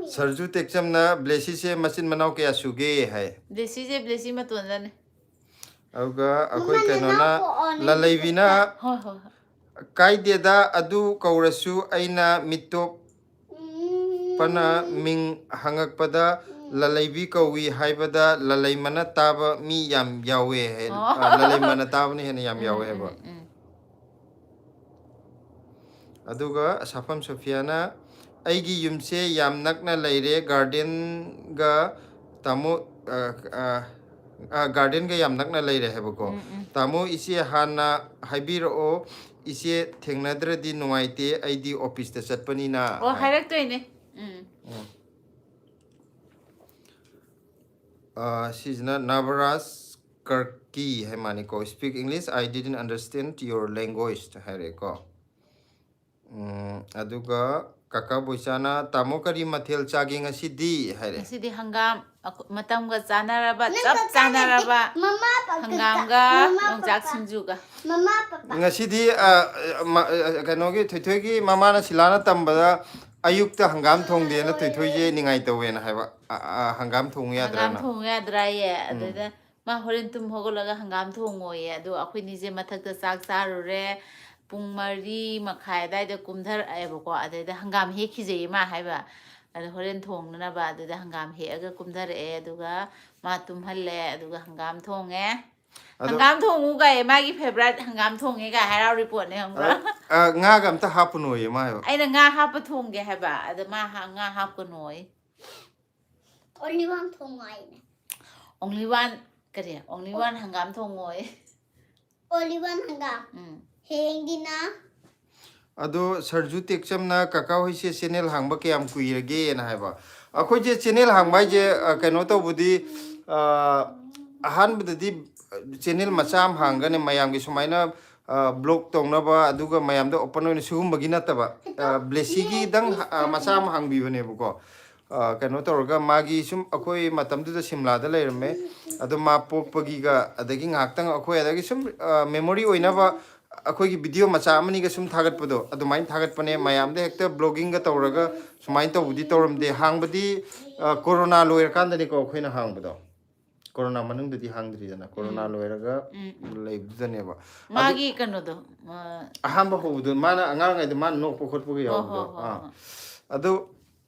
ꯁꯔꯖꯨ ꯇꯦꯛꯆꯝꯅ ꯕ꯭ꯂꯦꯁꯤꯁꯦ ꯃꯆꯤꯟ ꯃꯅꯥꯎ ꯀꯌꯥ ꯁꯨꯒꯦ ꯍꯥꯏ꯫ ꯕ꯭ꯂꯦꯁꯤꯁꯦ ꯕ꯭ꯂꯦꯁꯤ ꯃꯇꯣꯟꯗꯅꯦ꯫ ꯑꯗꯨꯒ ꯑꯩꯈꯣꯏ ꯀꯩꯅꯣꯅ, ꯂꯂꯩꯕꯤꯅ, ꯍꯣꯏ, ꯍꯣꯏ, ꯍꯣꯏ꯫ ꯀꯥꯏꯗꯦꯗ, ꯑꯗꯨ ꯀꯧꯔꯁꯨ ꯑꯩꯅ ꯃꯤꯇꯣꯞ ꯄꯅ ꯃꯤꯡ ꯍꯪꯉꯛꯄꯗ ꯂꯂꯩꯕꯤ ꯀꯧꯏ ꯍꯥꯏꯕꯗ ꯂꯂꯩꯃꯅ ꯇꯥꯕ ꯃꯤ ꯌꯥꯝ ꯌꯥꯎꯋꯦ ꯍꯥꯏ꯫ ꯑꯣ꯫ ꯑ, ꯂꯂꯩꯃꯅ ꯇꯥꯕꯅ ꯍꯦꯟꯅ ꯌꯥꯝ ꯌꯥꯎꯋꯦ ꯍꯥꯏꯕ꯫ ꯎꯝ, ꯎꯝ, ꯎꯝ꯫ ꯑꯗꯨꯒ ꯁꯥꯐꯝ ꯁꯣꯐꯤꯌꯥꯅ, "ꯑꯩꯒꯤ ꯌꯨꯝꯁꯦ ꯌꯥꯝ ꯅꯛꯅ ꯂꯩꯔꯦ ꯒꯥꯔꯗꯦꯟꯒ ꯇꯥꯃꯣ", ꯑ, ꯑ, ꯑ, "ꯒꯥꯔꯗꯦꯟꯒ ꯌꯥꯝ ꯅꯛꯅ ꯂꯩꯔꯦ" ꯍꯥꯏꯕꯀꯣ꯫ ꯎꯝ, ꯎꯝ꯫ "ꯇꯥꯃꯣ, ꯏꯆꯦ ꯍꯥꯟꯅ ꯍꯥꯏꯕꯤꯔꯛꯑꯣ, ꯏꯆꯦ ꯊꯦꯡꯅꯗ꯭ꯔꯗꯤ ꯅꯨꯡꯉꯥꯏꯇꯦ, ꯑꯩꯗꯤ ꯑꯣꯐꯤꯁꯇ ꯆꯠꯄꯅꯤꯅ" ꯑꯣ, ꯍꯥꯏ꯫ ꯍꯥꯏꯔꯛꯇꯣꯏꯅꯦ꯫ ꯎꯝ꯫ ꯎꯝ꯫ ꯑ, ꯁꯤꯁꯤꯅ ꯅꯕꯔꯥꯖ ꯀꯔꯀꯤ ꯍꯥꯏ ꯃꯥꯅꯤꯀꯣ꯫ "Speak English, I didn't understand your language" ꯍꯥꯏꯔꯛꯑꯦꯀꯣ꯫ ꯎꯝ, ꯑꯗꯨꯒ ꯀꯀꯥ ꯕꯣꯏꯆꯥꯅ, "ꯇꯥꯃꯣ, ꯀꯔꯤ ꯃꯊꯦꯜ ꯆꯥꯒꯦ ꯉꯁꯤꯗꯤ?" ꯍꯥꯏꯔꯦ꯫ ꯉꯁꯤꯗꯤ ꯍꯪꯒꯥꯝ ꯑꯈꯣ-, ꯃꯇꯝꯒ ꯆꯥꯟꯅꯔꯕ, ꯅꯪ ꯆꯞ ꯀꯀꯥ ꯆꯥꯟꯅꯔꯕ ꯅꯠꯇꯦ, ꯃꯃꯥ ꯄꯄꯥ, ꯍꯪꯒꯥꯝꯒ ꯃꯃꯥ ꯌꯣꯡꯆꯥꯛ ꯄꯄꯥ꯫ ꯁꯤꯡꯖꯨꯒ꯫ ꯃꯃꯥ ꯄꯄꯥ꯫ ꯉꯁꯤꯗꯤ, ꯑ, ꯃ-, ꯑ, ꯀꯩꯅꯣꯒꯤ, ꯊꯣꯏꯊꯣꯏꯒꯤ ꯃꯃꯥꯅ ꯁꯤꯂꯥꯅ ꯇꯝꯕꯗ ꯑꯌꯨꯛꯇ ꯍꯪꯒꯥꯝ ꯊꯣꯡꯗꯦꯅ ꯊꯣꯏꯊꯣꯏꯁꯦ ꯅꯤꯡꯉꯥꯏ ꯇꯧꯋꯦꯅ ꯍꯥꯏꯕ꯫ ꯑ, ꯑ, ꯍꯪꯒꯥꯝ ꯊꯣꯡꯉꯨ ꯍꯪꯒꯥꯝ ꯌꯥꯗ꯭ꯔꯥꯅ? ꯊꯣꯡꯉꯨ ꯌꯥꯗ꯭ꯔꯥꯌꯦ? ꯑꯗꯨꯗ ꯃꯥ ꯍꯣꯔꯦꯟ ꯇꯨꯝ ꯍꯧꯒꯠꯂꯒ ꯍꯪꯒꯥꯝ ꯊꯣꯡꯉꯣꯌꯦ꯫ ꯑꯗꯣ ꯑꯩꯈꯣꯏꯅꯤꯁꯦ ꯃꯊꯛꯇ ꯆꯥꯛ ꯆꯥꯔꯨꯔꯦ, ꯄꯨꯡ ꯃꯔꯤ ꯃꯈꯥꯏ ꯑꯗꯥꯏꯗ ꯀꯨꯝꯊꯔꯛꯑꯦꯕꯀꯣ꯫ ꯑꯗꯩꯗ ꯍꯪꯒꯥꯝ ꯍꯦꯛꯈꯤꯖꯩꯌꯦ ꯃꯥ ꯍꯥꯏꯕ꯫ ꯑꯗ ꯍꯣꯔꯦꯟ ꯊꯣꯡꯅꯅꯕ ꯑꯗꯨꯗ ꯍꯪꯒꯥꯝ ꯍꯦꯛꯑꯒ ꯀꯨꯝꯊꯔꯛꯑꯦ꯫ ꯑꯗꯨꯒ ꯃꯥ ꯇꯨꯝꯍꯜꯂꯦ꯫ ꯑꯗꯨꯒ ꯍꯪꯒꯥꯝ ꯊꯣꯡꯉꯦ꯫ ꯑꯗꯣ ꯍꯪꯒꯥꯝ ꯊꯣꯡꯉꯨ ꯀꯥꯏ, ꯃꯥꯒꯤ ꯐꯦꯚꯔꯥꯏꯠ ꯍꯪꯒꯥꯝ ꯊꯣꯡꯉꯦ ꯀꯥꯏ ꯍꯔꯥꯎꯔꯤ ꯄꯣꯠꯅꯦ, ꯈꯪꯕ꯭ꯔꯥ? ꯑ, ꯉꯥꯒ ꯑꯝꯇ ꯍꯥꯞꯄꯨꯅꯣꯌꯦ ꯃꯥ ꯍꯥꯏꯕ꯫ ꯑꯩꯅ ꯉꯥ ꯍꯥꯞꯄ ꯊꯣꯡꯒꯦ ꯍꯥꯏꯕ, ꯑꯗ ꯃꯥ ꯍꯥ- ꯉꯥ ꯍꯥꯞꯀꯅꯣꯌꯦ꯫ ꯑꯣꯟꯂꯤ ꯋꯥꯟ ꯊꯣꯡꯉꯣ ꯍꯥꯏꯅꯦ꯫ ꯑꯣꯡꯂꯤ ꯋꯥꯟ ꯀꯔꯤ? ꯑꯣꯡꯂꯤ ꯋꯥꯟ ꯍꯪꯒꯥꯝ ꯊꯣꯡꯉꯣꯌꯦ꯫ ꯑꯣꯟꯂꯤ ꯋꯥꯟ ꯍꯪꯒꯥꯝ꯫ ꯎꯝ꯫ ꯍꯌꯦꯡꯗꯤꯅ ꯑꯗꯣ ꯁꯔꯖꯨ ꯇꯦꯛꯆꯝꯅ ꯀꯀꯥ ꯍꯣꯏꯁꯦ ꯆꯦꯅꯦꯜ ꯍꯥꯡꯕ ꯀꯌꯥꯝ ꯀꯨꯏꯔꯒꯦꯅ ꯍꯥꯏꯕ꯫ ꯑꯩꯈꯣꯏꯁꯦ ꯆꯦꯅꯦꯜ ꯍꯥꯡꯕ ꯍꯥꯏꯁꯦ, ꯑ, ꯀꯩꯅꯣ ꯇꯧꯕꯗꯤ, ꯑ, ꯑꯍꯥꯟꯕꯗꯗꯤ ꯆꯦꯅꯦꯜ ꯃꯆꯥ ꯑꯃ ꯍꯥꯡꯒꯅꯤ, ꯃꯌꯥꯝꯒꯤ ꯁꯨꯃꯥꯏꯅ, ꯑ, ꯕ꯭ꯂꯣꯛ ꯇꯧꯅꯕ, ꯑꯗꯨꯒ ꯃꯌꯥꯝꯗ ꯑꯣꯄꯟ ꯑꯣꯏꯅ ꯁꯤꯒꯨꯝꯕꯒꯤꯗꯪ, ꯑ, ꯕ꯭ꯂꯦꯁꯤꯒꯤꯗꯪ, ꯑ, ꯃꯆꯥ ꯑꯃ ꯍꯥꯡꯕꯤꯕꯅꯦꯕꯀꯣ꯫ ꯑ, ꯀꯩꯅꯣ ꯇꯧꯔꯒ ꯃꯥꯒꯤ ꯁꯨꯝ ꯑꯩꯈꯣꯏ ꯃꯇꯝꯗꯨꯗ ꯁꯤꯝꯂꯥꯗ ꯂꯩꯔꯝꯃꯦ꯫ ꯑꯗꯣ ꯃꯥ ꯄꯣꯛꯄꯒꯤꯒ ꯑꯗꯒꯤ ꯉꯥꯏꯍꯥꯛꯇꯪ ꯑꯩꯈꯣꯏ ꯑꯗꯒꯤ ꯁꯨꯝ, ꯑ, ꯃꯦꯃꯣꯔꯤ ꯑꯣꯏꯅꯕ ꯑꯩꯈꯣꯏꯒꯤ ꯚꯤꯗꯤꯑꯣ ꯃꯆꯥ ꯑꯃꯅꯤꯒ ꯁꯨꯝ ꯊꯥꯒꯠꯄꯗꯣ ꯑꯗꯨꯃꯥꯏꯅ ꯊꯥꯒꯠꯄꯅꯦ꯫ ꯃꯌꯥꯝꯗ ꯍꯦꯛꯇ ꯕ꯭ꯂꯣꯒꯤꯡꯒ ꯇꯧꯔꯒ ꯁꯨꯃꯥꯏꯅ ꯇꯧꯕꯗꯤ ꯇꯧꯔꯝꯗꯦ꯫ ꯍꯥꯡꯕꯗꯤ, ꯑ, ꯀꯣꯔꯣꯅꯥ ꯂꯣꯏꯔꯀꯥꯟꯗꯅꯤꯀꯣ ꯑꯩꯈꯣꯏꯅ ꯍꯥꯡꯕꯗꯣ꯫ ꯀꯣꯔꯣꯅꯥ ꯃꯅꯨꯡꯗꯗꯤ ꯍꯥꯡꯗ꯭ꯔꯤꯗꯅ, ꯀꯣꯔꯣꯅꯥ ꯎꯝ꯫ ꯂꯣꯏꯔꯒ ꯎꯝ, ꯎꯝ꯫ ꯂꯩꯕꯗꯨꯗꯅꯦꯕ꯫ ꯑꯗꯨ ꯃꯥꯒꯤ ꯀꯩꯅꯣꯗꯣ, ꯑ, ꯑꯍꯥꯟꯕ ꯍꯧꯕꯗꯣ ꯃꯥꯅ ꯑꯉꯥꯡꯉꯩꯗ ꯃꯥꯅ ꯅꯣꯛꯄ ꯈꯣꯠꯄꯒ ꯍꯣ, ꯍꯣ, ꯌꯥꯎꯕꯗꯣ꯫ ꯍꯣ, ꯑꯥ꯫ ꯍꯣ꯫ ꯑꯗꯨ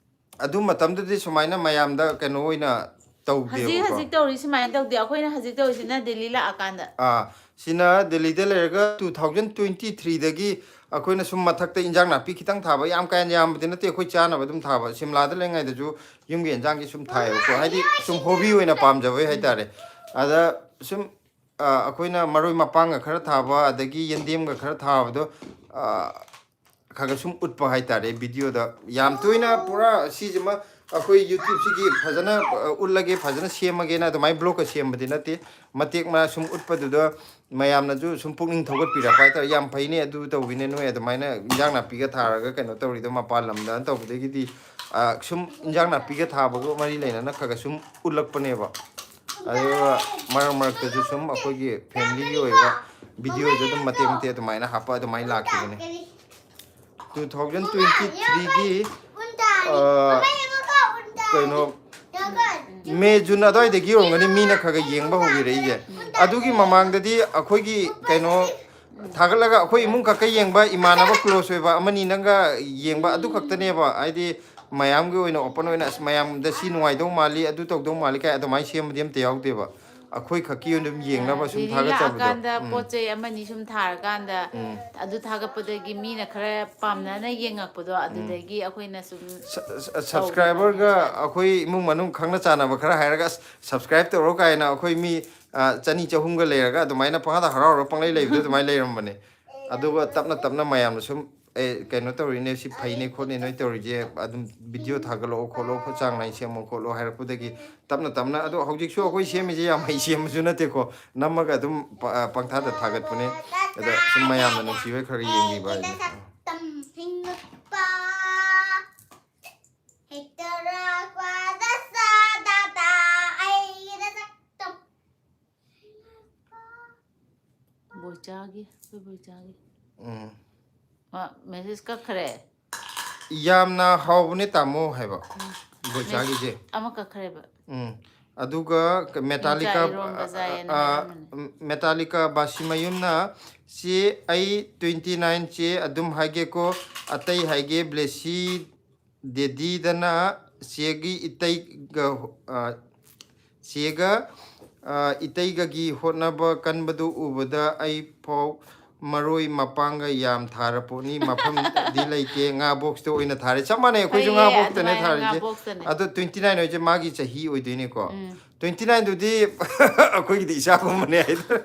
ꯑꯗꯨ ꯃꯇꯝꯗꯨꯗꯤ ꯁꯨꯃꯥꯏꯅ ꯃꯌꯥꯝꯗ ꯀꯩꯅꯣ ꯑꯣꯏꯅ ꯍꯧꯖꯤꯛ ꯇꯧꯗꯦꯕꯀꯣ꯫ ꯍꯧꯖꯤꯛ ꯇꯧꯔꯤ ꯁꯨꯃꯥꯏꯅ ꯇꯧꯗꯦ꯫ ꯑꯩꯈꯣꯏꯅ ꯍꯧꯖꯤꯛ ꯇꯧꯔꯤꯁꯤꯅ ꯗꯦꯜꯂꯤ ꯂꯥꯛꯑꯀꯥꯟꯗ꯫ ꯑꯥ, ꯁꯤꯅ ꯗꯦꯜꯂꯤꯗ ꯂꯩꯔꯒ two thousand twenty threeꯗꯒꯤ ꯑꯩꯈꯣꯏꯅ ꯁꯨꯝ ꯃꯊꯛꯇ ꯏꯟꯖꯥꯡ ꯅꯥꯄꯤ ꯈꯤꯇꯪ ꯊꯥꯕ, ꯌꯥꯝ ꯀꯥ ꯍꯦꯟꯅ ꯌꯥꯝꯕꯗꯤ ꯅꯠꯇꯦ, ꯑꯩꯈꯣꯏ ꯆꯥꯅꯕ ꯑꯗꯨꯝ ꯊꯥꯕ꯫ ꯁꯤꯝꯂꯥꯗ ꯂꯩꯔꯤꯉꯩꯗꯁꯨ ꯌꯨꯝꯒꯤ ꯏꯟꯖꯥꯡꯒꯤ ꯁꯨꯝ ꯊꯥꯏꯌꯦꯕꯀꯣ, ꯍꯥꯏꯗꯤ ꯁꯨꯝ ꯍꯣꯕꯤ ꯑꯣꯏꯅ ꯄꯥꯝꯖꯕꯩ ꯍꯥꯏꯇꯥꯔꯦ꯫ ꯑꯗ ꯁꯨꯝ, ꯑ, ꯑꯩꯈꯣꯏꯅ ꯃꯔꯣꯏ ꯃꯄꯥꯡꯒ ꯈꯔ ꯊꯥꯕ, ꯑꯗꯒꯤ ꯌꯦꯟꯗꯦꯝꯒ ꯈꯔ ꯊꯥꯕꯗꯣ, ꯑ, ꯈꯔ ꯈꯔ ꯁꯨꯝ ꯎꯠꯄ ꯍꯥꯏꯇꯥꯔꯦ ꯚꯤꯗꯤꯑꯣꯗ꯫ ꯌꯥꯝ ꯇꯣꯏꯅ ꯄꯨꯔꯥ ꯁꯤꯁꯤꯃ ꯑꯩꯈꯣꯏ YouTubeꯁꯤꯒꯤ ꯐꯖꯅ, ꯑ, ꯎꯠꯂꯒꯦ, ꯐꯖꯅ ꯁꯦꯝꯃꯒꯦꯅ ꯑꯗꯨꯃꯥꯏꯅ ꯕ꯭ꯂꯣꯒꯀ ꯁꯦꯝꯕꯗꯤ ꯅꯠꯇꯦ꯫ ꯃꯇꯦꯛ ꯃꯥ ꯁꯨꯝ ꯎꯠꯄꯗꯨꯗ ꯃꯌꯥꯝꯅꯁꯨ ꯁꯨꯝ ꯄꯨꯛꯅꯤꯡ ꯊꯧꯒꯠꯄꯤꯔꯛꯄ ꯍꯥꯏꯇꯥꯔꯦ, "ꯌꯥꯝ ꯐꯩꯅꯦ, ꯑꯗꯨ ꯇꯧꯕꯤꯅꯦ, ꯅꯣꯏ ꯑꯗꯨꯃꯥꯏꯅ ꯏꯟꯖꯥꯡ ꯅꯥꯄꯤꯒ ꯊꯥꯔꯒ ꯀꯩꯅꯣ ꯇꯧꯔꯤꯗꯣ ꯃꯄꯥꯟ ꯂꯝꯗ" ꯇꯧꯕꯗꯒꯤꯗꯤ, ꯑ, ꯁꯨꯝ ꯏꯟꯖꯥꯡ ꯅꯥꯄꯤꯒ ꯊꯥꯕꯒ ꯃꯔꯤ ꯂꯩꯅꯅ ꯈꯔ ꯈꯔ ꯁꯨꯝ ꯎꯠꯂꯛꯄꯅꯦꯕ꯫ ꯑꯗꯨꯒ ꯃꯔꯛ ꯃꯔꯛꯇꯁꯨ ꯁꯨꯝ ꯑꯩꯈꯣꯏꯒꯤ ꯐꯦꯃꯤꯂꯤꯒꯤ ꯑꯣꯏꯕ ꯚꯤꯗꯤꯑꯣꯁꯨ ꯑꯗꯨꯝ ꯃꯇꯦꯛ ꯃꯇꯦꯛ ꯑꯗꯨꯃꯥꯏꯅ ꯍꯥꯞꯄ ꯑꯗꯨꯃꯥꯏꯅ ꯂꯥꯛꯈꯤꯕꯅꯦ꯫ Two thousand twenty threeꯒꯤ, ꯑ, ꯀꯩꯅꯣ, ꯃꯦ, ꯖꯨꯟ ꯑꯗꯨꯋꯥꯏꯗꯒꯤ ꯑꯣꯏꯔꯝꯒꯅꯤ ꯃꯤꯅ ꯈꯔ ꯈꯔ ꯌꯦꯡꯕ ꯍꯧꯕꯤꯔꯛꯏꯁꯦ꯫ ꯑꯗꯨꯒꯤ ꯃꯃꯥꯡꯗꯗꯤ ꯑꯩꯈꯣꯏꯒꯤ ꯀꯩꯅꯣ ꯊꯥꯒꯠꯂꯒ ꯑꯩꯈꯣꯏ ꯏꯃꯨꯡ ꯈꯛꯀ ꯌꯦꯡꯕ, ꯏꯃꯥꯟꯅꯕ ꯀ꯭ꯂꯣꯁ ꯑꯣꯏꯕ ꯑꯃꯅꯤ ꯅꯪꯒ ꯌꯦꯡꯕ, ꯑꯗꯨ ꯈꯛꯇꯅꯦꯕ꯫ ꯍꯥꯏꯗꯤ ꯃꯌꯥꯝꯒꯤ ꯑꯣꯏꯅ ꯑꯣꯄꯟ ꯑꯣꯏꯅ, "ꯑꯁ, ꯃꯌꯥꯝꯗ ꯁꯤ ꯅꯨꯡꯉꯥꯏꯗꯧ ꯃꯥꯜꯂꯤ, ꯑꯗꯨ ꯇꯧꯗꯧ ꯃꯥꯜꯂꯤ" ꯀꯥꯏ ꯑꯗꯨꯃꯥꯏꯅ ꯁꯦꯝꯕꯗꯤ ꯑꯝꯇ ꯌꯥꯎꯗꯦꯕ꯫ ꯑꯩꯈꯣꯏ ꯈꯛꯀꯤ ꯑꯗꯨꯝ ꯌꯦꯡꯅꯕ ꯁꯨꯝ ꯗꯦꯜꯂꯤ ꯊꯥꯒꯠꯆꯕꯗꯣ꯫ ꯂꯥꯛꯑꯀꯥꯟꯗ ꯎꯝ꯫ ꯄꯣꯠ ꯆꯩ ꯑꯃꯅꯤ ꯁꯨꯝ ꯊꯥꯔꯀꯥꯟꯗ ꯎꯝ꯫ ꯑꯗꯨ ꯊꯥꯒꯠꯄꯗꯒꯤ ꯃꯤꯅ ꯈꯔ ꯄꯥꯝꯅꯅ ꯌꯦꯡꯉꯛꯄꯗꯣ, ꯎꯝ꯫ ꯑꯗꯨꯗꯒꯤ ꯑꯩꯈꯣꯏꯅ ꯁꯨꯝ ꯁ-, ꯁ-, ꯁꯕꯁꯀ꯭ꯔꯥꯏꯕꯔꯒ ꯇꯧꯕꯅꯦ꯫ ꯑꯩꯈꯣꯏ ꯏꯃꯨꯡ ꯃꯅꯨꯡ ꯈꯪꯅ ꯆꯥꯟꯅꯕ ꯈꯔ ꯍꯥꯏꯔꯒ, "ꯑꯁ, ꯁꯕꯁꯀ꯭ꯔꯥꯏꯕ ꯇꯧꯔꯣ" ꯀꯥꯏꯅ ꯑꯩꯈꯣꯏ ꯃꯤ, ꯑ, ꯆꯅꯤ ꯆꯍꯨꯝꯒ ꯂꯩꯔꯒ ꯑꯗꯨꯃꯥꯏꯅ ꯄꯪꯍꯥꯗ ꯍꯔꯥꯎꯔꯒ ꯄꯪꯂꯩ ꯂꯩꯕꯗꯣ ꯑꯗꯨꯃꯥꯏꯅ ꯂꯩꯔꯝꯕꯅꯦ꯫ ꯑꯗꯨꯒ ꯇꯞꯅ ꯇꯞꯅ ꯃꯌꯥꯝꯅ ꯁꯨꯝ, "ꯑꯦ, ꯀꯩꯅꯣ ꯇꯧꯔꯤꯅꯦ, ꯁꯤ ꯐꯩꯅꯦ ꯈꯣꯠꯅꯦ ꯅꯣꯏ ꯇꯧꯔꯤꯁꯦ, ꯑꯗꯨꯝ ꯚꯤꯗꯤꯑꯣ ꯊꯥꯒꯠꯂꯛꯑꯣ ꯈꯣꯠꯂꯣ, ꯈꯔ ꯆꯥꯡ ꯅꯥꯏꯅ ꯁꯦꯝꯃꯣ ꯈꯣꯠꯂꯣ" ꯍꯥꯏꯔꯛꯄꯗꯒꯤ ꯇꯞꯅ ꯇꯞꯅ, ꯑꯗꯣ ꯍꯧꯖꯤꯛꯁꯨ ꯑꯩꯈꯣꯏ ꯁꯦꯝꯃꯤꯁꯦ ꯌꯥꯝ ꯍꯩ ꯁꯦꯝꯕꯁꯨ ꯅꯠꯇꯦꯀꯣ, ꯅꯝꯃꯒ ꯑꯗꯨꯝ ꯄ-, ꯑ, ꯄꯪꯊꯥꯗ ꯊꯥꯒꯠꯄꯅꯦ꯫ ꯑꯗ ꯁꯨꯝ ꯃꯌꯥꯝꯅ ꯅꯨꯡꯁꯤꯕꯩ ꯈꯔ ꯌꯦꯡꯕꯤꯕ ꯍꯥꯏꯗꯨꯅꯤ꯫ ꯍꯦꯛꯇ ꯂꯥꯛꯄꯗ ꯁꯥꯗꯥꯗꯥ ꯑꯩꯒꯤꯗ ꯁꯛꯇꯝ ꯕꯣꯏꯆꯥꯒꯤ, ꯑꯩꯈꯣꯏ ꯕꯣꯏꯆꯥꯒꯤ꯫ ꯎꯝ꯫ ꯃꯥ ꯃꯦꯁꯦꯖ ꯀꯛꯈ꯭ꯔꯦ꯫ "ꯌꯥꯝꯅ ꯍꯥꯎꯕꯅꯦ ꯇꯥꯃꯣ" ꯍꯥꯏꯕ ꯕꯣꯏꯆꯥꯒꯤꯁꯦ꯫ ꯑꯃ ꯀꯛꯈ꯭ꯔꯦꯕ꯫ ꯎꯝ꯫ ꯑꯗꯨꯒ ꯃꯦꯇꯥꯂꯤꯀꯥ, ꯌꯣꯡꯆꯥꯛ ꯏꯔꯣꯝꯕ ꯆꯥꯏꯌꯦꯅ ꯑ, ꯍꯥꯏꯔꯝꯕꯅꯦ꯫ ꯃꯦꯇꯥꯂꯤꯀꯥ ꯕꯥꯁꯤꯃꯌꯨꯝꯅ, "ꯆꯦ, ꯑꯩ twenty nine ꯆꯦ, ꯑꯗꯨꯝ ꯍꯥꯏꯒꯦꯀꯣ, ꯑꯇꯩ ꯍꯥꯏꯒꯦ, ꯕ꯭ꯂꯦꯁꯤ ꯗꯦꯗꯤꯗꯅ ꯆꯦꯒꯤ ꯏꯇꯩꯒ, ꯑ, ꯆꯦꯒ, ꯑ, ꯏꯇꯩꯒꯒꯤ ꯍꯣꯠꯅꯕ ꯀꯟꯕꯗꯨ ꯎꯕꯗ ꯑꯩ ꯐꯥꯎ ꯃꯔꯣꯏ ꯃꯄꯥꯡꯒ ꯌꯥꯝ ꯊꯥꯔ ꯄꯣꯠꯅꯤ, ꯃꯐꯝꯗꯤ ꯂꯩꯇꯦ, ꯉꯥ ꯕꯣꯛꯁꯇ ꯑꯣꯏꯅ ꯊꯥꯔꯦ"꯫ ꯆꯞ ꯃꯥꯟꯅꯩ, ꯑꯩꯈꯣꯏꯁꯨ ꯉꯥ ꯐꯩꯌꯦ, ꯕꯣꯛꯁꯇꯅꯦ ꯑꯗꯨꯃꯥꯏꯅ ꯉꯥ ꯊꯥꯔꯤꯁꯦ꯫ ꯕꯣꯛꯁꯇꯅꯦ꯫ ꯑꯗꯣ twenty nine ꯍꯣꯏꯁꯦ ꯃꯥꯒꯤ ꯆꯍꯤ ꯑꯣꯏꯗꯣꯏꯅꯤꯀꯣ꯫ ꯎꯝ꯫ Twenty nine ꯗꯨꯗꯤ ꯑꯩꯈꯣꯏꯒꯤꯗꯤ ꯏꯆꯥꯒꯨꯝꯕꯅꯦ ꯍꯥꯏꯗꯣ꯫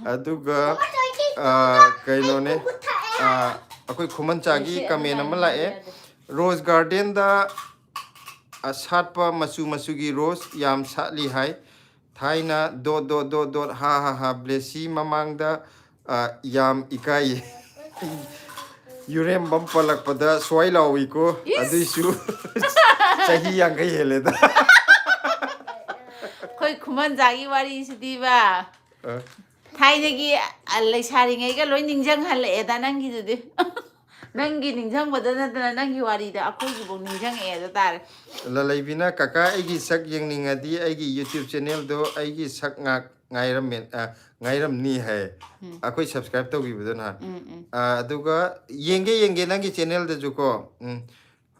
ꯑꯗꯨꯒ, ꯑ, ꯀꯩꯅꯣꯅꯦ, ꯑ, ꯑꯩꯈꯣꯏ ꯈꯨꯃꯟꯆꯥꯒꯤ ꯉꯁꯤ ꯑꯃ ꯀꯃꯦꯟ ꯑꯃ ꯂꯥꯛꯑꯦ꯫ ꯌꯥꯗꯦ꯫ "ꯔꯣꯁ ꯒꯥꯔꯗꯦꯟꯗ ꯑꯁꯥꯠꯄ ꯃꯆꯨ ꯃꯆꯨꯒꯤ ꯔꯣꯁ ꯌꯥꯝ ꯁꯥꯠꯂꯤ ꯍꯥꯏ꯫ ꯊꯥꯏꯅ ꯗꯣꯠ ꯗꯣꯠ ꯗꯣꯠ ꯗꯣꯠ ꯍꯥ ꯍꯥ ꯍꯥ ꯕ꯭ꯂꯦꯁꯤ ꯃꯃꯥꯡꯗ, ꯑ, ꯌꯥꯝ ꯏꯀꯥꯏꯌꯦ"꯫ ꯌꯨꯔꯦꯝꯕꯝ ꯄꯜꯂꯛꯄꯗ ꯁ꯭ꯋꯥꯏ ꯂꯥꯎꯏꯀꯣ꯫ ꯏꯁ! ꯑꯗꯨꯏꯁꯨ ꯆꯍꯤ ꯌꯥꯡꯈꯩ ꯍꯦꯜꯂꯦꯗ꯫ ꯑꯩꯈꯣꯏ ꯈꯨꯃꯟꯖꯥꯒꯤ ꯋꯥꯔꯤꯁꯤꯗꯤꯕ꯫ ꯑ꯫ ꯊꯥꯏꯅꯒꯤ, ꯑ, ꯂꯩꯁꯥꯔꯤꯉꯩꯒ ꯂꯣꯏ ꯅꯤꯡꯁꯤꯡꯍꯜꯂꯛꯑꯦꯗ ꯅꯪꯒꯤꯗꯨꯗꯤ꯫ ꯅꯪꯒꯤ ꯅꯤꯡꯁꯤꯡꯕꯗ ꯅꯠꯇꯅ ꯅꯪꯒꯤ ꯋꯥꯔꯤꯗ ꯑꯩꯈꯣꯏꯒꯤꯐꯥꯎ ꯅꯤꯡꯁꯤꯡꯉꯛꯑꯦ ꯍꯥꯏꯕ ꯇꯥꯔꯦ꯫ ꯂꯂꯩꯕꯤꯅ, "ꯀꯀꯥ, ꯑꯩꯒꯤ ꯁꯛ ꯌꯦꯡꯅꯤꯡꯉꯗꯤ ꯑꯩꯒꯤ YouTube channelꯗꯣ ꯑꯩꯒꯤ ꯁꯛ ꯉꯥꯛ ꯉꯥꯏꯔꯝꯃꯦ, ꯑ, ꯉꯥꯏꯔꯝꯅꯤ" ꯍꯥꯏ꯫ ꯑꯩꯈꯣꯏ subscribe ꯇꯧꯈꯤꯕꯗꯣ ꯅꯍꯥꯟ꯫ ꯎꯝ, ꯎꯝ꯫ ꯑ, ꯑꯗꯨꯒ ꯌꯦꯡꯒꯦ, ꯌꯦꯡꯒꯦ ꯅꯪꯒꯤ channelꯗꯁꯨꯀꯣ꯫ ꯎꯝ꯫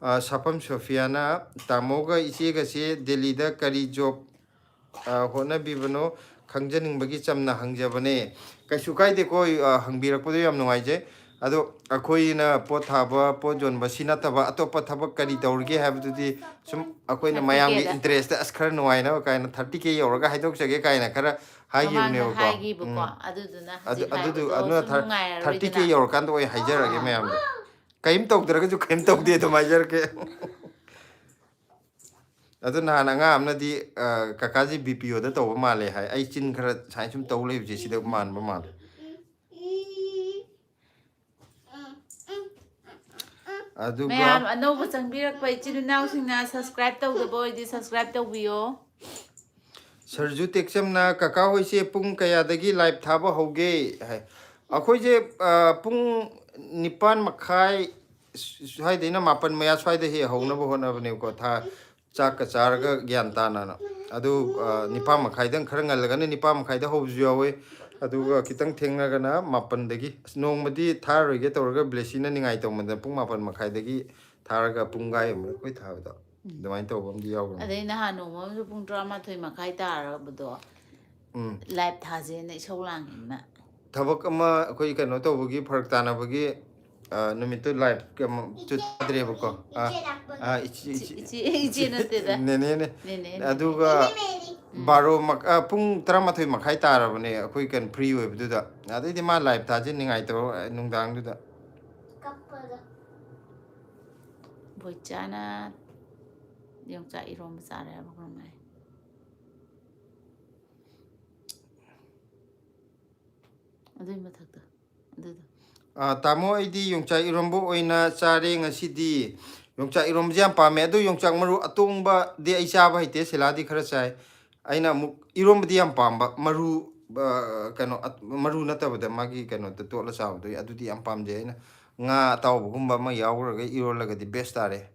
ꯑ, ꯁꯥꯐꯝ ꯁꯣꯐꯤꯌꯥꯅ, "ꯇꯥꯃꯣꯒ ꯏꯆꯦꯒꯁꯦ ꯗꯦꯜꯂꯤꯗ ꯀꯔꯤ job, ꯑ, ꯍꯣꯠꯅꯕꯤꯕꯅꯣ ꯈꯪꯖꯅꯤꯡꯕꯒꯤ ꯆꯝꯅ ꯍꯪꯖꯕꯅꯦ"꯫ ꯀꯩꯁꯨ ꯀꯥꯏꯗꯦꯀꯣ, ꯑ, ꯍꯪꯕꯤꯔꯛꯄꯗꯣ ꯌꯥꯝ ꯅꯨꯡꯉꯥꯏꯖꯩ꯫ ꯑꯗꯣ ꯑꯩꯈꯣꯏꯅ ꯄꯣꯠ ꯊꯥꯕ, ꯄꯣꯠ ꯌꯣꯟꯕ ꯁꯤ ꯅꯠꯇꯕ ꯑꯇꯣꯞꯄ ꯊꯕꯛ ꯀꯔꯤ ꯇꯧꯔꯤꯒꯦ ꯍꯥꯏꯕꯗꯨꯗꯤ ꯁꯨꯝ ꯑꯩꯈꯣꯏꯅ ꯃꯌꯥꯝꯒꯤ ꯊꯥꯔꯇꯤ ꯀꯦꯗ꯫ Interestꯇ, "ꯑꯁ, ꯈꯔ ꯅꯨꯡꯉꯥꯏꯅꯕ ꯀꯥꯏꯅ ꯊꯥꯔꯇꯤ ꯀꯦ ꯌꯧꯔꯒ ꯍꯥꯏꯗꯣꯛꯆꯒꯦ" ꯀꯥꯏꯅ ꯈꯔ ꯃꯃꯥꯡꯗ ꯍꯥꯏꯈꯤꯕꯅꯦꯕꯀꯣ꯫ ꯍꯥꯏꯈꯤꯕꯀꯣ꯫ ꯎꯝ꯫ ꯑꯗꯨꯗꯨꯅ ꯑꯗꯨ, ꯍꯧꯖꯤꯛ ꯑꯗꯨ, ꯍꯥꯏꯕꯗꯣ ꯑꯗꯨꯅ ꯁꯨꯝ ꯊꯥꯔ-, ꯊꯥꯔꯇꯤ ꯀꯦ ꯅꯨꯡꯉꯥꯏꯔꯔꯣꯏꯗꯅ꯫ ꯌꯧꯔꯀꯥꯟꯗ ꯑꯣꯏ ꯍꯥꯏꯖꯔꯛꯑꯒꯦ ꯃꯌꯥꯝꯗꯣ꯫ ꯀꯔꯤꯝ ꯇꯧꯗ꯭ꯔꯒꯁꯨ ꯀꯔꯤꯝ ꯇꯧꯗꯦ ꯑꯗꯨꯝ ꯍꯥꯏꯖꯔꯛꯀꯦ꯫ ꯑꯗꯨ ꯅꯍꯥꯟ ꯑꯉꯥꯡ ꯑꯃꯅꯗꯤ, ꯑ, "ꯀꯀꯥꯁꯤ BPOꯗ ꯇꯧꯕ ꯃꯥꯜꯂꯦ" ꯍꯥꯏ꯫ ꯑꯩ ꯆꯤꯟ ꯈꯔ ꯁꯨꯃꯥꯏꯅ ꯁꯨꯝ ꯇꯧ ꯂꯩꯕꯁꯦ ꯁꯤꯗ ꯃꯥꯟꯕ ꯃꯥꯜꯂꯦ꯫ ꯑꯗꯨꯒ ꯃꯌꯥꯝ ꯑꯅꯧꯕ ꯆꯪꯕꯤꯔꯛꯄ ꯏꯆꯤꯟ ꯏꯅꯥꯎꯁꯤꯡꯅ subscribe ꯇꯧꯗꯕ ꯑꯣꯏꯗꯤ subscribe ꯇꯧꯕꯤꯌꯣ꯫ ꯁꯔꯖꯨ ꯇꯦꯛꯆꯝꯅ, "ꯀꯀꯥ ꯍꯣꯏꯁꯦ ꯄꯨꯡ ꯀꯌꯥꯗꯒꯤ live ꯊꯥꯕ ꯍꯧꯒꯦ?" ꯍꯥꯏ꯫ ꯑꯩꯈꯣꯏꯁꯦ, ꯑ, ꯄꯨꯡ ꯅꯤꯄꯥꯟ ꯃꯈꯥꯏ ꯁ꯭ꯋꯥꯏꯗꯩꯅ ꯃꯥꯄꯟ ꯃꯌꯥ ꯁ꯭ꯋꯥꯏꯗ ꯍꯦꯛ ꯍꯧꯅꯕ ꯍꯣꯠꯅꯕꯅꯦꯕꯀꯣ꯫ ꯊꯥ-, ꯆꯥꯛꯀ ꯆꯥꯔꯒ ꯒ꯭ꯌꯥꯟ ꯇꯥꯅꯅ꯫ ꯑꯗꯨ, ꯑ, ꯅꯤꯄꯥꯟ ꯃꯈꯥꯏꯗꯪ ꯈꯔ ꯉꯜꯂꯒꯅ ꯅꯤꯄꯥꯟ ꯃꯈꯥꯏꯗ ꯍꯧꯕꯁꯨ ꯌꯥꯎꯋꯦ꯫ ꯑꯗꯨꯒ ꯈꯤꯇꯪ ꯊꯦꯡꯅꯒꯅ ꯃꯥꯄꯟꯗꯒꯤ꯫ ꯑꯁ, ꯅꯣꯡꯃꯗꯤ ꯊꯥꯔꯔꯣꯏꯒꯦ ꯇꯧꯔꯒ ꯕ꯭ꯂꯦꯁꯤꯅ ꯅꯤꯡꯉꯥꯏ ꯇꯧꯃꯟꯗꯅ ꯄꯨꯡ ꯃꯥꯄꯟ ꯃꯈꯥꯏꯗꯒꯤ ꯊꯥꯔꯒ ꯄꯨꯡ ꯒꯥꯏ ꯑꯃ ꯑꯩꯈꯣꯏ ꯊꯥꯕꯗꯣ꯫ ꯑꯗꯨꯃꯥꯏꯅ ꯇꯧꯕ ꯑꯃꯗꯤ ꯌꯥꯎꯈ꯭ꯔꯕꯅꯤ꯫ ꯑꯗꯩ ꯅꯍꯥꯟ ꯅꯣꯡꯃ ꯑꯃꯁꯨ ꯄꯨꯡ ꯇꯔꯥꯃꯥꯊꯣꯏ ꯃꯈꯥꯏ ꯇꯥꯔꯕꯗꯣ ꯎꯝ꯫ live ꯊꯥꯁꯦꯅ ꯏꯁꯧ ꯂꯥꯡꯉꯤꯅ꯫ ꯊꯕꯛ ꯑꯃ ꯑꯩꯈꯣꯏ ꯀꯩꯅꯣ ꯇꯧꯕꯒꯤ ꯐꯔꯛ ꯇꯥꯅꯕꯒꯤ, ꯑ, ꯅꯨꯃꯤꯠꯇꯨ live ꯀꯩꯅꯣ ꯆꯨ-, ꯊꯥꯗ꯭ꯔꯦꯕꯀꯣ꯫ ꯑ, ꯑ, ꯏꯆꯦ, ꯏꯆꯦ, ꯏꯆꯦ, ꯏꯆꯦ ꯅꯠꯇꯦꯗ꯫ ꯅꯦꯅꯦꯅꯦ꯫ ꯅꯦꯅꯦꯅꯦ꯫ ꯑꯗꯨꯒ ꯎꯝ꯫ ꯕꯥꯔꯣ ꯃꯛ-, ꯑ, ꯄꯨꯡ ꯇꯔꯥꯃꯥꯊꯣꯏ ꯃꯈꯥꯏ ꯇꯥꯔꯕꯅꯦ ꯑꯩꯈꯣꯏ ꯀꯩꯅꯣ free ꯑꯣꯏꯕꯗꯨꯗ꯫ ꯑꯗꯩꯗꯤ ꯃꯥ live ꯊꯥꯁꯦ ꯅꯤꯡꯉꯥꯏ ꯇꯧꯔ ꯅꯨꯡꯗꯥꯡꯗꯨꯗ꯫ ꯕꯣꯏꯆꯥꯅ ꯌꯣꯡꯆꯥꯛ ꯏꯔꯣꯝꯕ ꯆꯥꯔꯦ ꯍꯥꯏꯕ ꯀꯩꯅꯣꯝ ꯍꯥꯏ꯫ ꯑꯗꯨꯏ ꯃꯊꯛꯇ ꯑꯗꯨꯗꯣ꯫ ꯑ, "ꯇꯥꯃꯣ, ꯑꯩꯗꯤ ꯌꯣꯡꯆꯥꯛ ꯏꯔꯣꯝꯕ ꯑꯣꯏꯅ ꯆꯥꯔꯦ ꯉꯁꯤꯗꯤ"꯫ ꯌꯣꯡꯆꯥꯛ ꯏꯔꯣꯝꯕꯁꯦ ꯌꯥꯝ ꯄꯥꯝꯃꯦ꯫ ꯑꯗꯨ ꯌꯣꯡꯆꯥꯛ ꯃꯔꯨ ꯑꯇꯣꯡꯕꯗꯤ ꯑꯩ ꯆꯥꯕ ꯍꯩꯇꯦ, ꯁꯤꯂꯥꯗꯤ ꯈꯔ ꯆꯥꯏ꯫ ꯑꯩꯅ ꯑꯃꯨꯛ ꯏꯔꯣꯝꯕꯗꯤ ꯌꯥꯝ ꯄꯥꯝꯕ, ꯃꯔꯨ, ꯑ, ꯀꯩꯅꯣ, ꯑ, ꯃꯔꯨ ꯅꯠꯇꯕꯗ ꯃꯥꯒꯤ ꯀꯩꯅꯣꯗ ꯇꯣꯠꯂ ꯆꯥꯕꯗꯣ ꯑꯗꯨꯗꯤ ꯌꯥꯝ ꯄꯥꯝꯖꯩ꯫ ꯑꯩꯅ ꯉꯥ ꯑꯇꯥꯎꯕꯒꯨꯝꯕ ꯑꯃ ꯌꯥꯎꯈ꯭ꯔꯒ ꯏꯔꯣꯜꯂꯒꯗꯤ ꯕꯦꯁ ꯇꯥꯔꯦ꯫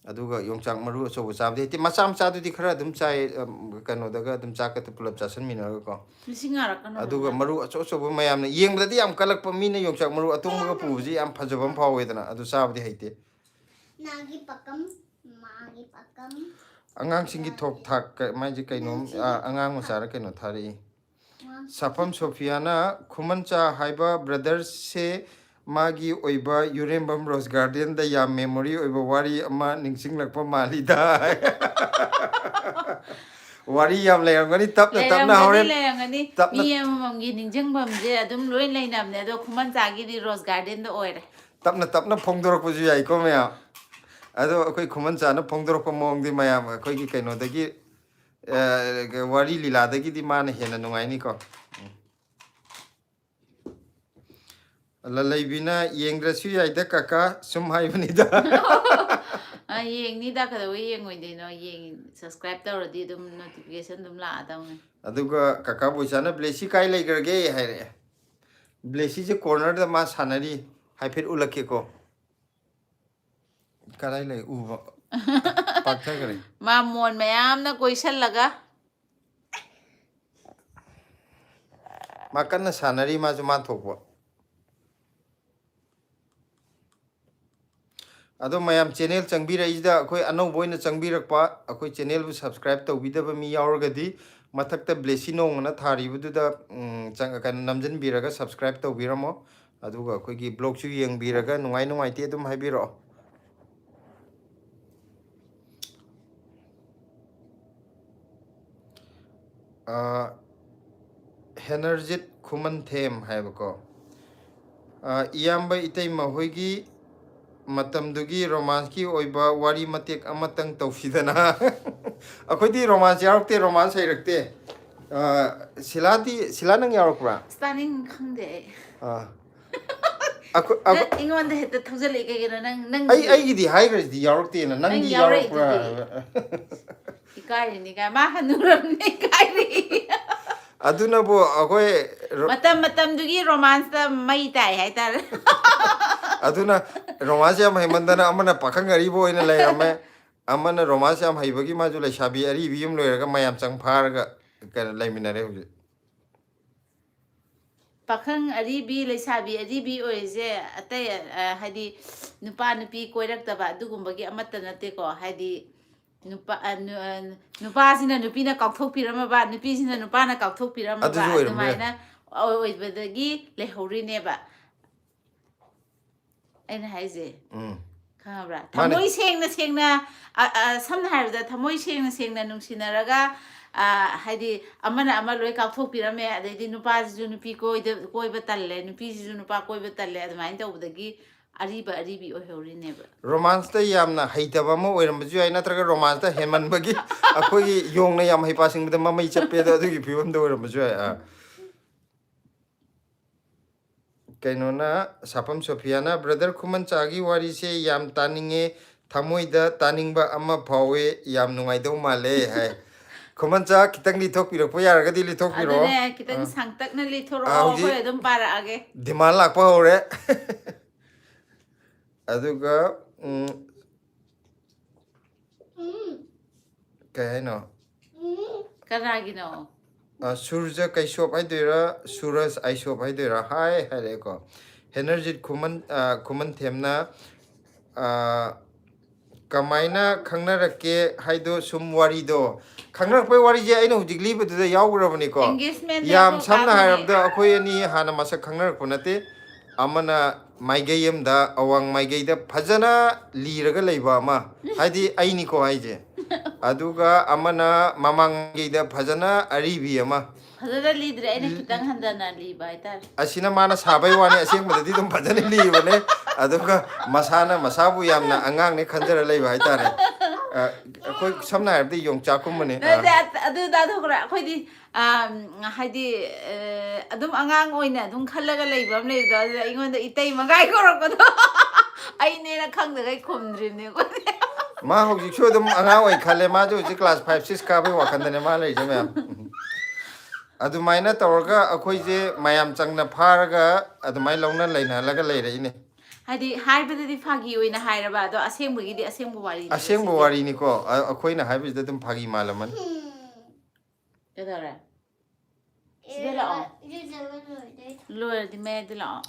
ꯑꯗꯨꯒ ꯌꯣꯡꯆꯥꯛ ꯃꯔꯨ ꯑꯆꯧꯕ ꯆꯥꯕꯗꯤ ꯍꯩꯇꯦ, ꯃꯆꯥ ꯃꯆꯥꯗꯨꯗꯤ ꯈꯔ ꯑꯗꯨꯝ ꯆꯥꯏ꯫ ꯑꯝ, ꯀꯩꯅꯣꯗꯒ ꯑꯗꯨꯝ ꯆꯥꯛꯀ ꯄꯨꯂꯞ ꯆꯥꯁꯟꯃꯤꯟꯅꯔꯒꯀꯣ꯫ ꯂꯤꯁꯤꯡ ꯉꯥꯔꯛꯀꯅꯣ꯫ ꯑꯗꯨꯒ ꯃꯔꯨ ꯑꯆꯧ ꯑꯆꯧꯕ ꯃꯌꯥꯝꯅ ꯌꯦꯡꯕꯗꯗꯤ ꯌꯥꯝ ꯀꯜꯂꯛꯄ, ꯃꯤꯅ ꯌꯣꯡꯆꯥꯛ ꯃꯔꯨ ꯑꯇꯣꯡꯕꯒ ꯄꯨꯕꯁꯤ ꯌꯥꯝ ꯐꯖꯕ ꯑꯃ ꯐꯥꯎꯋꯦꯗꯅ, ꯑꯗꯨ ꯆꯥꯕꯗꯤ ꯍꯩꯇꯦ꯫ ꯅꯥꯒꯤ ꯄꯀꯝ, ꯃꯥꯒꯤ ꯄꯀꯝ꯫ ꯑꯉꯥꯡꯁꯤꯡꯒꯤ ꯊꯣꯛ ꯊꯥꯛ ꯀ-, ꯃꯥꯏꯁꯦ ꯀꯩꯅꯣꯝ, ꯑ, ꯑꯉꯥꯡ ꯃꯆꯥꯔ ꯀꯩꯅꯣ ꯊꯥꯔꯛꯏ꯫ ꯋꯥ- ꯁꯥꯐꯝ ꯁꯣꯐꯤꯌꯥꯅ, ꯈꯨꯃꯟꯆꯥ ꯍꯥꯏꯕ ꯕ꯭ꯔꯗꯔꯁꯦ ꯃꯥꯒꯤ ꯑꯣꯏꯕ ꯌꯨꯔꯦꯝꯕꯝ ꯔꯣꯁ ꯒꯥꯔꯗꯦꯟꯗ ꯌꯥꯝ ꯃꯦꯃꯣꯔꯤ ꯑꯣꯏꯕ ꯋꯥꯔꯤ ꯑꯃ ꯅꯤꯡꯁꯤꯡꯂꯛꯄ ꯃꯥꯜꯂꯤꯗ꯫ ꯋꯥꯔꯤ ꯌꯥꯝ ꯂꯩꯔꯝꯒꯅꯤ, ꯇꯞꯅ ꯇꯞꯅ ꯂꯩꯔꯝꯒꯅꯤ, ꯍꯣꯔꯦꯟ꯫ ꯂꯩꯔꯝꯒꯅꯤ꯫ ꯇꯞꯅ- ꯃꯤ ꯑꯃꯃꯝꯒꯤ ꯅꯤꯡꯁꯤꯡꯐꯝꯁꯦ ꯑꯗꯨꯝ ꯂꯣꯏ ꯂꯩꯅꯕꯅꯦ, ꯑꯗꯣ ꯈꯨꯃꯟꯆꯥꯒꯤꯗꯤ ꯔꯣꯁ ꯒꯥꯔꯗꯦꯟꯗ ꯑꯣꯏꯔꯦ꯫ ꯇꯞꯅ ꯇꯞꯅ ꯐꯣꯡꯗꯣꯔꯛꯄꯁꯨ ꯌꯥꯏꯀꯣ ꯃꯌꯥꯝ꯫ ꯑꯗꯣ ꯑꯩꯈꯣꯏ ꯈꯨꯃꯟꯆꯥꯅ ꯐꯣꯡꯗꯣꯔꯛꯄ ꯃꯑꯣꯡꯗꯤ ꯃꯌꯥꯝ ꯑꯩꯈꯣꯏꯒꯤ ꯀꯩꯅꯣꯗꯒꯤ, ꯑ, ꯋꯥꯔꯤ ꯂꯤꯂꯥꯗꯒꯤꯗꯤ ꯃꯥꯅ ꯍꯦꯟꯅ ꯅꯨꯡꯉꯥꯏꯅꯤꯀꯣ꯫ ꯎꯝ꯫ ꯂꯂꯩꯕꯤꯅ, "ꯌꯦꯡꯗ꯭ꯔꯁꯨ ꯌꯥꯏꯗ ꯀꯀꯥ, ꯁꯨꯝ ꯍꯥꯏꯕꯅꯤꯗ"꯫ ꯑ, ꯌꯦꯡꯅꯤꯗ, ꯀꯩꯗꯧꯕꯩ ꯌꯦꯡꯉꯣꯏꯗꯣꯏꯅꯣ? ꯌꯦꯡ-, subscribe ꯇꯧꯔꯗꯤ ꯑꯗꯨꯝ notification ꯑꯗꯨꯝ ꯂꯥꯛꯑꯗꯧꯅꯦ꯫ ꯑꯗꯨꯒ ꯀꯀꯥ ꯕꯣꯏꯆꯥꯅ, "ꯕ꯭ꯂꯦꯁꯤ ꯀꯥꯏ ꯂꯩꯈ꯭ꯔꯒꯦ?" ꯍꯥꯏꯔꯛꯑꯦ꯫ ꯕ꯭ꯂꯦꯁꯤꯁꯦ cornerꯗ ꯃꯥ ꯁꯥꯟꯅꯔꯤ꯫ ꯍꯥꯏꯐꯦꯠ ꯎꯠꯂꯛꯀꯦꯀꯣ꯫ ꯀꯗꯥꯏ ꯂꯩ? ꯎꯕ꯫ ꯄꯥꯛꯊꯈ꯭ꯔꯦ꯫ ꯃꯥ ꯃꯣꯟ ꯃꯌꯥꯝꯅ ꯀꯣꯏꯁꯜꯂꯒ꯫ ꯃꯥ ꯀꯟꯅ ꯁꯥꯟꯅꯔꯤ, ꯃꯥꯁꯨ ꯃꯥ ꯊꯣꯛꯄ꯫ ꯑꯗꯣ ꯃꯌꯥꯝ channel ꯆꯪꯕꯤꯔꯛꯏꯁꯤꯗ ꯑꯩꯈꯣꯏ ꯑꯅꯧꯕ ꯑꯣꯏꯅ ꯆꯪꯕꯤꯔꯛꯄ, ꯑꯩꯈꯣꯏ channelꯕꯨ subscribe ꯇꯧꯕꯤꯗꯕ ꯃꯤ ꯌꯥꯎꯔꯒꯗꯤ ꯃꯊꯛꯇ ꯕ꯭ꯂꯦꯁꯤ ꯅꯣꯡꯃꯅ ꯊꯥꯔꯤꯕꯗꯨꯗ, ꯎꯝ, ꯆꯪ-, ꯀꯩꯅꯣ, ꯅꯝꯖꯤꯟꯕꯤꯔꯒ subscribe ꯇꯧꯕꯤꯔꯝꯃꯣ꯫ ꯑꯗꯨꯒ ꯑꯩꯈꯣꯏꯒꯤ vlogꯁꯨ ꯌꯦꯡꯕꯤꯔꯒ ꯅꯨꯡꯉꯥꯏ ꯅꯨꯡꯉꯥꯏꯇꯦ ꯑꯗꯨꯝ ꯍꯥꯏꯕꯤꯔꯛꯑꯣ꯫ ꯑ, ꯍꯦꯅꯔꯖꯤꯠ ꯈꯨꯃꯟꯊꯦꯝ ꯍꯥꯏꯕꯀꯣ꯫ ꯑ, ꯏꯌꯥꯝꯕ ꯏꯇꯩꯃ ꯍꯣꯏꯒꯤ ꯃꯇꯝꯗꯨꯒꯤ romanceꯀꯤ ꯑꯣꯏꯕ ꯋꯥꯔꯤ ꯃꯇꯦꯛ ꯑꯃꯇꯪ ꯇꯧꯁꯤꯗꯅ꯫ ꯑꯩꯈꯣꯏꯗꯤ romance ꯌꯥꯎꯔꯛꯇꯦ, romance ꯍꯩꯔꯛꯇꯦ꯫ ꯑ, ꯁꯤꯂꯥꯗꯤ, ꯁꯤꯂꯥ ꯅꯪ ꯌꯥꯎꯔꯛꯄ꯭ꯔꯥ? ꯑꯁ, ꯇꯥꯅꯤꯡ ꯈꯪꯗꯦ ꯑꯩ꯫ ꯑ, ꯑꯩꯈꯣꯏ, ꯑꯩꯈꯣꯏ ꯅꯪ ꯑꯩꯉꯣꯟꯗ ꯍꯦꯛꯇ ꯊꯧꯖꯜꯂꯛꯑꯦ ꯀꯩꯒꯤꯅꯣ? ꯅꯪ, ꯅꯪ ꯑꯩ, ꯑꯩꯒꯤꯗꯤ ꯍꯥꯏꯈ꯭ꯔꯁꯤꯗꯤ ꯌꯥꯎꯔꯛꯇꯦꯅ, ꯅꯪꯗꯤ ꯑꯩ ꯌꯥꯎꯔꯛꯄ꯭ꯔꯥ? ꯌꯥꯎꯔꯛꯏꯗꯨꯗꯤ꯫ ꯏꯀꯥꯏꯔꯤꯅꯤ ꯀꯥꯏ, ꯃꯥ ꯍꯅꯨꯔꯝꯅꯤ, ꯏꯀꯥꯏꯔꯤ꯫ ꯑꯗꯨꯅꯕꯨ ꯑꯩꯈꯣꯏ ro- ꯃꯇꯝ ꯃꯇꯝꯗꯨꯒꯤ ꯔꯣꯃꯥꯟꯁꯇ ꯃꯩ ꯇꯥꯏ ꯍꯥꯏꯇꯥꯔꯦ꯫ ꯑꯗꯨꯅ ꯔꯣꯃꯥꯟꯁ ꯌꯥꯝ ꯍꯩꯃꯟꯗꯅ ꯑꯃꯅ ꯄꯥꯈꯪ ꯑꯔꯤꯕ ꯑꯣꯏꯅ ꯂꯩꯔꯝꯃꯦ, ꯑꯃꯅ ꯔꯣꯃꯥꯟꯁ ꯌꯥꯝ ꯍꯩꯕꯒꯤ ꯃꯥꯁꯨ ꯂꯩꯁꯥꯕꯤ ꯑꯔꯤꯕꯤ ꯑꯃ ꯂꯣꯏꯔꯒ ꯃꯌꯥꯝ ꯆꯪ ꯐꯥꯔꯒ ꯀꯩꯅꯣ ꯂꯩꯃꯤꯟꯅꯔꯦ ꯍꯧꯖꯤꯛ꯫ ꯄꯥꯈꯪ ꯑꯔꯤꯕꯤ ꯂꯩꯁꯥꯕꯤ ꯑꯔꯤꯕꯤ ꯑꯣꯏꯔꯤꯁꯦ ꯑꯇꯩ ꯑ, ꯍꯥꯏꯗꯤ ꯅꯨꯄꯥ ꯅꯨꯄꯤ ꯀꯣꯏꯔꯛꯇꯕ ꯑꯗꯨꯒꯨꯝꯕꯒꯤ ꯑꯃꯠꯇ ꯅꯠꯇꯦꯀꯣ꯫ ꯍꯥꯏꯗꯤ ꯅꯨꯄꯥ ꯑ, ꯅꯨ- ꯑ, ꯅꯨꯄꯥꯁꯤꯅ ꯅꯨꯄꯤꯅ ꯀꯥꯎꯊꯣꯛꯄꯤꯔꯝꯃꯕ, ꯅꯨꯄꯤꯁꯤꯅ ꯅꯨꯄꯥꯅ ꯀꯥꯎꯊꯣꯛꯄꯤꯔꯝꯃꯕ, ꯑꯗꯨꯁꯨ ꯑꯣꯏꯔꯝꯕ ꯌꯥꯏ꯫ ꯑꯗꯨꯃꯥꯏꯅ ꯑꯣꯏꯕꯗꯒꯤ ꯂꯩꯍꯧꯔꯤꯅꯦꯕ꯫ ꯑꯩꯅ ꯍꯥꯏꯁꯦ ꯎꯝ ꯈꯪꯉꯕ꯭ꯔꯥ? ꯃꯥꯅꯦ꯫ ꯊꯃꯣꯏ ꯁꯦꯡꯅ ꯁꯦꯡꯅ ꯑ, ꯑ, ꯁꯝꯅ ꯍꯥꯏꯔꯕꯗ ꯊꯃꯣꯏ ꯁꯦꯡꯅ ꯁꯦꯡꯅ ꯅꯨꯡꯁꯤꯅꯔꯒ ꯑ, ꯍꯥꯏꯗꯤ ꯑꯃꯅ ꯑꯃ ꯂꯣꯏ ꯀꯥꯎꯊꯣꯛꯄꯤꯔꯝꯃꯦ, ꯑꯗꯩꯗꯤ ꯅꯨꯄꯥꯁꯤꯁꯨ ꯅꯨꯄꯤ ꯀꯣꯏꯗ- ꯀꯣꯏꯕ ꯇꯜꯂꯦ, ꯅꯨꯄꯤꯁꯤꯁꯨ ꯅꯨꯄꯥ ꯀꯣꯏꯕ ꯇꯜꯂꯦ, ꯑꯗꯨꯃꯥꯏꯅ ꯇꯧꯕꯗꯒꯤ ꯑꯔꯤꯕ ꯑꯔꯤꯕꯤ ꯑꯣꯏꯍꯧꯔꯤꯅꯦꯕ꯫ ꯔꯣꯃꯥꯟꯁꯇ ꯌꯥꯝꯅ ꯍꯩꯇꯕ ꯑꯃ ꯑꯣꯏꯔꯝꯕꯁꯨ ꯌꯥꯏ, ꯅꯠꯇ꯭ꯔꯒ ꯔꯣꯃꯥꯟꯁꯇ ꯍꯦꯟꯃꯟꯕꯒꯤ ꯑꯩꯈꯣꯏꯒꯤ ꯌꯣꯡꯅ ꯌꯥꯝ ꯍꯩꯄꯥ ꯁꯤꯡꯕꯗ ꯃꯃꯩ ꯆꯞꯄꯦ ꯑꯗꯣ ꯑꯗꯨꯒꯤ ꯐꯤꯕꯝꯗ ꯑꯣꯏꯔꯝꯕꯁꯨ ꯌꯥꯏ꯫ ꯑꯥ꯫ ꯀꯩꯅꯣꯅ, ꯁꯥꯄꯝ ꯁꯣꯐꯤꯌꯥꯅ, "ꯕ꯭ꯔꯗꯔ ꯈꯨꯃꯟꯆꯥꯒꯤ ꯋꯥꯔꯤꯁꯦ ꯌꯥꯝ ꯇꯥꯅꯤꯡꯉꯦ, ꯊꯃꯣꯏꯗ ꯇꯥꯅꯤꯡꯕ ꯑꯃ ꯐꯥꯎꯋꯦ, ꯌꯥꯝ ꯅꯨꯡꯉꯥꯏꯗꯧ ꯃꯥꯜꯂꯦ" ꯍꯥꯏ꯫ ꯈꯨꯃꯟꯆꯥ, ꯈꯤꯇꯪ ꯂꯤꯊꯣꯛꯄꯤꯔꯛꯄ ꯌꯥꯔꯒꯗꯤ ꯂꯤꯊꯣꯛꯄꯤꯔꯣ꯫ ꯑꯗꯨꯅꯦ, ꯈꯤꯇꯪ ꯑꯥ꯫ ꯁꯥꯡꯇꯛꯅ ꯑꯥ, ꯂꯤꯊꯣꯔꯛꯑꯣ, ꯍꯧꯖꯤꯛ ꯑꯩꯈꯣꯏ ꯑꯗꯨꯝ ꯄꯥꯔꯛꯑꯒꯦ꯫ ꯗꯤꯃꯥꯟ ꯂꯥꯛꯄ ꯍꯧꯔꯦ꯫ ꯑꯗꯨꯒ ꯎꯝ, ꯀꯩ ꯍꯥꯏꯅꯣ? ꯀꯅꯥꯒꯤꯅꯣ? ꯑ, ꯁꯨꯔꯖ ꯀꯩꯁꯣꯞ ꯍꯥꯏꯗꯣꯏꯔꯥ, ꯁꯨꯔꯖ ꯑꯥꯏꯁꯣꯞ ꯍꯥꯏꯗꯣꯏꯔꯥ? ꯍꯥꯏ ꯍꯥꯏꯔꯛꯑꯦꯀꯣ꯫ ꯍꯦꯅꯔꯖꯤꯠ ꯈꯨꯃꯟ, ꯑ, ꯈꯨꯃꯟꯊꯦꯝꯅ, ꯑ, "ꯀꯃꯥꯏꯅ ꯈꯪꯅꯔꯛꯀꯦ ꯍꯥꯏꯗꯣ ꯁꯨꯝ ꯋꯥꯔꯤꯗꯣ"? ꯈꯪꯅꯔꯛꯄꯩ ꯋꯥꯔꯤꯁꯦ ꯑꯩꯅ ꯍꯧꯖꯤꯛ ꯂꯤꯕꯗꯨꯗ ꯌꯥꯎꯈ꯭ꯔꯕꯅꯤꯀꯣ꯫ Engagement ꯌꯥꯝ ꯂꯦꯞꯄ ꯁꯝꯅ ꯀꯥꯟꯗꯗꯤ ꯍꯥꯏꯔꯕꯗ ꯑꯩꯈꯣꯏ ꯑꯅꯤ ꯍꯥꯟꯅ ꯃꯁꯛ ꯈꯪꯅꯔꯛꯄ ꯅꯠꯇꯦ꯫ ꯑꯃꯅ ꯃꯥꯏꯀꯩ ꯑꯃꯗ, ꯑꯋꯥꯡ ꯃꯥꯏꯀꯩꯗ ꯐꯖꯅ ꯂꯤꯔꯒ ꯂꯩꯕ ꯑꯃ, ꯍꯥꯏꯗꯤ ꯑꯩꯅꯤꯀꯣ ꯍꯥꯏꯁꯦ꯫ ꯑꯗꯨꯒ ꯑꯃꯅ ꯃꯃꯥꯡ ꯃꯥꯏꯀꯩꯗ ꯐꯖꯅ ꯑꯔꯤꯕꯤ ꯑꯃ꯫ ꯐꯖꯅ ꯂꯤꯗ꯭ꯔꯦ, ꯑꯩꯅ ꯈꯤꯇꯪ ꯍꯟꯊꯅ ꯂꯤꯕ ꯍꯥꯏꯇꯥꯔꯦ꯫ ꯑꯁꯤꯅ ꯃꯥꯅ ꯁꯥꯕꯩ ꯋꯥꯅꯤ, ꯑꯁꯦꯡꯕꯗꯗꯤ ꯑꯗꯨꯝ ꯐꯖꯅ ꯂꯤꯕꯅꯦ꯫ ꯑꯗꯨꯒ ꯃꯁꯥꯅ ꯃꯁꯥꯕꯨ ꯌꯥꯝꯅ ꯑꯉꯥꯡꯅꯦ ꯈꯟꯖꯔ ꯂꯩꯕ ꯍꯥꯏꯇꯥꯔꯦ꯫ ꯑ, ꯑꯩꯈꯣꯏ ꯁꯝꯅ ꯍꯥꯏꯔꯕꯗ ꯌꯣꯡꯆꯥꯛꯀꯨꯝꯕꯅꯦ꯫ ꯑ, ꯅꯠꯇꯦ, ꯑꯗꯨ ꯇꯥꯊꯣꯛꯈ꯭ꯔꯦ꯫ ꯑꯩꯈꯣꯏꯗꯤ ꯑꯝ, ꯍꯥꯏꯗꯤ ꯑ, ꯑꯗꯨꯝ ꯑꯉꯥꯡ ꯑꯣꯏꯅ ꯑꯗꯨꯝ ꯈꯜꯂꯒ ꯂꯩꯕ ꯑꯃ ꯂꯩꯕꯗꯣ, ꯑꯗꯨꯗ ꯑꯩꯉꯣꯟꯗ ꯏꯇꯩ ꯃꯒꯥꯏ ꯀꯧꯔꯛꯄꯗꯣ ꯑꯩꯅꯦꯅ ꯈꯪꯗꯈꯩ ꯈꯨꯝꯗ꯭ꯔꯤꯕꯅꯦ ꯑꯩꯈꯣꯏꯗꯤ꯫ ꯃꯥ ꯍꯧꯖꯤꯛꯁꯨ ꯑꯗꯨꯝ ꯑꯉꯥꯡ ꯑꯣꯏ ꯈꯜꯂꯦ꯫ ꯃꯥꯁꯨ ꯍꯧꯖꯤꯛ class five six ꯀꯥꯕꯒꯤ ꯋꯥꯈꯜꯗꯅꯦ ꯃꯥ ꯂꯩꯔꯤꯁꯦ ꯃꯌꯥꯝ꯫ ꯑꯗꯨꯃꯥꯏꯅ ꯇꯧꯔꯒ ꯑꯩꯈꯣꯏꯁꯦ ꯃꯌꯥꯝ ꯆꯪꯅ ꯐꯥꯔꯒ ꯑꯗꯨꯃꯥꯏꯅ ꯂꯧꯅ ꯂꯩꯅꯍꯜꯂꯒ ꯂꯩꯔꯛꯏꯅꯦ꯫ ꯍꯥꯏꯗꯤ ꯍꯥꯏꯕꯗꯗꯤ ꯐꯥꯒꯤ ꯑꯣꯏꯅ ꯍꯥꯏꯔꯕ, ꯑꯗꯣ ꯑꯁꯦꯡꯕꯒꯤꯗꯤ ꯑꯁꯦꯡꯕ ꯋꯥꯔꯤꯅꯤ꯫ ꯑꯁꯦꯡꯕ ꯋꯥꯔꯤꯅꯤꯀꯣ꯫ ꯑ- ꯑꯩꯈꯣꯏꯅ ꯍꯥꯏꯕꯁꯤꯗ ꯑꯗꯨꯝ ꯐꯥꯒꯤ ꯃꯥꯜꯂꯝꯃꯅꯤ꯫ ꯀꯩꯗꯧꯔꯦ? ꯁꯤꯗ ꯂꯥꯛꯑꯣ꯫ ꯂꯣꯏꯔꯗꯤ ꯃꯌꯥꯏꯗ ꯂꯥꯛꯑꯣ꯫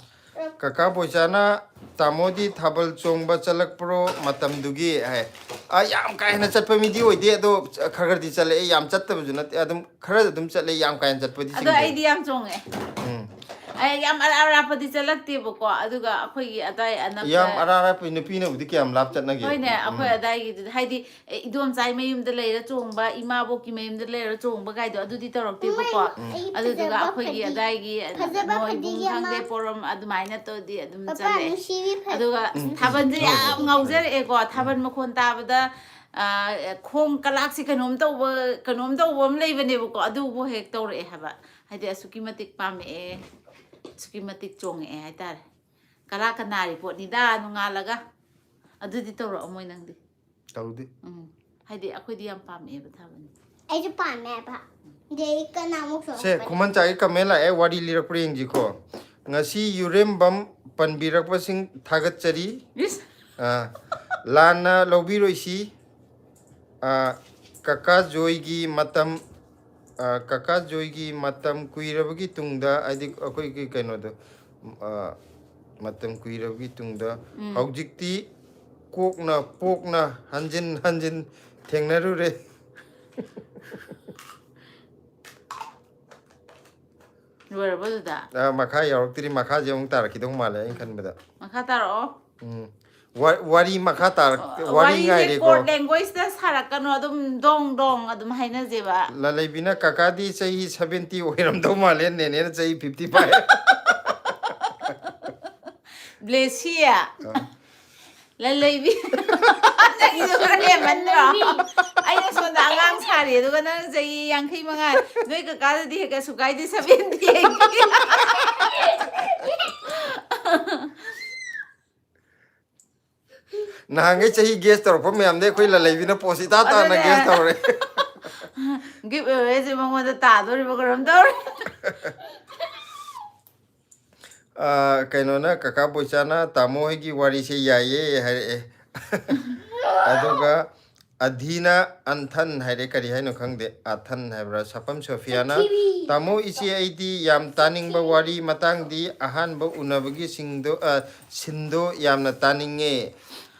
ꯀꯀꯥ ꯕꯣꯏꯆꯥꯅ "ꯇꯥꯃꯣꯗꯤ ꯊꯥꯕꯜ ꯆꯣꯡꯕ ꯆꯠꯂꯛꯄ꯭ꯔꯣ ꯃꯇꯝꯗꯨꯒꯤ?" ꯍꯥꯏ꯫ ꯑ, ꯌꯥꯝ ꯀꯥ ꯍꯦꯟꯅ ꯆꯠꯄ ꯃꯤꯗꯤ ꯑꯣꯏꯗꯦ, ꯑꯗꯣ ꯈꯔ ꯈꯔꯗꯤ ꯆꯠꯂꯛꯑꯦ꯫ ꯌꯥꯝ ꯆꯠꯇꯕꯁꯨ ꯅꯠꯇꯦ, ꯑꯗꯨꯝ ꯈꯔ ꯑꯗꯨꯝ ꯆꯠꯂꯦ, ꯌꯥꯝ ꯀꯥ ꯍꯦꯟꯅ ꯆꯠꯄꯗꯤ ꯑꯗꯣ ꯆꯤꯡꯗꯦ꯫ ꯑꯩꯗꯤ ꯌꯥꯝ ꯆꯣꯡꯉꯦ꯫ ꯎꯝ꯫ ꯑꯩ ꯌꯥꯝ ꯑꯔꯥꯞ ꯑꯔꯥꯞꯄꯗꯤ ꯆꯠꯂꯛꯇꯦꯕꯀꯣ, ꯑꯗꯨꯒ ꯑꯩꯈꯣꯏꯒꯤ ꯑꯗꯥꯏ ꯑꯅꯛꯄ ꯌꯥꯝ ꯑꯔꯥꯞ ꯑꯔꯥꯞꯄ ꯅꯨꯄꯤꯅꯕꯨꯗꯤ ꯀꯌꯥꯝ ꯂꯥꯞ ꯆꯠꯅꯒꯦ? ꯍꯣꯏꯅꯦ, ꯑꯩꯈꯣꯏ ꯎꯝ꯫ ꯑꯗꯥꯏꯒꯤꯗꯨꯗꯤ ꯍꯥꯏꯗꯤ, ꯑꯦ, ꯏꯗꯣꯝꯆꯥꯏ ꯃꯌꯨꯝꯗ ꯂꯩꯔ ꯆꯣꯡꯕ, ꯏꯃꯥꯕꯣꯛꯀꯤ ꯃꯌꯨꯝꯗ ꯂꯩꯔ ꯆꯣꯡꯕ ꯀꯥꯏꯗꯣ ꯑꯗꯨꯗꯤ ꯇꯧꯔꯛꯇꯦꯕꯀꯣ꯫ ꯑꯩ ꯑꯗꯨꯗꯨꯒ ꯐꯖꯕ ꯑꯩꯈꯣꯏꯒꯤ ꯐꯗꯤ- ꯑꯗꯥꯏꯒꯤ ꯐꯖꯕ ꯅꯣꯏꯕꯨꯡ ꯐꯗꯤꯒꯤ ꯑꯃ- ꯈꯪꯗꯦ, ꯄꯣꯔꯣꯝ ꯑꯗꯨꯃꯥꯏꯅ ꯇꯧꯗꯤ ꯑꯗꯨꯝ ꯄꯄꯥ ꯆꯠꯂꯦ꯫ ꯅꯨꯡꯁꯤꯕꯤ ꯐꯗꯤ- ꯑꯗꯨꯒ ꯊꯥꯕꯜꯁꯦ ꯌꯥꯝ ꯉꯥꯎꯖꯔꯛꯑꯦꯀꯣ꯫ ꯊꯥꯕꯜ ꯃꯈꯣꯟ ꯇꯥꯕꯗ, ꯑ, ꯈꯣꯡ ꯀꯂꯥꯛꯁꯦ ꯀꯩꯅꯣꯝ ꯇꯧꯕ, ꯀꯩꯅꯣꯝ ꯇꯧꯕ ꯑꯃ ꯂꯩꯕꯅꯦꯕꯀꯣ, ꯑꯗꯨꯕꯨ ꯍꯦꯛ ꯇꯧꯔꯛꯑꯦ ꯍꯥꯏꯕ꯫ ꯍꯥꯏꯗꯤ ꯑꯁꯨꯛꯀꯤ ꯃꯇꯤꯛ ꯄꯥꯝꯃꯛꯑꯦ, ꯑꯁꯨꯛꯀꯤ ꯃꯇꯤꯛ ꯆꯣꯡꯉꯛꯑꯦ ꯍꯥꯏꯇꯥꯔꯦ꯫ ꯀꯂꯥꯛꯀ ꯅꯥꯔꯤ ꯄꯣꯠꯅꯤꯗ ꯅꯣꯡꯉꯥꯜꯂꯒ꯫ ꯑꯗꯨꯗꯤ ꯇꯧꯔꯛꯑꯝꯃꯣꯏ ꯅꯪꯗꯤ꯫ ꯇꯧꯗꯦ꯫ ꯎꯝ꯫ ꯍꯥꯏꯗꯤ ꯑꯩꯈꯣꯏꯗꯤ ꯌꯥꯝ ꯄꯥꯝꯃꯛꯑꯦꯕ ꯊꯥꯕꯜ꯫ ꯑꯩꯁꯨ ꯄꯥꯝꯃꯦ ꯍꯥꯏꯕ꯫ ꯑꯗꯩ ꯀꯅꯥꯃꯨꯛ ꯁꯦ, ꯈꯨꯃꯟ ꯆꯥꯒꯤ comment ꯂꯥꯛꯑꯦ, ꯋꯥꯔꯤ ꯂꯤꯔꯛꯄ꯭ꯔꯥ ꯌꯦꯡꯁꯤꯀꯣ꯫ ꯉꯁꯤ ꯌꯨꯔꯦꯝꯕꯝ ꯄꯟꯕꯤꯔꯛꯄꯁꯤꯡ ꯊꯥꯒꯠꯆꯔꯤ꯫ ꯏꯁ! ꯑꯥ, ꯂꯥꯟꯅ ꯂꯧꯕꯤꯔꯣꯏꯁꯤ꯫ ꯑꯥ, ꯀꯀꯥ ꯖꯣꯏꯒꯤ ꯃꯇꯝ, ꯑꯥ, ꯀꯀꯥ ꯖꯣꯏꯒꯤ ꯃꯇꯝ ꯀꯨꯏꯔꯕꯒꯤ ꯇꯨꯡꯗ, ꯍꯥꯏꯗꯤ ꯑꯩꯈꯣꯏꯒꯤ ꯀꯩꯅꯣꯗꯣ, ꯑꯥ, ꯃꯇꯝ ꯀꯨꯏꯔꯕꯒꯤ ꯇꯨꯡꯗ ꯍꯧꯖꯤꯛꯇꯤ ꯀꯣꯛꯅ ꯄꯣꯛꯅ ꯍꯟꯖꯤꯟ ꯍꯟꯖꯤꯟ ꯊꯦꯡꯅꯔꯨꯔꯦ꯫ ꯂꯣꯏꯔꯕꯣ ꯑꯗꯨꯗ? ꯑꯥ, ꯃꯈꯥ ꯌꯥꯎꯔꯛꯇ꯭ꯔꯤ, ꯃꯈꯥꯁꯦ ꯑꯃꯨꯛ ꯇꯥꯔꯛꯈꯤꯗꯧ ꯃꯥꯜꯂꯦ ꯑꯩꯅ ꯈꯟꯕꯗ꯫ ꯃꯈꯥ ꯇꯥꯔꯛꯑꯣ꯫ ꯎꯝ꯫ ꯋꯥ- ꯋꯥꯔꯤ ꯃꯈꯥ ꯇꯥꯔꯛ- ꯋꯥꯔꯤ ꯋꯥꯔꯤꯁꯦ ꯉꯥꯏꯔꯦꯀꯣ꯫ Code language ꯇ ꯁꯥꯔꯛꯀꯅꯣ, ꯑꯗꯨꯝ ꯗꯣꯡ ꯗꯣꯡ ꯑꯗꯨꯝ ꯍꯥꯏꯅꯁꯦꯕ꯫ ꯂꯂꯩꯕꯤꯅ "ꯀꯀꯥꯗꯤ ꯆꯍꯤ seventy ꯑꯣꯏꯔꯝꯗꯧ ꯃꯥꯜꯂꯦ, ꯅꯦꯅꯦꯅ ꯆꯍꯤ fifty five꯫ ꯕ꯭ꯂꯦꯁꯤ꯫ ꯂꯂꯩꯕꯤ꯫ ꯅꯪꯒꯤꯗꯣ ꯈꯔ ꯍꯦꯟꯃꯟꯗ꯭ꯔꯣ? ꯑꯩꯅ ꯁꯣꯝꯗ ꯑꯉꯥꯡ ꯁꯥꯔꯤ, ꯑꯗꯨꯒ ꯅꯪ ꯆꯍꯤ ꯌꯥꯡꯈꯩ ꯃꯉꯥ꯫ ꯅꯣꯏ ꯀꯀꯥꯗꯗꯤ ꯍꯦꯛ ꯀꯩꯁꯨ ꯀꯥꯏꯗꯦ, seventy꯫ ꯅꯍꯥꯟꯈꯩ ꯆꯍꯤ guess ꯇꯧꯔꯛꯄ ꯃꯌꯥꯝꯗꯩ ꯑꯩꯈꯣꯏ ꯂꯂꯩꯕꯤꯅ ꯄꯣꯠꯁꯤ ꯏꯇꯥ ꯇꯥꯅ ꯑꯗꯨꯅꯦ꯫ Guess ꯇꯧꯔꯦ꯫ ꯒꯤꯐ ꯑꯦꯋꯦꯁꯦ ꯃꯉꯣꯟꯗ ꯇꯥꯗꯣꯔꯤꯕ ꯀꯔꯝ ꯇꯧꯔꯦ? ꯑ, ꯀꯩꯅꯣꯅ, ꯀꯀꯥ ꯕꯣꯏꯆꯥꯅ ꯇꯥꯃꯣ ꯍꯣꯏꯒꯤ ꯋꯥꯔꯤꯁꯦ ꯌꯥꯏꯌꯦ ꯍꯥꯏꯔꯛꯑꯦ꯫ ꯑꯗꯨꯒ ꯑꯙꯤꯅ ꯑꯟꯊꯟ ꯍꯥꯏꯔꯦ, ꯀꯔꯤ ꯍꯥꯏꯅꯣ ꯈꯪꯗꯦ, ꯑꯊꯟ ꯍꯥꯏꯕ꯭ꯔꯥ? ꯁꯥꯄꯝ ꯁꯣꯐꯤꯌꯥꯅ, ꯄ꯭ꯔꯤꯊꯤꯕꯤ꯫ "ꯇꯥꯃꯣ, ꯏꯆꯦ, ꯑꯩꯗꯤ ꯌꯥꯝ ꯇꯥꯅꯤꯡꯕ ꯋꯥꯔꯤ ꯃꯇꯥꯡꯗꯤ ꯑꯍꯥꯟꯕ ꯎꯅꯕꯒꯤ ꯁꯤꯡꯗꯣ, ꯑ, ꯁꯤꯟꯗꯣ ꯌꯥꯝꯅ ꯇꯥꯅꯤꯡꯉꯦ"꯫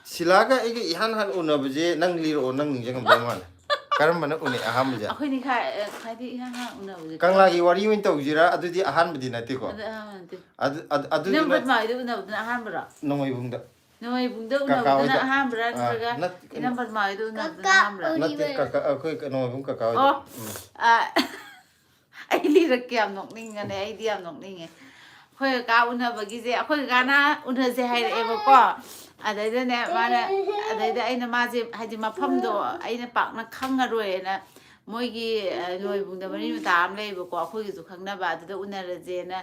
ꯁꯤꯂꯥꯒ ꯑꯩꯒ ꯏꯍꯥꯟ ꯍꯥꯟ ꯎꯅꯕꯁꯦ ꯅꯪ ꯂꯤꯔꯛꯑꯣ, ꯅꯪ ꯅꯤꯡꯁꯤꯡꯉꯝꯗꯧ ꯃꯥꯜꯂꯦ꯫ ꯀꯔꯝꯕꯅ ꯎꯅꯩ ꯑꯍꯥꯟꯕꯁꯦ? ꯑꯩꯈꯣꯏꯅꯤ ꯈꯥꯏ-, ꯑ, ꯈ꯭ꯋꯥꯏꯗꯒꯤ ꯏꯍꯥꯟ ꯍꯥꯟ ꯎꯅꯕꯁꯦ ꯀꯪꯂꯥꯒꯤ ꯋꯥꯔꯤ ꯑꯣꯏꯅ ꯇꯧꯁꯤꯔꯥ? ꯑꯗꯨꯗꯤ ꯑꯍꯥꯟꯕꯗꯤ ꯅꯠꯇꯦꯀꯣ꯫ ꯑꯗꯨ ꯑꯍꯥꯟꯕ ꯅꯠꯇꯦ꯫ ꯑꯗꯨ, ꯑꯗꯨ, ꯏꯅꯝ ꯑꯗꯨꯗꯨꯅ ꯄꯗꯃꯥ ꯍꯣꯏꯗ ꯎꯅꯕꯗꯨꯅ ꯑꯍꯥꯟꯕꯔꯣ? ꯅꯣꯡꯃꯩꯕꯨꯡꯗ꯫ ꯅꯣꯡꯃꯩꯕꯨꯡꯗ ꯀꯀꯥ ꯎꯅꯕꯗꯨꯅ ꯍꯣꯏꯗ꯫ ꯑꯍꯥꯟꯕꯔꯥ ꯑꯥ, ꯅꯠꯇ꯭ꯔꯒ ꯅꯠ-, ꯏꯅꯝ ꯄꯗꯃꯥ ꯍꯣꯏꯗ ꯎꯅꯕꯗꯨꯅ ꯀꯀꯥ ꯑꯍꯥꯟꯕꯔꯥ? ꯅꯠꯇꯦ, ꯎꯔꯤꯕ꯫ ꯀꯀꯥ, ꯑꯩꯈꯣꯏ ꯀꯩꯅꯣ, ꯀꯀꯥ ꯍꯣꯏꯗ꯫ ꯑꯣ꯫ ꯎꯝ꯫ ꯑ, ꯑꯩ ꯂꯤꯔꯛꯀꯦ, ꯌꯥꯝ ꯅꯣꯛꯅꯤꯡꯒꯅꯦ, ꯑꯩꯗꯤ ꯌꯥꯝ ꯅꯣꯛꯅꯤꯡꯉꯦ꯫ ꯑꯩꯈꯣꯏ ꯀꯀꯥ ꯎꯅꯕꯒꯤꯁꯦ, ꯑꯩꯈꯣꯏ ꯀꯀꯥꯅ ꯎꯅꯁꯦ ꯍꯥꯏꯔꯛꯑꯦꯕꯀꯣ꯫ ꯑꯗꯩꯗꯅꯦ ꯃꯥꯅ, ꯑꯗꯩꯗ ꯑꯩꯅ ꯃꯥꯁꯦ, ꯍꯥꯏꯗꯤ, ꯃꯐꯝꯗꯣ ꯑꯩꯅ ꯄꯥꯛꯅ ꯈꯪꯉꯔꯣꯏꯅ, ꯃꯣꯏꯒꯤ, ꯑ, ꯅꯣꯡꯃꯩꯕꯨꯡꯗ ꯃꯔꯤ ꯃꯇꯥ ꯑꯃ ꯂꯩꯌꯦꯕꯀꯣ, ꯑꯩꯈꯣꯏꯒꯤꯁꯨ ꯈꯪꯅꯕ, ꯑꯗꯨꯗ ꯎꯅꯔꯁꯦꯅ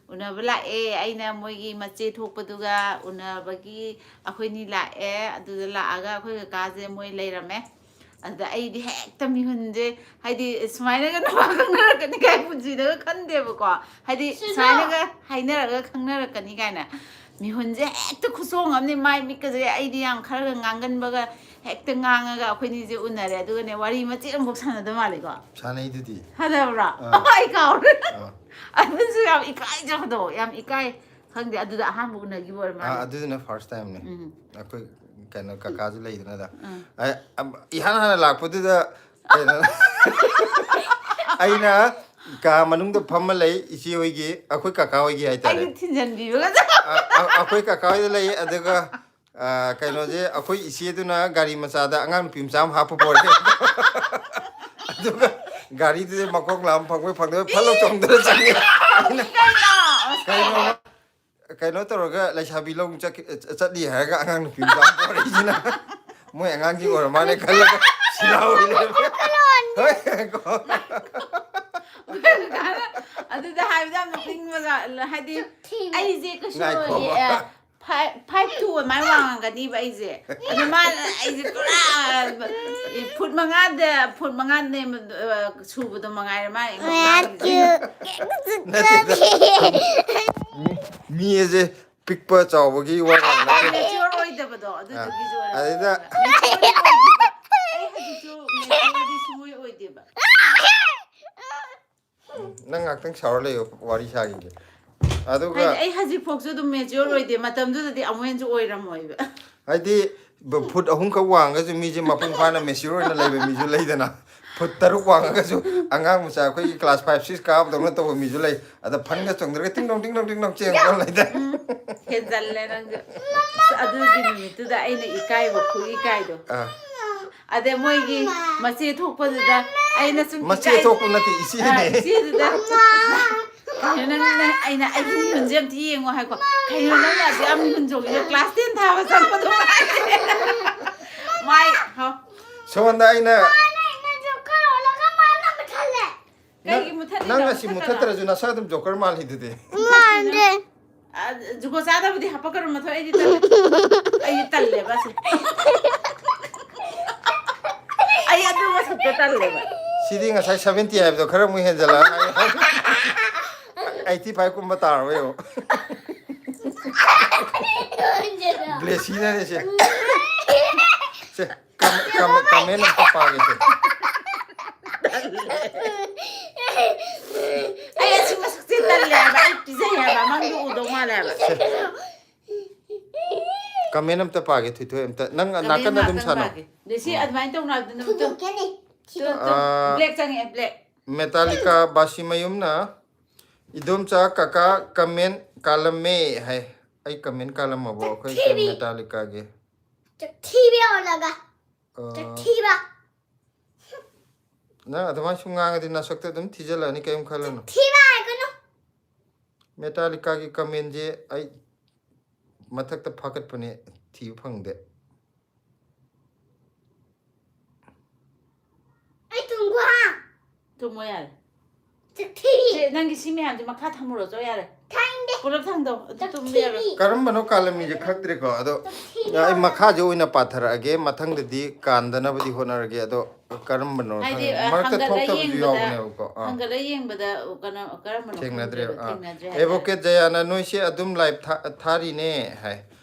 ꯎꯅꯕ ꯂꯥꯛꯑꯦ꯫ ꯑꯩꯅ ꯃꯣꯏꯒꯤ ꯃꯆꯦ ꯊꯣꯛꯄꯗꯨꯒ ꯎꯅꯕꯒꯤ ꯑꯩꯈꯣꯏꯅꯤ ꯂꯥꯛꯑꯦ꯫ ꯑꯗꯨꯗ ꯂꯥꯛꯑꯒ ꯑꯩꯈꯣꯏ ꯀꯀꯥꯁꯦ ꯃꯣꯏ ꯂꯩꯔꯝꯃꯦ꯫ ꯑꯗꯨꯗ ꯑꯩꯗꯤ ꯍꯦꯛꯇ ꯃꯤꯍꯨꯟꯁꯦ, ꯍꯥꯏꯗꯤ, ꯁꯨꯃꯥꯏꯅꯒ ꯅꯨꯄꯥ ꯈꯪꯅꯔꯛꯀꯅꯤ ꯀꯥꯏ ꯄꯨꯟꯁꯤꯗꯒ ꯈꯟꯗꯦꯕꯀꯣ꯫ ꯍꯥꯏꯗꯤ, ꯁꯤꯗ꯫ ꯁꯨꯃꯥꯏꯅꯒ ꯍꯥꯏꯅꯔꯒ ꯈꯪꯅꯔꯛꯀꯅꯤ ꯀꯥꯏꯅ꯫ ꯃꯤꯍꯨꯟꯁꯦ ꯍꯦꯛꯇ ꯈꯨꯆꯣꯡ ꯑꯃꯅꯤ, ꯃꯥꯏ ꯃꯤꯠꯀꯁꯦ, ꯑꯩꯗꯤ ꯌꯥꯝ ꯈꯔꯒ ꯉꯥꯡꯒꯟꯕꯒ ꯍꯦꯛꯇ ꯉꯥꯡꯉꯒ ꯑꯩꯈꯣꯏꯅꯤꯁꯦ ꯎꯅꯔꯦ꯫ ꯑꯗꯨꯒꯅꯦ, ꯋꯥꯔꯤ ꯃꯆꯦꯠ ꯑꯃꯐꯥꯎ ꯁꯥꯟꯅꯗ ꯃꯥꯜꯂꯦꯀꯣ꯫ ꯁꯥꯟꯅꯩꯗꯨꯗꯤ꯫ ꯁꯥꯟꯅꯕ꯭ꯔꯥ? ꯑꯥ꯫ ꯑꯩ ꯀꯥꯎꯔꯦ꯫ ꯑꯥ꯫ ꯑꯗꯨꯁꯨ ꯌꯥꯝ ꯏꯀꯥꯏꯖꯕꯗꯣ, ꯌꯥꯝ ꯏꯀꯥꯏ꯫ ꯈꯪꯗꯦ, ꯑꯗꯨꯗ ꯑꯍꯥꯟꯕ ꯎꯅꯈꯤꯕ ꯑꯣꯏꯔ ꯑꯥ, ꯃꯥꯜꯂꯦ꯫ ꯑꯗꯨꯗꯨꯅ ꯐꯥꯔꯁ ꯇꯥꯏꯝꯅꯦ꯫ ꯎꯝ꯫ ꯑꯩꯈꯣꯏ ꯀꯩꯅꯣ, ꯀꯀꯥꯁꯨ ꯂꯩꯗꯅꯗ꯫ ꯎꯝ꯫ ꯑꯩ, ꯑꯝ, ꯏꯍꯥꯟ ꯍꯥꯟꯅ ꯂꯥꯛꯄꯗꯨꯗ ꯀꯩꯅꯣ, ꯑꯩꯅ ꯀꯥ ꯃꯅꯨꯡꯗ ꯐꯝꯃ ꯂꯩ, ꯏꯆꯦ ꯍꯣꯏꯒꯤ, ꯑꯩꯈꯣꯏ ꯀꯀꯥ ꯍꯣꯏꯒꯤ ꯍꯥꯏꯇꯥꯔꯦ꯫ ꯑꯩꯅ ꯊꯤꯟꯖꯟꯕꯤꯕꯒ ꯆꯞ ꯑ, ꯑ, ꯑꯩꯈꯣꯏ ꯀꯀꯥ ꯍꯣꯏꯗ ꯂꯩ꯫ ꯑꯗꯨꯒ, ꯑ, ꯀꯩꯅꯣꯁꯦ, ꯑꯩꯈꯣꯏ ꯏꯆꯦꯗꯨꯅ ꯒꯥꯔꯤ ꯃꯆꯥꯗ ꯑꯉꯥꯡ ꯅꯨꯄꯤ ꯃꯆꯥ ꯑꯃ ꯍꯥꯞꯄ ꯄꯣꯔꯛꯑꯦ꯫ ꯑꯗꯨꯒ ꯒꯥꯔꯤꯗꯨꯗ ꯃꯈꯣꯡ ꯂꯥꯝ ꯐꯪꯕꯣꯏ ꯐꯪꯗꯕꯣꯏ ꯐꯠ ꯂꯥꯎ ꯆꯣꯡꯊꯔ ꯆꯪꯉꯦ꯫ ꯑꯩꯅ, ꯀꯩꯅꯣ? ꯀꯩꯅꯣ, ꯀꯩꯅꯣ ꯇꯧꯔꯒ ꯂꯩꯁꯥꯕꯤ ꯂꯧ ꯆꯠꯈꯤ-, ꯆꯠꯂꯤ ꯍꯥꯏꯔꯒ ꯑꯉꯥꯡ ꯅꯨꯄꯤ ꯃꯆꯥ ꯑꯃ ꯄꯣꯔꯛꯏꯁꯤꯅ ꯃꯣꯏ ꯑꯉꯥꯡꯁꯤꯡ ꯑꯣꯏꯔ ꯃꯥꯜꯂꯦ ꯈꯜꯂꯒ ꯁꯤꯂꯥ ꯑꯣꯏ ꯂꯩꯔꯝꯃꯦ꯫ ꯍꯣꯏ, ꯀꯣ꯫ ꯑꯗꯨꯗ ꯍꯥꯏꯕꯗ ꯌꯥꯝ ꯅꯣꯛꯅꯤꯡꯕꯒ, ꯍꯥꯏꯗꯤ, ꯑꯩꯁꯦ ꯀꯩꯁꯨ ꯉꯥꯏꯈꯣꯕ꯫ ꯑꯦ, ꯐꯥꯏꯚ, ꯐꯥꯏꯚ ꯇꯨ ꯑꯗꯨꯃꯥꯏꯅ ꯋꯥꯡꯉꯝꯒꯅꯤꯕ ꯑꯩꯁꯦ꯫ ꯑꯗꯨ ꯃꯥꯅ ꯑꯩꯁꯦ ꯄꯨꯔꯥ ꯑꯦ, ꯐꯨꯠ ꯃꯉꯥꯗ ꯐꯨꯠ ꯃꯉꯥ ꯅꯦꯝꯕ, ꯑ, ꯁꯨꯕꯗꯣ ꯃꯉꯥꯏꯔꯦ ꯃꯥ ꯑꯩꯉꯣꯟꯗ ꯃꯌꯥꯝ ꯉꯥꯡꯉꯤꯁꯦ. ꯀ꯭ꯌꯨ ꯀꯩꯝꯇꯁꯨ ꯀꯥꯟꯗꯦ. ꯃꯤ ꯑꯁꯦ ꯄꯤꯛꯄ ꯆꯥꯎꯕꯒꯤ ꯋꯥ ꯉꯥꯡꯕ ꯅꯠꯇꯦ꯫ ꯃꯦꯆꯤꯌꯣꯔ ꯑꯣꯏꯗꯕꯗꯣ ꯑꯗꯨꯗꯨꯒꯤꯁꯨ ꯑꯣꯏꯔꯝꯒꯅꯤ. ꯑꯗꯩꯗ ꯃꯦꯆꯤꯌꯣꯔꯗꯤ ꯑꯣꯏꯗꯦꯕ. ꯑꯩ ꯍꯧꯖꯤꯛꯁꯨ ꯃꯦꯆꯤꯌꯣꯔꯗꯤ ꯁꯨꯡꯑꯣꯏ ꯑꯣꯏꯗꯦꯕ. ꯅꯪ ꯉꯥꯛꯇꯪ ꯁꯥꯎꯔ ꯂꯩꯌꯣ, ꯋꯥꯔꯤ ꯁꯥꯈꯤꯒꯦ꯫ ꯑꯗꯨꯒ ꯍꯥꯏꯗꯤ ꯑꯩ ꯍꯧꯖꯤꯛꯐꯥꯎꯁꯨ ꯑꯗꯨꯝ ꯃꯦꯆꯤꯌꯣꯔ ꯑꯣꯏꯗꯦ, ꯃꯇꯝꯗꯨꯗꯗꯤ ꯑꯃꯨꯛ ꯍꯦꯟꯁꯨ ꯑꯣꯏꯔꯝꯃꯣꯏꯕ. ꯍꯥꯏꯗꯤ ꯕ- ꯐꯨꯠ ꯑꯍꯨꯝꯈꯛ ꯋꯥꯡꯉꯒꯁꯨ ꯃꯤꯁꯦ ꯃꯄꯨꯡ ꯐꯥꯅ ꯃꯦꯆꯤꯌꯣꯔ ꯑꯣꯏꯅ ꯂꯩꯕ ꯃꯤꯁꯨ ꯂꯩꯗꯅ, ꯐꯨꯠ ꯇꯔꯨꯛ ꯋꯥꯡꯉꯒꯁꯨ ꯑꯉꯥꯡ ꯃꯆꯥ ꯑꯩꯈꯣꯏꯒꯤ ꯀ꯭ꯂꯥꯁ ꯐꯥꯏꯚ ꯁꯤꯛꯁ ꯀꯥꯕꯗꯧꯅ ꯇꯧꯕ ꯃꯤꯁꯨ ꯂꯩ꯫ ꯑꯗ ꯐꯟꯒ ꯆꯣꯡꯊꯔꯒ ꯇꯤꯡ ꯇꯣꯡ ꯇꯤꯡ ꯇꯣꯡ ꯇꯤꯡ ꯇꯣꯡ ꯆꯦꯟꯕ ꯂꯩꯗꯅ. ꯍꯦꯟꯖꯜꯂꯦ ꯅꯪꯁꯨ. ꯑꯁ, ꯑꯗꯨꯒꯤ ꯅꯨꯃꯤꯠꯇꯨꯗ ꯑꯩꯅ ꯏꯀꯥꯏꯕ ꯈꯨ ꯏꯀꯥꯏꯗꯣ. ꯑꯥ, ꯑꯗꯩ ꯃꯣꯏꯒꯤ ꯃꯆꯦ ꯊꯣꯛꯄꯗꯨꯗ ꯑꯩꯅ ꯁꯨꯝ ꯃꯆꯦ ꯏꯀꯥꯏ- ꯊꯣꯛꯄ ꯅꯠꯇꯦ, ꯑꯥ, ꯏꯆꯦꯅꯦ. ꯏꯆꯦꯗꯨꯗ ꯀꯩꯅꯣ ꯅꯪ, ꯅꯪ, ꯑꯩꯅ ꯑꯩꯒꯤ ꯃꯤꯍꯨꯟꯁꯦ ꯑꯝꯇ ꯌꯦꯡꯉꯣ ꯍꯥꯏꯀꯣ. ꯀꯩꯅꯣ ꯅꯪ ꯑꯁꯤ ꯌꯥꯝ ꯃꯤꯍꯨꯟ ꯆꯣꯡꯉꯤꯗꯣ? ꯀ꯭ꯂꯥꯁ ꯇꯦꯟ ꯊꯥꯕ ꯆꯪꯕꯗꯣ ꯃꯥꯜꯂꯦ. ꯃꯥꯏ ꯍꯥꯎ. ꯁꯣꯝꯗ ꯑꯩꯅ ꯃꯥꯅ ꯑꯩꯅ ꯖꯣꯀꯔ ꯑꯣꯜꯂꯒ ꯃꯥꯅ ꯃꯨꯊꯠꯂꯦ. ꯀꯩꯒꯤ ꯃꯨꯊꯠꯂꯤꯅꯣ? ꯅꯪ ꯑꯁꯤ ꯃꯨꯊꯠꯀꯅꯣ. ꯃꯨꯊꯠꯇ꯭ꯔꯁꯨ ꯅꯁꯥ ꯑꯗꯨꯝ ꯖꯣꯀꯔ ꯃꯥꯜꯂꯤꯗꯨꯗꯤ. ꯃꯥꯟꯗꯦ. ꯑ, ꯖꯨꯒꯣꯠ ꯆꯥꯗꯕꯗꯤ ꯍꯥꯄꯛꯀꯅꯨ ꯃꯊꯛ. ꯑꯩꯗꯤ ꯇꯜꯂꯦ. ꯑꯩꯗꯤ ꯇꯜꯂꯦꯕ ꯑꯁꯤ. ꯑꯩ ꯑꯗꯨ ꯃꯁꯛꯇꯣ ꯇꯜꯂꯦꯕ. ꯁꯤꯗꯤ ꯉꯁꯥꯏ ꯁꯚꯦꯟꯇꯤ ꯍꯥꯏꯕꯗꯣ ꯈꯔ ꯑꯃꯨꯛ ꯍꯦꯟꯖꯜꯂꯛꯑ ꯑꯩꯠꯇꯤ ꯐꯥꯏꯚ ꯀꯨꯝꯕ ꯇꯥꯔꯕ ꯌꯦꯡꯉꯣ. ꯕ꯭ꯂꯦꯁꯤꯅꯅꯦ ꯁꯦ. ꯁꯦ, ꯀꯝ- ꯀꯝ- ꯀꯃꯦꯟ ꯑꯝꯇ ꯄꯥꯒꯦ ꯁꯦ. ꯑꯩ ꯑꯁꯤ ꯃꯁꯛꯁꯦ ꯇꯜꯂꯦ ꯍꯥꯏꯕ. ꯑꯩ ꯄꯤꯖꯩ ꯍꯥꯏꯕ. ꯃꯪꯗ ꯎꯗꯧ ꯃꯥꯜꯂꯦ ꯍꯥꯏꯕ. ꯀꯃꯦꯟ ꯑꯝꯇ ꯄꯥꯒꯦ, ꯊꯣꯏꯊꯣꯏ ꯑꯝꯇ. ꯅꯪ ꯀꯃꯦꯟ ꯅꯥꯀꯟꯗ ꯑꯗꯨꯝ ꯉꯥꯛꯇꯪ ꯁꯥꯟꯅꯧ. ꯄꯥꯒꯦ. ꯂꯦꯁꯤ, ꯑꯗꯨꯃꯥꯏꯅ ꯇꯧꯅꯕꯗꯨꯅ ꯑꯃꯨꯛꯇ ꯊꯨꯗꯣꯛꯀꯅꯤ. ꯇꯨ, ꯇꯨ, ꯑꯥ. ꯕ꯭ꯂꯦꯛ ꯆꯪꯉꯛꯑꯦ, ꯕ꯭ꯂꯦꯛ. ꯃꯦꯇꯥꯂꯤꯀꯥ ꯕꯥꯁꯤꯃꯌꯨꯝꯅ, "ꯏꯗꯣꯝꯆꯥ, ꯀꯀꯥ ꯀꯃꯦꯟ ꯀꯥꯜꯂꯝꯃꯦ" ꯍꯥꯏ꯫ ꯑꯩ ꯀꯃꯦꯟ ꯀꯥꯜꯂꯝꯃꯕꯣ ꯑꯩꯈꯣꯏ ꯊꯤꯕꯤ. ꯃꯦꯇꯥꯂꯤꯀꯥꯒꯤ? ꯆꯛꯊꯤꯕꯤ ꯑꯣꯜꯂꯒ. ꯑꯥ, ꯆꯛꯊꯤꯕ. ꯅꯪ ꯑꯗꯨꯃꯥꯏꯅ ꯁꯨꯝ ꯉꯥꯡꯉꯗꯤ ꯅꯁꯛꯇ ꯑꯗꯨꯝ ꯊꯤꯖꯤꯜꯂꯛꯑꯅꯤ, ꯀꯔꯤꯝ ꯈꯜꯂꯨꯅꯨ. ꯊꯤꯕ ꯍꯥꯏꯒꯅꯨ. ꯃꯦꯇꯥꯂꯤꯀꯥꯒꯤ ꯀꯃꯦꯟꯁꯦ ꯑꯩ ꯃꯊꯛꯇ ꯐꯥꯒꯠꯄꯅꯦ, ꯊꯤꯕ ꯐꯪꯗꯦ. ꯑꯩ ꯇꯨꯡꯒꯨ ꯍꯥ. ꯇꯨꯝꯃꯣ ꯌꯥꯔꯦ. ꯆꯛꯊꯤꯕꯤ. ꯁꯦ, ꯅꯪꯒꯤ ꯁꯤ ꯃꯌꯥꯝꯁꯦ ꯃꯈꯥ ꯊꯝꯃꯨꯔꯣ, ꯆꯣ ꯌꯥꯔꯦ. ꯊꯥꯡꯗꯦ. ꯄꯨꯂꯞ ꯊꯥꯡꯗꯧ, ꯑꯗꯨ ꯇꯨꯝꯕ ꯌꯥꯔꯣꯏ꯫ ꯀꯔꯝꯕꯅꯣ ꯀꯥꯜꯂꯝꯃꯤꯁꯦ ꯈꯪꯗ꯭ꯔꯦꯀꯣ꯫ ꯑꯗꯣ ꯑꯩ ꯃꯈꯥꯁꯦ ꯑꯣꯏꯅ ꯄꯥꯊꯔꯛꯑꯒꯦ, ꯃꯊꯪꯗꯗꯤ ꯀꯥꯟꯗꯅꯕꯗꯤ ꯍꯣꯠꯅꯔꯒꯦ꯫ ꯑꯗꯣ ꯀꯔꯝꯕꯅꯣ ꯍꯥꯏꯗꯤ, ꯈꯪꯗꯦ꯫ ꯑ, ꯃꯔꯛꯇ ꯍꯪꯒꯠꯂ ꯊꯣꯛꯇꯕꯁꯨ ꯌꯦꯡꯕꯗ, ꯌꯥꯎꯕꯅꯦꯕꯀꯣ꯫ ꯑꯥ꯫ ꯍꯪꯒꯠꯂ ꯌꯦꯡꯕꯗ ꯀꯩꯅꯣ, ꯀꯔꯝꯕꯅꯣ ꯊꯦꯡꯅꯗ꯭ꯔꯦꯕ꯫ ꯈꯪꯗ꯭ꯔꯦꯕ, ꯑꯥ꯫ ꯊꯦꯡꯅꯗ꯭ꯔꯦ ꯍꯥꯏꯇꯥꯔꯦ꯫ ꯑꯦꯗꯚꯣꯀꯦꯠ ꯖꯌꯥꯅ ꯅꯣꯏꯁꯦ ꯑꯗꯨꯝ ꯂꯥꯏꯚ ꯊꯥ-, ꯊꯥꯔꯤꯅꯦ ꯍꯥꯏ꯫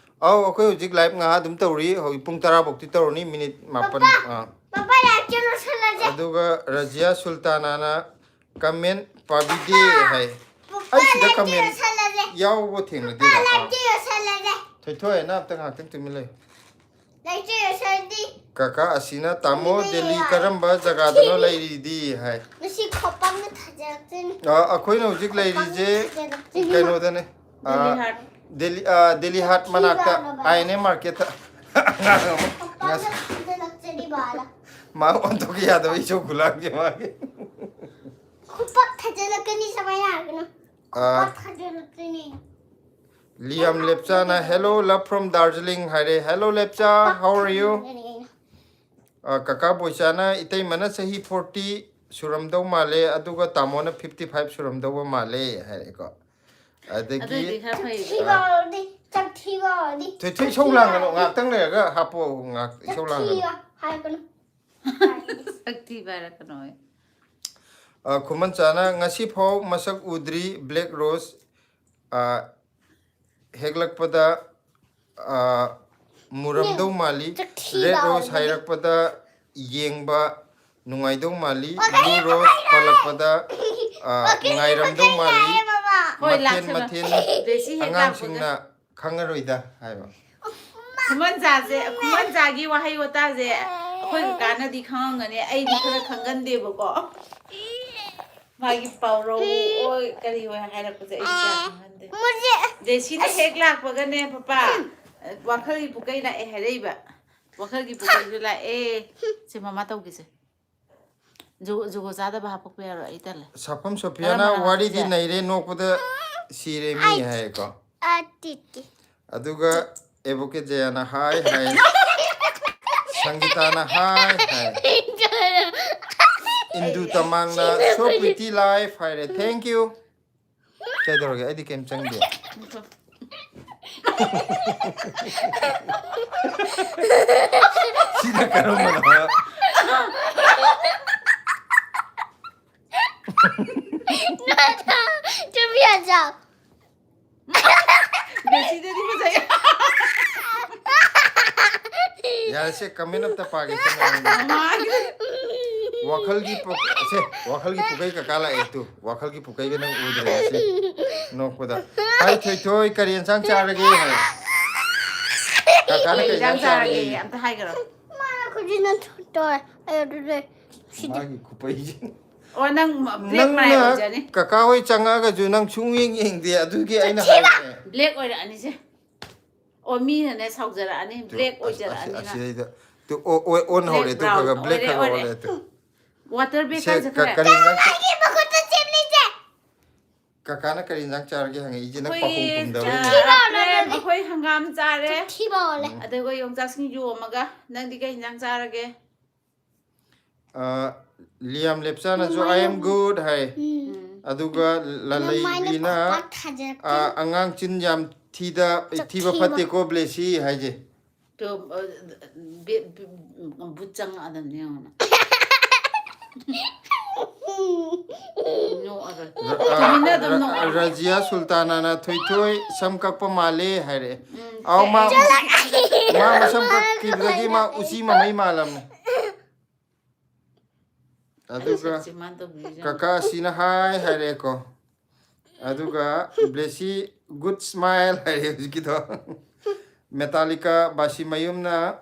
ꯑꯧ, ꯑꯩꯈꯣꯏ ꯍꯧꯖꯤꯛ ꯂꯥꯏꯚ ꯉꯥꯏꯍꯥꯛ ꯑꯗꯨꯝ ꯇꯧꯔꯤ꯫ ꯍꯧꯖꯤꯛ ꯄꯨꯡ ꯇꯔꯥ ꯐꯥꯎꯗꯤ ꯇꯧꯔꯅꯤ, ꯃꯤꯅꯤꯠ ꯃꯥꯄꯟ꯫ ꯑꯥ꯫ ꯄꯄꯥ ꯂꯥꯏꯔꯤꯛꯁꯦ ꯂꯣꯏꯁꯜꯂꯁꯦ꯫ ꯑꯗꯨꯒ ꯔꯖꯤꯌꯥ ꯁꯨꯜꯇꯥꯅꯥꯅ ꯀꯃꯦꯟ ꯄꯥꯕꯤꯗꯦ ꯍꯥꯏ꯫ ꯄꯄꯥ ꯑꯩ ꯁꯤꯗ ꯂꯥꯏꯔꯤꯛꯁꯦ ꯀꯃꯦꯟ ꯂꯣꯏꯁꯜꯂꯁꯦ꯫ ꯌꯥꯎꯕ ꯄꯄꯥ ꯊꯦꯡꯅꯗꯦꯕ꯫ ꯑꯥ꯫ ꯂꯥꯏꯔꯤꯛꯁꯦ ꯂꯣꯏꯁꯜꯂꯁꯦ꯫ ꯊꯣꯏꯊꯣꯏ, ꯅꯪ ꯑꯝꯇ ꯉꯥꯏꯍꯥꯛꯇꯪ ꯇꯨꯃꯤꯟ ꯂꯩꯌꯨ꯫ ꯂꯥꯏꯔꯤꯛꯁꯦ ꯂꯣꯏꯁꯜꯂꯗꯤ꯫ ꯀꯀꯥ ꯑꯁꯤꯅ ꯇꯥꯃꯣ ꯇꯨꯃꯤꯟ ꯗꯦꯜꯂꯤ ꯂꯩꯌꯨ꯫ ꯀꯔꯝꯕ ꯖꯒꯥꯗꯅꯣ ꯂꯩꯔꯤꯗꯤ ꯍꯥꯏ꯫ ꯉꯁꯤ ꯈꯣꯄꯥꯛꯅ ꯊꯥꯖꯔꯛꯇꯣꯏꯅꯤ꯫ ꯑ, ꯑꯩꯈꯣꯏꯅ ꯍꯧꯖꯤꯛ ꯂꯩꯔꯤꯁꯦ ꯊꯥꯖꯔꯛꯇꯣꯏꯅꯤ꯫ ꯀꯩꯅꯣꯗꯅꯦ꯫ ꯑ, ꯗꯦꯜꯂꯤ ꯍꯥꯠ꯫ ꯗꯦꯜꯂꯤ, ꯑ, ꯗꯦꯜꯂꯤ ꯍꯥꯠ ꯃꯅꯥꯛꯇ ꯑꯥꯏ ꯑꯦꯟ ꯑꯦ ꯃꯥꯔꯀꯦꯠꯇ꯫ ꯑꯉꯥꯡ ꯑꯃ ꯈꯣꯄꯥꯛꯅ ꯊꯥꯖꯔꯛꯇꯣꯏꯅꯤ ꯕꯥꯂ꯫ ꯃꯥ ꯑꯣꯟꯊꯣꯛꯀ ꯌꯥꯗꯕ ꯏꯁꯧ ꯈꯨꯂꯥꯡꯁꯦ ꯃꯥꯒꯤ꯫ ꯈꯣꯄꯥꯛ ꯊꯥꯖꯔꯛꯀꯅꯤ ꯁꯨꯃꯥꯏꯅ ꯍꯥꯏꯒꯅꯨ꯫ ꯑꯥ꯫ ꯈꯣꯄꯥꯛ ꯊꯥꯖꯔꯛꯇꯣꯏꯅꯤ꯫ ꯂꯤꯌꯥꯝ ꯂꯦꯞꯆꯥꯅ "Hello, love from Darjeeling" ꯍꯥꯏꯔꯦ꯫ "Hello Lepcha, how are you?" ꯊꯥꯖꯔꯛꯇꯣꯏꯅꯤ꯫ ꯑ, ꯀꯀꯥ ꯕꯣꯏꯆꯥꯅ "ꯏꯇꯩꯃꯅ ꯆꯍꯤ ꯐꯣꯔꯇꯤ ꯁꯨꯔꯝꯗꯧ ꯃꯥꯜꯂꯦ, ꯑꯗꯨꯒ ꯇꯥꯃꯣꯅ ꯐꯤꯐꯇꯤ ꯐꯥꯏꯚ ꯁꯨꯔꯝꯗꯧꯕ ꯃꯥꯜꯂꯦ" ꯍꯥꯏꯔꯦꯀꯣ꯫ ꯑꯗꯒꯤ ꯑꯗꯨꯏꯗꯤ ꯈꯔ ꯐꯩ꯫ ꯆꯥꯛꯊꯤꯕ ꯑꯣꯏꯔꯗꯤ, ꯆꯥꯛꯊꯤꯕ ꯑꯣꯏꯔꯗꯤ꯫ "ꯊꯣꯏꯊꯣꯏ ꯏꯁꯧ ꯂꯥꯡꯒꯅꯨ, ꯉꯥꯛꯇꯪ ꯂꯩꯔꯒ ꯍꯥꯞꯄꯣ, ꯉꯥꯛ ꯏꯁꯧ ꯂꯥꯡꯒꯅꯨ"꯫ ꯆꯥꯛꯊꯤꯕ ꯍꯥꯏꯔꯛꯀꯅꯨ꯫ ꯁꯛꯊꯤꯕ ꯍꯥꯏꯔꯛꯀꯅꯣ꯫ ꯑ, ꯈꯨꯃꯟꯆꯥꯅ "ꯉꯁꯤꯐꯥꯎ ꯃꯁꯛ ꯎꯗ꯭ꯔꯤ black rose, ꯑ, ꯍꯦꯛꯂꯛꯄꯗ, ꯑ, ꯃꯨꯔꯝꯗꯧ ꯃꯥꯜꯂꯤ, ꯆꯥꯛꯊꯤꯕ red rose ꯑꯣꯏꯔꯗꯤ꯫ ꯍꯥꯏꯔꯛꯄꯗ ꯌꯦꯡꯕ ꯅꯨꯡꯉꯥꯏꯗꯧ ꯃꯥꯜꯂꯤ, ꯋꯥꯀꯩ, blue rose ꯄꯜꯂꯛꯄꯗ, ꯑ, ꯉꯥꯏꯔꯝꯗꯧ ꯃꯥꯜꯂꯤ, ꯍꯣꯏ, ꯃꯊꯦꯟ ꯂꯥꯛꯁꯅꯨ꯫ ꯃꯊꯦꯟ ꯗꯦꯁꯤ ꯍꯦꯛ ꯑꯉꯥꯡꯁꯤꯡꯅ ꯈꯪꯉꯔꯣꯏꯗ" ꯍꯥꯏꯕ꯫ ꯈꯨꯃꯟꯖꯥꯁꯦ, ꯈꯨꯃꯟꯖꯥꯒꯤ ꯋꯥꯍꯩ ꯋꯥꯇꯥꯁꯦ ꯑꯩꯈꯣꯏ ꯀꯀꯥꯅꯗꯤ ꯈꯪꯉꯝꯒꯅꯤ, ꯑꯩꯗꯤ ꯈꯔ ꯈꯪꯒꯟꯗꯦꯕꯀꯣ꯫ ꯃꯥꯒꯤ ꯄꯥꯎꯔꯧ ꯑꯣꯏ ꯀꯔꯤ ꯑꯣꯏ ꯍꯥꯏꯔꯛꯄꯁꯦ ꯑꯩꯗꯤ ꯀꯌꯥ ꯈꯪꯒꯟꯗꯦ꯫ ꯃꯨꯖꯦ꯫ ꯗꯦꯁꯤꯅ ꯍꯦꯛ ꯂꯥꯛꯄꯒꯅꯦ ꯄꯄꯥ, ꯋꯥꯈꯜꯒꯤ ꯄꯨꯀꯩ ꯂꯥꯛꯑꯦ ꯍꯥꯏꯔꯛꯏꯕ꯫ ꯋꯥꯈꯜꯒꯤ ꯄꯨꯀꯩꯁꯨ ꯂꯥꯛꯑꯦ꯫ ꯁꯦ ꯃꯃꯥ ꯇꯧꯒꯦꯁꯦ꯫ ꯖꯨꯒꯣ, ꯖꯨꯒꯣ ꯆꯥꯗꯕ ꯍꯥꯞꯄꯛꯄ ꯌꯥꯔꯣꯏ, ꯑꯩ ꯇꯜꯂꯦ꯫ ꯁꯥꯐꯝ ꯁꯣꯐꯤꯌꯥꯅ "ꯋꯥꯔꯤꯗꯤ ꯅꯩꯔꯦ, ꯅꯣꯛꯄꯗ ꯁꯤꯔꯦ ꯃꯤ" ꯍꯥꯏꯌꯦꯀꯣ꯫ ꯑ, ꯇꯤꯠꯀꯤ꯫ ꯑꯗꯨꯒ ꯑꯦꯗꯚꯣꯀꯦꯠ ꯖꯌꯥꯅ "ꯍꯥꯏ" ꯍꯥꯏ꯫ ꯁꯪꯒꯤꯇꯥꯅ "ꯍꯥꯏ" ꯍꯥꯏ꯫ ꯏꯟꯗꯨ ꯇꯃꯥꯡꯅ "So pretty life" ꯍꯥꯏꯔꯦ꯫ Thank you꯫ ꯀꯩꯗꯧꯔꯒꯦ? ꯑꯩꯗꯤ ꯀꯩꯝ ꯆꯪꯗꯦ꯫ ꯁꯤꯅ ꯀꯔꯝꯕꯅꯣ? ꯆꯨꯝꯃꯤ ꯑꯣꯖꯥ꯫ ꯕꯦꯁꯤꯗꯗꯤ ꯐꯖꯩ꯫ ꯌꯥꯔꯦꯁꯦ, comment ꯑꯝꯇ ꯄꯥꯒꯦꯁꯦ ꯅꯉꯣꯟꯗ꯫ ꯃꯥꯒꯤ ꯋꯥꯈꯜꯒꯤ ꯄꯨ- ꯁꯦ, ꯋꯥꯈꯜꯒꯤ ꯄꯨꯀꯩ ꯀꯀꯥ ꯂꯥꯛꯑꯦ ꯇꯨ꯫ ꯋꯥꯈꯜꯒꯤ ꯄꯨꯀꯩꯒ ꯅꯪ ꯎꯗ꯭ꯔꯦ ꯉꯁꯤ꯫ ꯅꯣꯛꯄꯗ꯫ ꯍꯥꯏ ꯊꯣꯏꯊꯣꯏ, ꯀꯔꯤ ꯌꯦꯟꯁꯥꯡ ꯆꯥꯔꯒꯦ? ꯍꯥꯏ꯫ ꯀꯀꯥꯅ ꯀꯩ ꯀꯔꯤ ꯏꯟꯖꯥꯡ ꯌꯦꯟꯁꯥꯡ ꯆꯥꯔꯒꯦ? ꯆꯥꯔꯒꯦ? ꯑꯝꯇ ꯍꯥꯏꯒꯔꯣ꯫ ꯃꯥꯅ ꯈꯨꯖꯤꯟꯅ ꯊꯨꯠꯇꯣꯔꯦ꯫ ꯑꯩ ꯑꯗꯨꯗꯤ ꯁꯤꯗꯤ ꯃꯥꯒꯤ ꯈꯨꯄꯩꯁꯦ꯫ ꯑꯣ, ꯅꯪ black ꯃꯥꯏ ꯑꯣꯏꯖꯅꯤ꯫ ꯅꯪꯅ ꯀꯀꯥ ꯍꯣꯏ ꯆꯪꯉꯛꯑꯒꯁꯨ ꯅꯪ ꯁꯨꯡꯌꯦꯡ ꯌꯦꯡꯗꯦ, ꯑꯗꯨꯒꯤ ꯑꯩꯅ ꯍꯥꯏꯕꯅꯦ꯫ Black ꯑꯣꯏꯔꯛꯑꯅꯤꯁꯦ꯫ ꯑꯣ, ꯃꯤꯅꯅꯦ ꯁꯥꯎꯖꯔꯛꯑꯅꯤ, black ꯑꯁ- ꯑꯣꯏꯖꯔꯛꯑꯅꯤ ꯑꯁꯤ- ꯅꯪ꯫ ꯑꯁꯤꯗꯩꯗ ꯇꯨ, ꯑꯣ- ꯑꯣ- ꯑꯣꯟꯍꯧꯔꯦ Black ꯇꯨ, ꯈꯔ- ꯈꯔ brown black ꯈꯔ ꯑꯣꯏꯔꯦ, ꯑꯣꯜꯂꯦ ꯇꯨ꯫ Water bag ꯁꯦ, ꯀꯥꯏ ꯆꯠꯈ꯭ꯔꯦ? ꯀ- ꯀꯔꯤ ꯌꯦꯟꯖꯥꯡ- ꯑꯩꯒꯤ ꯃꯈꯨꯠꯇ ꯆꯦꯞꯂꯤꯁꯦ꯫ ꯀꯀꯥꯅ ꯀꯔꯤ ꯌꯦꯟꯖꯥꯡ ꯆꯥꯔꯒꯦ ꯍꯪꯉꯛꯏꯁꯦ, ꯅꯪ ꯑꯩꯈꯣꯏꯒꯤ, ꯄꯥꯈꯨꯝ ꯑ, ꯈꯨꯝꯗꯕꯩꯅꯦ꯫ ꯑꯄ꯭ꯔꯦꯝ, ꯑꯩꯈꯣꯏ ꯍꯪꯒꯥꯝ ꯆꯥꯔꯦ꯫ ꯊꯤꯕ ꯑꯣꯜꯂꯦ꯫ ꯑꯗꯨꯒ ꯌꯣꯡꯆꯥꯛ ꯁꯤꯡꯖꯨ ꯑꯃꯒ꯫ ꯅꯪꯗꯤ ꯀꯩ ꯌꯦꯟꯖꯥꯡ ꯆꯥꯔꯒꯦ? ꯑ, ꯂꯤꯌꯥꯝ ꯂꯦꯞꯆꯥꯅꯁꯨ "I am ꯃꯃꯥꯏꯅ- good" ꯍꯥꯏ꯫ ꯎꯝ꯫ ꯑꯗꯨꯒ ꯂ- ꯃꯃꯥꯏꯅ ꯂꯂꯩꯕꯤꯅ ꯈꯨꯄꯥꯛ ꯊꯥꯖꯔꯛꯀꯦ꯫ "ꯑ, ꯑꯉꯥꯡ ꯆꯤꯟ ꯌꯥꯝ ꯊꯤꯗ ꯊꯤꯕ ꯆꯊꯤꯕ꯫ ꯐꯠꯇꯦꯀꯣ ꯕ꯭ꯂꯦꯁꯤ" ꯍꯥꯏꯁꯦ꯫ ꯇꯣ, ꯑ, ꯕꯦ- ꯕꯨꯠ ꯆꯪꯉꯛꯑꯗꯕꯅꯦ ꯌꯦꯡꯉꯣꯅ꯫ ꯅꯣꯛꯑꯔꯣꯏ꯫ ꯔ- ꯑ, ꯇꯨꯃꯤꯟꯅ ꯑꯗꯨꯝ ꯔ- ꯅꯣꯛꯑꯔꯣꯏ꯫ ꯔꯖꯤꯌꯥ ꯁꯨꯜꯇꯥꯅꯥꯅ "ꯊꯣꯏꯊꯣꯏ ꯁꯝ ꯀꯛꯄ ꯃꯥꯜꯂꯦ" ꯍꯥꯏꯔꯛꯑꯦ꯫ ꯎꯝ, ꯑꯥꯎ, ꯃꯥ ꯀꯛꯑꯦ꯫ ꯃꯥ ꯃꯁꯝ ꯀꯛꯈꯤꯕꯗꯒꯤ ꯃꯥ ꯎꯆꯤ ꯃꯃꯩ ꯃꯥꯜꯂꯝꯅꯦ꯫ ꯑꯗꯨꯒ ꯃꯁꯛꯁꯦ ꯃꯥꯅ ꯇꯧꯕꯤꯔꯤꯁꯦ ꯌꯦꯡꯉꯣ꯫ ꯀꯀꯥ ꯑꯁꯤꯅ "ꯍꯥꯏ" ꯍꯥꯏꯔꯛꯑꯦꯀꯣ꯫ ꯑꯗꯨꯒ ꯕ꯭ꯂꯦꯁꯤ "good smile" ꯍꯥꯏꯔꯦ ꯍꯧꯖꯤꯛꯀꯤꯗꯣ꯫ ꯃꯦꯇꯥꯂꯤꯀꯥ ꯕꯥꯁꯤꯃꯌꯨꯝꯅ,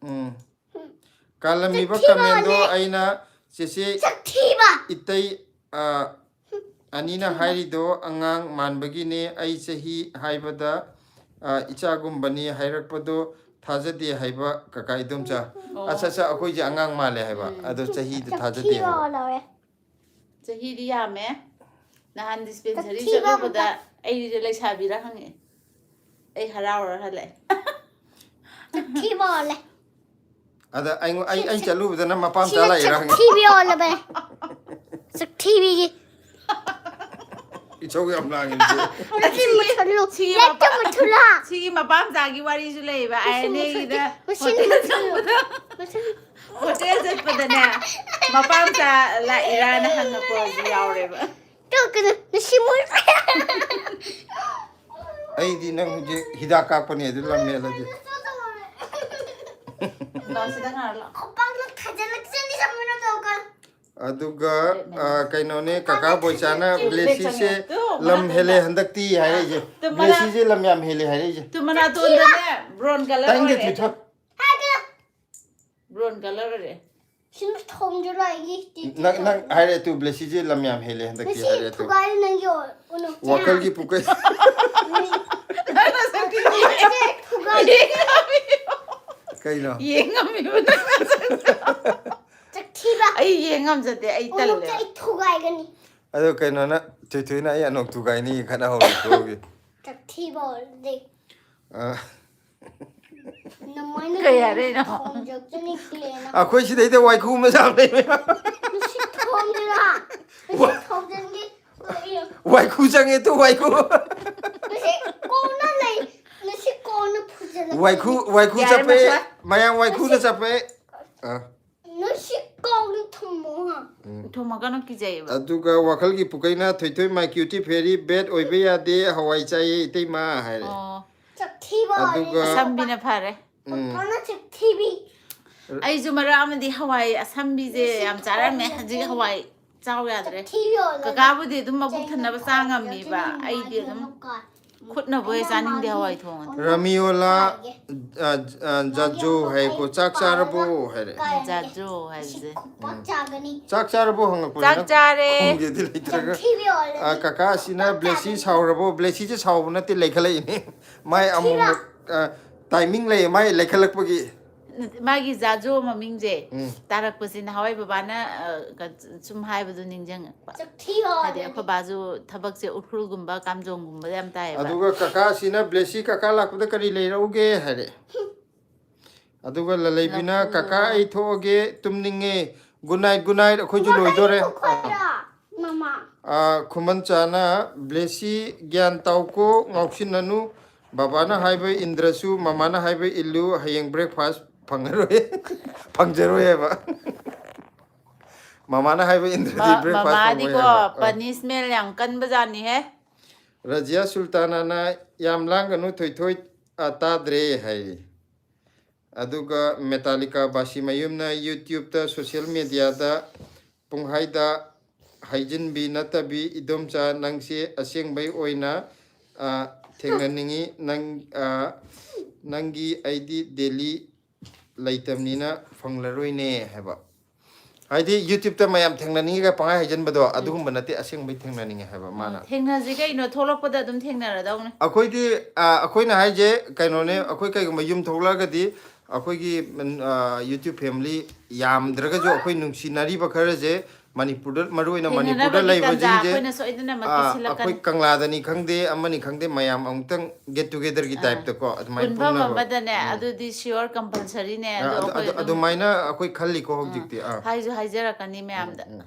ꯎꯝ, "ꯀꯥꯂꯝꯃꯤꯕ ꯆꯊꯤꯕ comment ꯗꯣ ꯑꯣꯜꯂꯦ꯫ ꯑꯩꯅ ꯆꯦꯆꯦ ꯆꯊꯤꯕ꯫ ꯏꯇꯩ, ꯑ, ꯑꯅꯤꯅ ꯍꯥꯏꯔꯤꯗꯣ ꯑꯉꯥꯡ ꯃꯥꯟꯕꯒꯤꯅꯦ꯫ ꯑꯩ ꯆꯍꯤ ꯍꯥꯏꯕꯗ, ꯑ, ꯏꯆꯥꯒꯨꯝꯕꯅꯤ ꯍꯥꯏꯔꯛꯄꯗꯣ ꯊꯥꯖꯗꯦ" ꯍꯥꯏꯕ ꯀꯀꯥ ꯏꯗꯣꯝꯆꯥ꯫ ꯑꯣ꯫ "ꯑꯠꯆꯥ, ꯑꯠꯆꯥ, ꯑꯩꯈꯣꯏꯁꯦ ꯑꯉꯥꯡ ꯃꯥꯜꯂꯦ" ꯍꯥꯏꯕ꯫ ꯎꯝ꯫ ꯑꯗꯣ ꯆꯍꯤꯗꯣ ꯊꯥꯖꯗꯦ ꯆꯊꯤꯕ ꯍꯥꯏꯕ꯫ ꯑꯣꯜꯂꯧꯔꯦ꯫ ꯆꯍꯤꯗꯤ ꯌꯥꯝꯃꯦ꯫ ꯅꯍꯥꯟ dispensary ꯆꯊꯤꯕ ꯆꯠꯂꯨꯕꯗ ꯑꯃꯨꯛꯀ꯫ ꯑꯩꯁꯦ ꯂꯩꯁꯥꯕꯤꯔ ꯍꯪꯉꯛꯑꯦ꯫ ꯑꯩ ꯍꯔꯥꯎꯔ ꯍꯜꯂꯛꯑꯦ꯫ ꯆꯊꯤꯕ ꯑꯣꯜꯂꯦ꯫ ꯑꯗ ꯑꯩꯉꯣꯟ- ꯑꯩ ꯑꯩ ꯆꯠꯂꯨꯕꯗꯅ ꯃꯄꯥ ꯃꯆꯥ ꯁꯤꯅ ꯂꯥꯛꯏꯔ ꯍꯪꯉꯦ꯫ ꯆꯊꯤꯕꯤ ꯑꯣꯜꯂꯕꯅꯦ꯫ ꯆꯊꯤꯕꯤꯒꯤ꯫ ꯏꯁꯧ ꯌꯥꯝ ꯂꯥꯡꯉꯤꯁꯦ꯫ ꯃꯁꯤ ꯃꯨꯠꯊꯠꯂꯨ꯫ ꯁꯤꯒꯤ ꯂꯥꯏꯠꯇꯣ ꯃꯄꯥ- ꯃꯨꯠꯊꯠꯂꯨ꯫ ꯁꯤꯒꯤ ꯃꯄꯥ ꯃꯆꯥꯒꯤ ꯋꯥꯔꯤꯁꯨ ꯂꯩꯌꯦꯕ꯫ ꯑꯥꯏ ꯑꯦꯟ ꯑꯦꯒꯤꯗ ꯃꯁꯤ ꯍꯣꯇꯦꯜ ꯃꯨꯠꯊꯠꯂꯨ꯫ ꯆꯠꯄꯗ ꯃꯁꯤ ꯍꯣꯇꯦꯜ ꯆꯠꯄꯗꯅꯦ, ꯃꯄꯥ ꯃꯆꯥ ꯂꯥꯛꯏꯔꯥꯅ ꯍꯪꯉꯛꯄꯁꯨ ꯌꯥꯎꯔꯦꯕ꯫ ꯇꯣꯛꯀꯅꯨ꯫ ꯃꯁꯤ ꯃꯨꯠ- ꯑꯩꯗꯤ ꯅꯪ ꯍꯧꯖꯤꯛ ꯍꯤꯗꯥꯛ ꯀꯥꯞꯄꯅꯦ ꯑꯗꯨ ꯂꯝ ꯍꯦꯜꯂꯗꯤ꯫ ꯂꯥꯛꯑꯣ, ꯁꯤꯗ ꯉꯥꯏꯔꯣ, ꯂꯥꯛꯑꯣ꯫ ꯈꯣꯡꯄꯥꯛꯅ ꯊꯥꯖꯤꯜꯂꯛꯆꯅꯤ ꯁꯝꯃꯨꯅ ꯇꯧꯀꯥꯟ꯫ ꯑꯗꯨꯒ ꯑ, ꯀꯩꯅꯣꯅꯦ, ꯀꯀꯥ ꯕꯣꯏꯆꯥꯅ ꯕ꯭ꯂꯦꯁꯤꯁꯦ ꯂꯝ ꯍꯦꯜꯂꯦ ꯍꯟꯗꯛꯇꯤ ꯍꯥꯏꯔꯛꯏꯁꯦ꯫ ꯕ꯭ꯂꯦꯁꯤꯁꯦ ꯂꯝ ꯌꯥꯝ ꯍꯦꯜꯂꯦ ꯍꯥꯏꯔꯛꯏꯁꯦ꯫ ꯇꯨ ꯃꯅꯥꯇꯣꯟꯗꯅꯦ ꯕ꯭ꯔꯥꯎꯟ ꯀꯂꯔ ꯇꯥꯏꯅꯤꯡꯗꯦ, ꯑꯣꯏꯔꯦ꯫ ꯊꯣꯏꯊꯣꯏ꯫ ꯕ꯭ꯔꯥꯎꯟ ꯀꯂꯔ ꯑꯣꯏꯔꯦ꯫ ꯁꯤꯅ ꯊꯣꯝꯗꯨꯔꯣ ꯑꯩꯒꯤ ꯇꯤꯇꯤ ꯅꯪ ꯅꯪ ꯇꯧꯕ? ꯍꯥꯏꯔꯦ ꯇꯨ, ꯕ꯭ꯂꯦꯁꯤꯁꯦ ꯂꯝ ꯌꯥꯝ ꯍꯦꯜꯂꯦ ꯍꯟꯗꯛꯇꯤ ꯃꯁꯤ ꯍꯥꯏꯔꯦ ꯇꯨ꯫ ꯊꯨꯒꯥꯏ ꯅꯪꯒꯤ ꯑꯣ-, ꯎꯅꯨ꯫ ꯋꯥꯈꯜꯒꯤ ꯄꯨꯀꯩ꯫ ꯃꯁꯤ ꯊꯨꯒꯥꯏ꯫ ꯀꯩꯅꯣ? ꯌꯦꯡ ꯉꯝꯃꯤꯕ ꯅꯪ ꯅꯁꯛꯇꯣ꯫ ꯆꯛꯊꯤꯕ꯫ ꯑꯩ ꯌꯦꯡ ꯉꯝꯖꯗꯦ, ꯑꯩ ꯎꯅꯨꯇ ꯇꯜꯂꯦ꯫ ꯑꯩ ꯊꯨꯒꯥꯏꯒꯅꯤ꯫ ꯑꯗꯣ ꯀꯩꯅꯣꯅ, ꯊꯣꯏꯊꯣꯏꯅ ꯑꯩ ꯑꯅꯣꯛ ꯊꯨꯒꯥꯏꯅꯤ ꯈꯠꯅ ꯍꯧꯔꯤ ꯊꯣꯛꯑꯒꯦ꯫ ꯆꯛꯊꯤꯕ ꯑꯣꯏꯔꯗꯤ꯫ ꯑ, ꯅꯃꯥꯏꯅ ꯀꯩ ꯍꯥꯏꯔꯛꯏꯅꯣ? ꯊꯣꯝꯖꯛꯆꯅꯤ ꯀ꯭ꯂꯦꯅ꯫ ꯑꯩꯈꯣꯏ ꯁꯤꯗꯩꯗ ꯋꯥꯏꯈꯨ ꯃꯆꯥ ꯑꯃ ꯂꯩꯕ꯫ ꯃꯁꯤ ꯊꯣꯝꯗꯨꯔꯥ? ꯃꯁꯤ ꯊꯣꯝꯖꯟꯒꯦ꯫ ꯋꯥꯏꯈꯨ ꯆꯪꯉꯦ ꯇꯨ, ꯋꯥꯏꯈꯨ꯫ ꯃꯁꯤ ꯀꯣꯟꯅ ꯂꯩ꯫ ꯃꯁꯤ ꯀꯣꯟꯅ ꯐꯨꯖꯜꯂꯛꯀꯅꯤ꯫ ꯋꯥꯏꯈꯨ, ꯋꯥꯏꯈꯨ ꯌꯥꯔꯦ, ꯆꯞꯄꯦ꯫ ꯃꯁꯥ꯫ ꯃꯌꯥꯝ ꯋꯥꯏꯈꯨꯅ ꯆꯞꯄꯦ꯫ ꯑ, ꯅꯁꯤ ꯀꯣꯟꯅ ꯊꯨꯝꯃꯣ ꯍꯥ꯫ ꯊꯨꯝꯃꯛꯀꯅꯨ, ꯀꯤꯖꯩꯌꯦꯕ꯫ ꯑꯗꯨꯒ ꯋꯥꯈꯜꯒꯤ ꯄꯨꯀꯩꯅ ꯊꯣꯏꯊꯣꯏ my cutie fairy bad ꯑꯣꯏꯕ ꯌꯥꯗꯦ, ꯍꯋꯥꯏ ꯆꯥꯏꯌꯦ ꯏꯇꯩꯃ ꯍꯥꯏꯔꯦ꯫ ꯑꯣ, ꯆꯛꯊꯤꯕ ꯑꯣꯏꯔꯗꯤ ꯑꯗꯨꯒ ꯐꯕ꯫ ꯑꯁꯝꯕꯤꯅ ꯐꯔꯦ꯫ ꯎꯝ꯫ ꯄꯥꯄꯥꯅ ꯆꯛꯊꯤꯕꯤ꯫ ꯑꯩꯁꯨ ꯃꯔꯛ ꯑꯃꯗꯤ ꯍꯋꯥꯏ ꯑꯁꯝꯕꯤꯁꯦ ꯌꯥꯝ ꯆꯥꯔꯝꯃꯦ꯫ ꯍꯧꯖꯤꯛ ꯍꯋꯥꯏ ꯆꯥꯎ ꯌꯥꯗ꯭ꯔꯦ꯫ ꯆꯛꯊꯤꯕꯤ ꯑꯣꯏꯔꯗꯤ ꯀꯀꯥꯕꯨꯗꯤ ꯑꯗꯨꯝ ꯃꯕꯨꯛ ꯆꯩꯅ ꯊꯟꯅꯕ ꯆꯥ ꯈꯣꯡ ꯉꯝꯃꯤꯕ꯫ ꯌꯣꯠꯁꯤꯟꯅ ꯑꯩꯗꯤ ꯑꯗꯨꯝ ꯅꯨꯡꯉꯥꯏꯗꯅꯀꯣ꯫ ꯈꯨꯠꯅꯕꯨ ꯍꯦꯛ ꯆꯥꯅꯤꯡꯗꯦ ꯍꯋꯥꯏ ꯊꯣꯡꯉꯗꯤ꯫ ꯔꯥꯃꯤꯌꯣꯂꯥ, ꯑ, ꯑ, ꯖꯥꯖꯣ ꯍꯥꯏꯀꯣ, "ꯆꯥꯛ ꯆꯥꯔꯕꯣ?" ꯍꯥꯏꯔꯦ꯫ ꯖꯥꯖꯣ ꯍꯥꯏꯕꯁꯦ꯫ ꯈꯨꯄꯥꯛ ꯆꯥꯒꯅꯤ꯫ "ꯆꯥꯛ ꯆꯥꯔꯕꯣ?" ꯍꯪꯉꯛꯄꯅꯦ꯫ ꯆꯥꯛ ꯆꯥꯔꯦ꯫ ꯈꯨꯝꯒꯦꯗꯤ ꯂꯩꯇ꯭ꯔꯒ꯫ ꯆꯛꯊꯤꯕꯤ ꯑꯣꯏꯔꯗꯤ꯫ ꯑ, ꯀꯀꯥꯁꯤꯅ ꯕ꯭ꯂꯦꯁꯤ ꯁꯥꯎꯔꯕꯣ? ꯕ꯭ꯂꯦꯁꯤꯁꯦ ꯁꯥꯎꯕ ꯅꯠꯇꯦ, ꯂꯩꯈꯠꯂꯛꯏꯅꯦ꯫ ꯃꯥꯏ ꯑꯃꯨꯛ, ꯑ, ꯇꯥꯏꯃꯤꯡ ꯂꯩꯌꯦ, ꯃꯥꯏ ꯂꯩꯈꯠꯂꯛꯄꯒꯤ꯫ ꯃꯥꯒꯤ ꯖꯥꯖꯣ ꯃꯃꯤꯡꯁꯦ ꯎꯝ꯫ ꯇꯥꯔꯛꯄꯁꯤ ꯅꯍꯥꯟꯋꯥꯏ ꯕꯕꯥꯅ, ꯑ, ꯀ-, ꯁꯨꯝ ꯍꯥꯏꯕꯗꯣ ꯅꯤꯡꯁꯤꯡꯉꯛꯄ꯫ ꯆꯛꯊꯤꯕ ꯍꯥꯏꯗꯤ ꯑꯣꯏꯔꯗꯤ꯫ ꯑꯩꯈꯣꯏ ꯕꯥꯁꯨ ꯊꯕꯛꯁꯦ ꯎꯈ꯭ꯔꯨꯜꯒꯨꯝꯕ ꯀꯥꯝꯖꯣꯡꯒꯨꯝꯕꯗ ꯌꯥꯝ ꯇꯥꯏꯌꯦꯕ꯫ ꯑꯗꯨꯒ ꯀꯀꯥꯁꯤꯅ ꯕ꯭ꯂꯦꯁꯤ ꯀꯀꯥ ꯂꯥꯛꯄꯗ ꯀꯔꯤ ꯂꯩꯔꯛꯎꯒꯦ ꯍꯥꯏꯔꯦ꯫ ꯑꯗꯨꯒ ꯂꯂꯩꯕꯤꯅ, ꯂꯐꯨ꯫ "ꯀꯀꯥ, ꯑꯩ ꯊꯣꯛꯑꯒꯦ, ꯇꯨꯝꯅꯤꯡꯉꯦ꯫ Good night, good night, ꯑꯩꯈꯣꯏꯁꯨ ꯂꯣꯏꯗꯣꯔꯦ"꯫ ꯈꯣꯏꯔ꯫ ꯑꯥ, ꯈꯨꯃꯟ ꯆꯥꯅ, "ꯕ꯭ꯂꯦꯁꯤ, ꯒ꯭ꯌꯥꯟ ꯇꯥꯎꯀꯣ, ꯉꯥꯎꯁꯤꯟꯅꯅꯨ꯫ ꯕꯕꯥꯅ ꯍꯥꯏꯕ ꯏꯟꯗ꯭ꯔꯁꯨ ꯃꯃꯥꯅ ꯍꯥꯏꯕ ꯏꯜꯂꯨ, ꯍꯌꯦꯡ breakfast ꯐꯪꯉꯔꯣꯏ꯫" ꯐꯪꯖꯔꯣꯏ ꯍꯥꯏꯕ꯫ ꯃꯃꯥꯅ ꯍꯥꯏꯕ ꯏꯟꯗ꯭ꯔꯗꯤ ꯃ- breakfast ꯐꯪꯉꯣꯏ ꯃꯃꯥꯗꯤꯀꯣ ꯍꯥꯏꯕ꯫ ꯑꯥ꯫ Punishment ꯌꯥꯝ ꯀꯟꯕꯖꯥꯠꯅꯤꯍꯦ꯫ ꯔꯖꯤꯌꯥ ꯁꯨꯜꯇꯥꯅꯥꯅ, "ꯌꯥꯝ ꯂꯥꯡꯒꯅꯨ ꯊꯣꯏꯊꯣꯏ, ꯑꯥ, ꯇꯥꯗ꯭ꯔꯦ" ꯍꯥꯏꯔꯤ꯫ ꯑꯗꯨꯒ ꯃꯦꯇꯥꯂꯤꯀꯥ ꯕꯥꯁꯤꯃꯌꯨꯝꯅ YouTube-ꯇ, social media-ꯗ ꯄꯨꯡꯍꯥꯏꯗ ꯍꯥꯏꯖꯤꯟꯕꯤ ꯅꯠꯇꯕꯤ, "ꯏꯗꯣꯝꯆꯥ, ꯅꯪꯁꯦ ꯑꯁꯦꯡꯕꯩ ꯑꯣꯏꯅ, ꯑ, ꯊꯦꯡꯅꯅꯤꯡꯉꯤ꯫ ꯅꯪ, ꯑ, ꯅꯪꯒꯤ ꯑꯩꯗꯤ ꯗꯦꯜꯂꯤ ꯂꯩꯇꯕꯅꯤꯅ ꯐꯪꯂꯔꯣꯏꯅꯦ" ꯍꯥꯏꯕ꯫ ꯍꯥꯏꯗꯤ YouTube-ꯇ ꯃꯌꯥꯝ ꯊꯦꯡꯅꯅꯤꯡꯉꯤꯒ ꯄꯪꯍꯥꯏ ꯍꯥꯏꯖꯤꯟꯕꯗꯣ, ꯎꯝ꯫ ꯑꯗꯨꯒꯨꯝꯕ ꯅꯠꯇꯦ, ꯑꯁꯦꯡꯕꯩ ꯊꯦꯡꯅꯅꯤꯡꯉꯤ ꯍꯥꯏꯕ ꯃꯥꯅ꯫ ꯊꯦꯡꯅꯁꯤ ꯀꯩꯅꯣ, ꯊꯣꯛꯂꯛꯄꯗ ꯑꯗꯨꯝ ꯊꯦꯡꯅꯔꯗꯧꯅꯦ꯫ ꯑꯩꯈꯣꯏꯗꯤ, ꯑ, ꯑꯩꯈꯣꯏꯅ ꯍꯥꯏꯁꯦ ꯀꯩꯅꯣꯅꯦ, ꯑꯩꯈꯣꯏ ꯀꯩꯒꯨꯝꯕ ꯌꯨꯝ ꯊꯣꯛꯂꯛꯑꯒꯗꯤ ꯑꯩꯈꯣꯏꯒꯤ, ꯎꯝ, ꯑ, YouTube family ꯌꯥꯝꯗ꯭ꯔꯒꯁꯨ ꯑꯩꯈꯣꯏ ꯅꯨꯡꯁꯤꯅꯔꯤꯕ ꯈꯔꯁꯦ ꯃꯅꯤꯄꯨꯔꯗ, ꯃꯔꯨ ꯑꯣꯏꯅ ꯃꯅꯤꯄꯨꯔꯗ ꯊꯦꯡꯅꯅꯕꯒꯤ ꯇꯥꯟꯖꯥ ꯂꯩꯕꯁꯤꯡꯁꯦ, ꯑꯩꯈꯣꯏꯅ ꯁꯣꯏꯗꯅꯃꯛꯀꯤ ꯑ, ꯁꯤꯜꯂꯛꯀꯅꯤ꯫ ꯑꯩꯈꯣꯏ ꯀꯪꯂꯥꯗꯅꯤ ꯈꯪꯗꯦ, ꯑꯃꯅꯤ ꯈꯪꯗꯦ, ꯃꯌꯥꯝ ꯑꯃꯨꯛꯇꯪ get together-ꯒꯤ ꯑꯥ꯫ Type-ꯇꯀꯣ ꯑꯗꯨꯃꯥꯏꯅ ꯄꯨꯟꯐꯝ ꯄꯨꯟꯅꯕ꯫ ꯑꯃꯗꯅꯦ, ꯎꯝ꯫ ꯑꯗꯨꯗꯤ sure compulsory-ꯅꯦ, ꯑ, ꯑꯗꯣ ꯑꯗꯨ, ꯑꯩꯈꯣꯏ ꯑꯗꯨ, ꯑꯗꯨꯝ ꯑꯗꯨꯃꯥꯏꯅ ꯑꯩꯈꯣꯏ ꯈꯜꯂꯤꯀꯣ ꯑꯥ, ꯍꯧꯖꯤꯛꯇꯤ꯫ ꯑꯥ꯫ ꯍꯥꯏꯁꯨ ꯍꯥꯏꯖꯔꯛꯀꯅꯤ ꯃꯌꯥꯝꯗ꯫ ꯎꯝ, ꯎꯝ꯫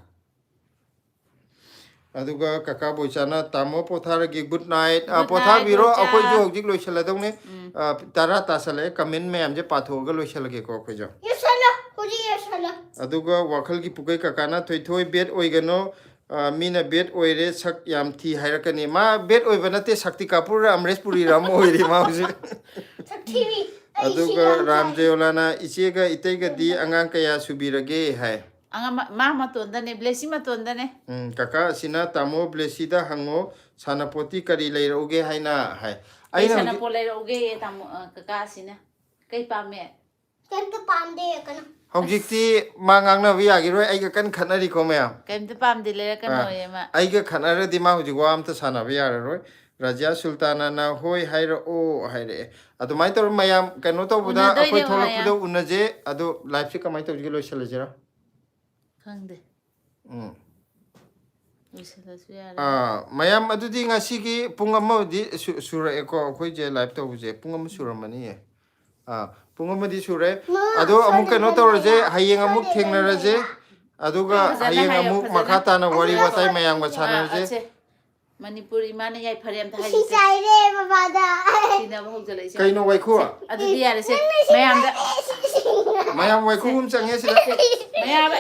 ꯑꯗꯨꯒ ꯀꯀꯥ ꯕꯣꯏꯆꯥꯅ, "ꯇꯥꯃꯣ ꯄꯣꯊꯥꯔꯒꯦ, good night꯫ ꯑ, good night, ꯄꯣꯊꯥꯕꯤꯔꯣ, ꯕꯣꯏꯆꯥ꯫ ꯑꯩꯈꯣꯏꯁꯨ ꯍꯧꯖꯤꯛ ꯂꯣꯏꯁꯤꯜꯂꯗꯧꯅꯦ꯫ ꯎꯝ꯫ ꯑ, ꯇꯔꯥ ꯇꯥꯁꯜꯂꯛꯑꯦ, comment ꯃꯌꯥꯝꯁꯦ ꯄꯥꯊꯣꯛꯑꯒ ꯂꯣꯏꯁꯤꯜꯂꯒꯦꯀꯣ ꯑꯩꯈꯣꯏꯁꯨ꯫ ꯌꯦꯁꯜꯂꯣ, ꯍꯧꯖꯤꯛ ꯌꯦꯁꯜꯂꯣ꯫ ꯑꯗꯨꯒ ꯋꯥꯈꯜꯒꯤ ꯄꯨꯀꯩ ꯀꯀꯥꯅ, "ꯊꯣꯏꯊꯣꯏ, bad ꯑꯣꯏꯒꯅꯣ, ꯑ, ꯃꯤꯅ bad ꯑꯣꯏꯔꯦ, ꯁꯛ ꯌꯥꯝ ꯊꯤ ꯍꯥꯏꯔꯛꯀꯅꯤ꯫" ꯃꯥ bad ꯑꯣꯏꯕ ꯅꯠꯇꯦ, ꯁꯛꯇꯤ ꯀꯥꯄꯨꯔ ꯑꯃꯔꯦꯁ ꯄꯨꯔꯤꯔ ꯑꯃ ꯑꯣꯏꯔꯤ ꯃꯥ ꯍꯧꯖꯤꯛ꯫ ꯁꯛ ꯊꯤꯕꯤ, ꯑꯩ ꯑꯗꯨꯒ ꯁꯤ ꯌꯥꯝ ꯔꯥꯝ ꯆꯥꯏ꯫ ꯖꯦꯋꯂꯥꯅ, "ꯏꯆꯦꯒ ꯏꯇꯩꯒꯗꯤ ꯑꯉꯥꯡ ꯀꯌꯥ ꯁꯨꯕꯤꯔꯒꯦ?" ꯍꯥꯏ꯫ ꯑꯉꯥꯡ ꯃꯥ, ꯃꯥ ꯃꯇꯣꯟꯗꯅꯦ, ꯕ꯭ꯂꯦꯁꯤ ꯃꯇꯣꯟꯗꯅꯦ꯫ ꯎꯝ, ꯀꯀꯥ ꯑꯁꯤꯅ, "ꯇꯥꯃꯣ ꯕ꯭ꯂꯦꯁꯤꯗ ꯍꯪꯉꯣ, ꯁꯥꯟꯅꯄꯣꯠꯇꯤ ꯀꯔꯤ ꯂꯩꯔꯛꯎꯒꯦ ꯍꯥꯏꯅ?" ꯍꯥꯏ꯫ ꯀꯩ ꯑꯩꯅ ꯍꯧꯖꯤꯛ ꯁꯥꯟꯅꯄꯣꯠ ꯂꯩꯔꯛꯎꯒꯦ, ꯇꯥꯃꯣ, ꯑ, ꯀꯀꯥ ꯑꯁꯤꯅ? ꯀꯩ ꯄꯥꯝꯃꯦ? ꯀꯩꯝꯇ ꯄꯥꯝꯗꯦ, ꯀꯩꯅꯣ꯫ ꯍꯧꯖꯤꯛꯇꯤ ꯃꯥ ꯉꯥꯡꯅꯕ ꯌꯥꯈꯤꯔꯣꯏ, ꯑꯩꯒ ꯀꯟꯅ ꯈꯠꯅꯔꯤꯀꯣ ꯃꯌꯥꯝ꯫ ꯀꯩꯝꯇ ꯄꯥꯝꯗꯦ, ꯂꯩꯔꯛꯀꯅꯣꯌꯦ ꯃꯥ꯫ ꯑꯥ, ꯑꯩꯒ ꯈꯠꯅꯔꯗꯤ ꯃꯥ ꯍꯧꯖꯤꯛ ꯋꯥ ꯑꯝꯇ ꯁꯥꯟꯅꯕ ꯌꯥꯔꯔꯣꯏ꯫ ꯔꯥꯖꯤꯌꯥ ꯁꯨꯜꯇꯥꯅꯥꯅ, "ꯍꯣꯏ ꯍꯥꯏꯔꯛꯑꯣ" ꯍꯥꯏꯔꯛꯑꯦ꯫ ꯑꯗꯨꯃꯥꯏꯅ ꯇꯧꯔ ꯃꯌꯥꯝ ꯀꯩꯅꯣ ꯇꯧꯕꯗ, ꯎꯅꯗꯣꯏꯅꯦ ꯑꯩꯈꯣꯏ ꯊꯣꯛꯂꯛꯄꯗ ꯃꯌꯥꯝ꯫ ꯎꯅꯁꯦ꯫ ꯑꯗꯣ live-ꯁꯦ ꯀꯃꯥꯏꯅ ꯇꯧꯁꯤꯒꯦ, ꯂꯣꯏꯁꯤꯜꯂꯁꯤꯔꯥ? ꯈꯪꯗꯦ꯫ ꯎꯝ꯫ ꯂꯣꯏꯁꯤꯜꯂꯁꯨ ꯌꯥꯔꯦ꯫ ꯑꯥ, ꯃꯌꯥꯝ, ꯑꯗꯨꯗꯤ ꯉꯁꯤꯒꯤ ꯄꯨꯡ ꯑꯃꯗꯤ ꯁꯨ-, ꯁꯨꯔꯛꯑꯦꯀꯣ, ꯑꯩꯈꯣꯏꯁꯦ live ꯇꯧꯕꯁꯦ ꯄꯨꯡ ꯑꯃ ꯁꯨꯔꯝꯃꯅꯤꯌꯦ꯫ ꯑꯥ, ꯄꯨꯡ ꯑꯃꯗꯤ ꯁꯨꯔꯦ꯫ ꯃꯥ, ꯑꯗꯣ ꯑꯃꯨꯛ ꯀꯩꯅꯣ ꯁꯣꯏꯗꯅ ꯇꯧꯔꯁꯦ, ꯂꯩꯔꯦ꯫ ꯍꯌꯦꯡ ꯑꯃꯨꯛ ꯁꯣꯏꯗꯅ ꯊꯦꯡꯅꯔꯁꯦ꯫ ꯂꯩꯔꯦ꯫ ꯑꯗꯨꯒ ꯐꯖꯅ ꯍꯌꯦꯡ ꯍꯥꯏꯌꯣ, ꯑꯃꯨꯛ ꯐꯖꯅ꯫ ꯃꯈꯥ ꯇꯥꯅ ꯋꯥꯔꯤ ꯋꯥꯇꯥꯏ ꯃꯌꯥꯝꯒ ꯑꯥ, ꯁꯥꯟꯅꯔꯁꯦ꯫ ꯑꯁꯦ꯫ ꯃꯅꯤꯄꯨꯔ ꯏꯃꯥꯅ ꯌꯥꯏꯐꯔꯦ ꯑꯝꯇ ꯏꯁꯤꯡ ꯍꯥꯏꯁꯤꯁꯦ꯫ ꯆꯥꯏꯔꯦ ꯕꯕꯥꯗ꯫ ꯊꯤꯅꯕ ꯍꯧꯖꯤꯜꯂꯛꯏꯁꯦ꯫ ꯀꯩꯅꯣ ꯋꯥꯏꯈꯨ? ꯑꯗꯨꯗꯤ ꯌꯥꯔꯦꯁꯦ꯫ ꯅꯪꯅ ꯏꯁꯤꯡ ꯃꯌꯥꯝꯗ ꯆꯥꯏꯔꯦ, ꯏꯁꯤꯡ ꯆꯥꯏꯔꯦ꯫ ꯃꯌꯥꯝ ꯋꯥꯏꯈꯨ ꯑꯃ ꯆꯪꯉꯦ ꯁꯤꯗ꯫ ꯃꯌꯥꯝ,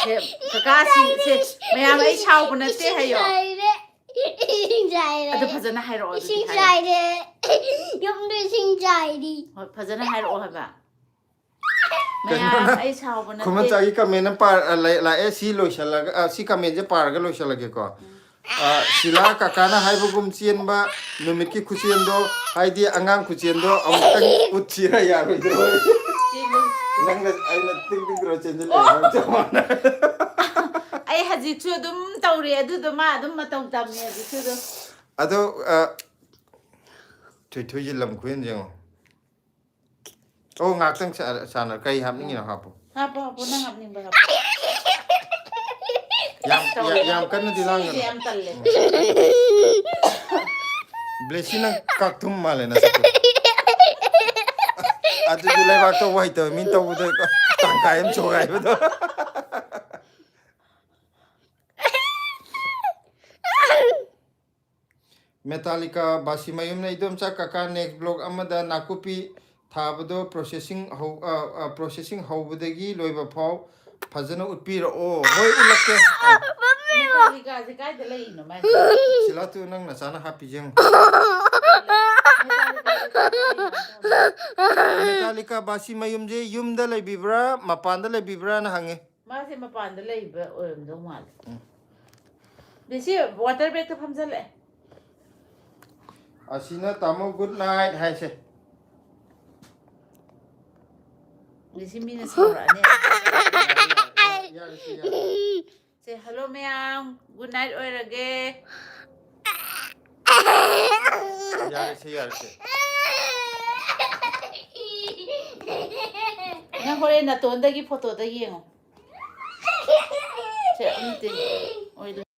ꯁꯦ, ꯀꯀꯥ ꯁꯤ, ꯁꯦ, ꯃꯌꯥꯝ ꯑꯩ ꯁꯥꯎꯕ ꯅꯠꯇꯦ ꯍꯥꯏꯌꯣ꯫ ꯏꯁꯤꯡ ꯆꯥꯏꯔꯦ꯫ ꯏꯁꯤꯡ ꯆꯥꯏꯔꯦ꯫ ꯑꯗꯨ ꯐꯖꯅ ꯍꯥꯏꯔꯛꯑꯣ, ꯑꯗꯨꯗꯤ ꯏꯁꯤꯡ ꯍꯥꯏꯔꯣ꯫ ꯆꯥꯏꯔꯦ꯫ ꯌꯨꯝꯗ ꯏꯁꯤꯡ ꯆꯥꯏꯔꯤ꯫ ꯍꯣꯏ, ꯐꯖꯅ ꯍꯥꯏꯔꯛꯑꯣ ꯍꯥꯏꯕ꯫ ꯀꯩꯅꯣ ꯃꯌꯥꯝ, ꯅꯪ ꯑꯩ ꯁꯥꯎꯕ ꯅꯠꯇꯦ꯫ ꯈꯨꯃꯟꯆꯥꯒꯤ comment ꯑꯃ ꯄꯥ-, ꯑ, ꯂꯩ-, ꯂꯥꯛꯑꯦ꯫ ꯁꯤ ꯂꯣꯏꯁꯤꯜꯂꯒ, ꯑ, ꯁꯤ commentꯁꯦ ꯄꯥꯔꯒ ꯂꯣꯏꯁꯤꯜꯂꯒꯦꯀꯣ꯫ ꯎꯝ꯫ ꯑ, ꯁꯤꯂꯥ ꯀꯀꯥꯅ ꯍꯥꯏꯕꯒꯨꯝ ꯆꯦꯟꯕ ꯅꯨꯃꯤꯠꯀꯤ ꯈꯨꯆꯦꯟꯗꯣ, ꯍꯥꯏꯗꯤ ꯑꯉꯥꯡ ꯈꯨꯆꯦꯟꯗꯣ ꯑꯃꯨꯛꯇꯪ ꯎꯠꯁꯤꯔꯥ ꯌꯥꯔꯣꯏꯗ꯭ꯔꯣ? ꯆꯦꯟꯕ꯫ ꯅꯪꯅ, ꯑꯩꯅ ꯇꯤꯡ ꯇꯤꯡ ꯇꯧꯔ ꯆꯦꯟꯁꯤꯜꯂꯛꯑꯦ, ꯅꯪ ꯆꯞ ꯃꯥꯟꯅꯔꯦ꯫ ꯑꯩ ꯍꯧꯖꯤꯛꯁꯨ ꯑꯗꯨꯝ ꯇꯧꯔꯤ ꯑꯗꯨꯗꯣ, ꯃꯥ ꯑꯗꯨꯝ ꯃꯇꯧ ꯇꯝꯃꯤ ꯍꯧꯖꯤꯛꯁꯨ ꯑꯗꯨꯝ꯫ ꯑꯗꯣ, ꯑ, ꯊꯣꯏꯊꯣꯏꯁꯦ ꯂꯝ ꯈꯨꯍꯦꯟ ꯌꯦꯡꯉꯣ꯫ ꯑꯣ, ꯉꯥꯛꯇꯪ ꯁꯥ-, ꯁꯥꯟꯅ-, ꯀꯩ ꯍꯥꯞꯅꯤꯡꯉꯤꯅꯣ ꯍꯥꯞꯄꯣ꯫ ꯍꯥꯞꯄꯣ, ꯍꯥꯞꯄꯣ, ꯅꯪ ꯍꯥꯞꯅꯤꯡꯕ ꯍꯥꯞꯄꯣ꯫ ꯌꯥꯝ, ꯌꯥꯝ, ꯌꯥꯝ ꯀꯟꯅꯗꯤ ꯂꯥꯡꯒꯅꯨ꯫ ꯁꯤꯁꯦ ꯌꯥꯝ ꯇꯜꯂꯦ꯫ ꯎꯝ꯫ ꯕ꯭ꯂꯦꯁꯤ, ꯅꯪ ꯀꯥꯛꯊꯨꯝ ꯃꯥꯜꯂꯦ ꯅꯁꯛꯇꯣ꯫ ꯑꯗꯨꯗꯤ ꯂꯩꯕꯥꯛ ꯇꯧꯕ ꯍꯩꯇꯕ ꯃꯤꯅ ꯇꯧꯕꯗꯣ ꯇꯪꯈꯥꯏ ꯑꯃ ꯆꯣꯒꯥꯏꯕꯗꯣ꯫ ꯃꯦꯇꯥꯂꯤꯀꯥ ꯕꯥꯁꯤꯃꯌꯨꯝꯅ, "ꯏꯗꯣꯝꯆꯥ, ꯀꯀꯥ, next vlog ꯑꯃꯗ ꯅꯥꯀꯨꯞꯄꯤ ꯊꯥꯕꯗꯣ processing ꯍꯧ-, ꯑ, ꯑ, processing ꯍꯧꯕꯗꯒꯤ ꯂꯣꯏꯕ ꯐꯥꯎ ꯐꯖꯅ ꯎꯠꯄꯤꯔꯛꯑꯣ"꯫ ꯍꯣꯏ, ꯎꯠꯂꯛꯀꯦ꯫ ꯑ꯫ ꯃꯦꯇꯥꯂꯤꯀꯥꯁꯦ ꯀꯥꯏꯗ ꯂꯩꯔꯤꯅꯣ ꯃꯥꯏꯁꯦ? ꯁꯤꯂꯥꯇꯨ, ꯅꯪ ꯅꯆꯥꯅ ꯍꯥꯞꯄꯤꯁꯦ ꯌꯦꯡꯉꯨ꯫ ꯃꯦꯇꯥꯂꯤꯀꯥꯁꯦ ꯀꯥꯏꯗ ꯂꯩꯔꯤꯅꯣ? ꯃꯦꯇꯥꯂꯤꯀꯥ ꯕꯥꯁꯤꯃꯌꯨꯝꯁꯦ ꯌꯨꯝꯗ ꯂꯩꯕꯤꯕ꯭ꯔꯥ, ꯃꯄꯥꯟꯗ ꯂꯩꯕꯤꯕ꯭ꯔꯥꯅ ꯍꯪꯉꯦ꯫ ꯃꯥꯁꯦ ꯃꯄꯥꯟꯗ ꯂꯩꯕ ꯑꯣꯏꯔꯝꯗꯧ ꯃꯥꯜꯂꯦ꯫ ꯎꯝ꯫ ꯑꯗꯩ ꯁꯤ water bagꯇ ꯐꯝꯖꯜꯂꯛꯑꯦ꯫ ꯑꯁꯤꯅ ꯇꯥꯃꯣ good night ꯍꯥꯏꯁꯦ꯫ ꯑꯗꯩ ꯁꯤ ꯃꯤꯅ ꯁꯥꯎꯔꯛꯑꯅꯤ꯫ ꯌꯥꯔꯦ, ꯌꯥꯔꯦ, ꯌꯥꯔꯦ, ꯁꯤ ꯌꯥꯔꯦ꯫ ꯁꯦ, "Hello ꯃꯌꯥꯝ, good night ꯑꯣꯏꯔꯒꯦ"꯫ ꯌꯥꯔꯦ, ꯁꯤ ꯌꯥꯔꯦ, ꯁꯤ꯫ ꯅꯪ ꯍꯣꯔꯦꯟ ꯅꯇꯣꯟꯗꯒꯤ photoꯗ ꯌꯦꯡꯉꯣ꯫ ꯁꯦ, ꯑꯝꯇ ꯑꯣꯏꯗꯣꯏ꯫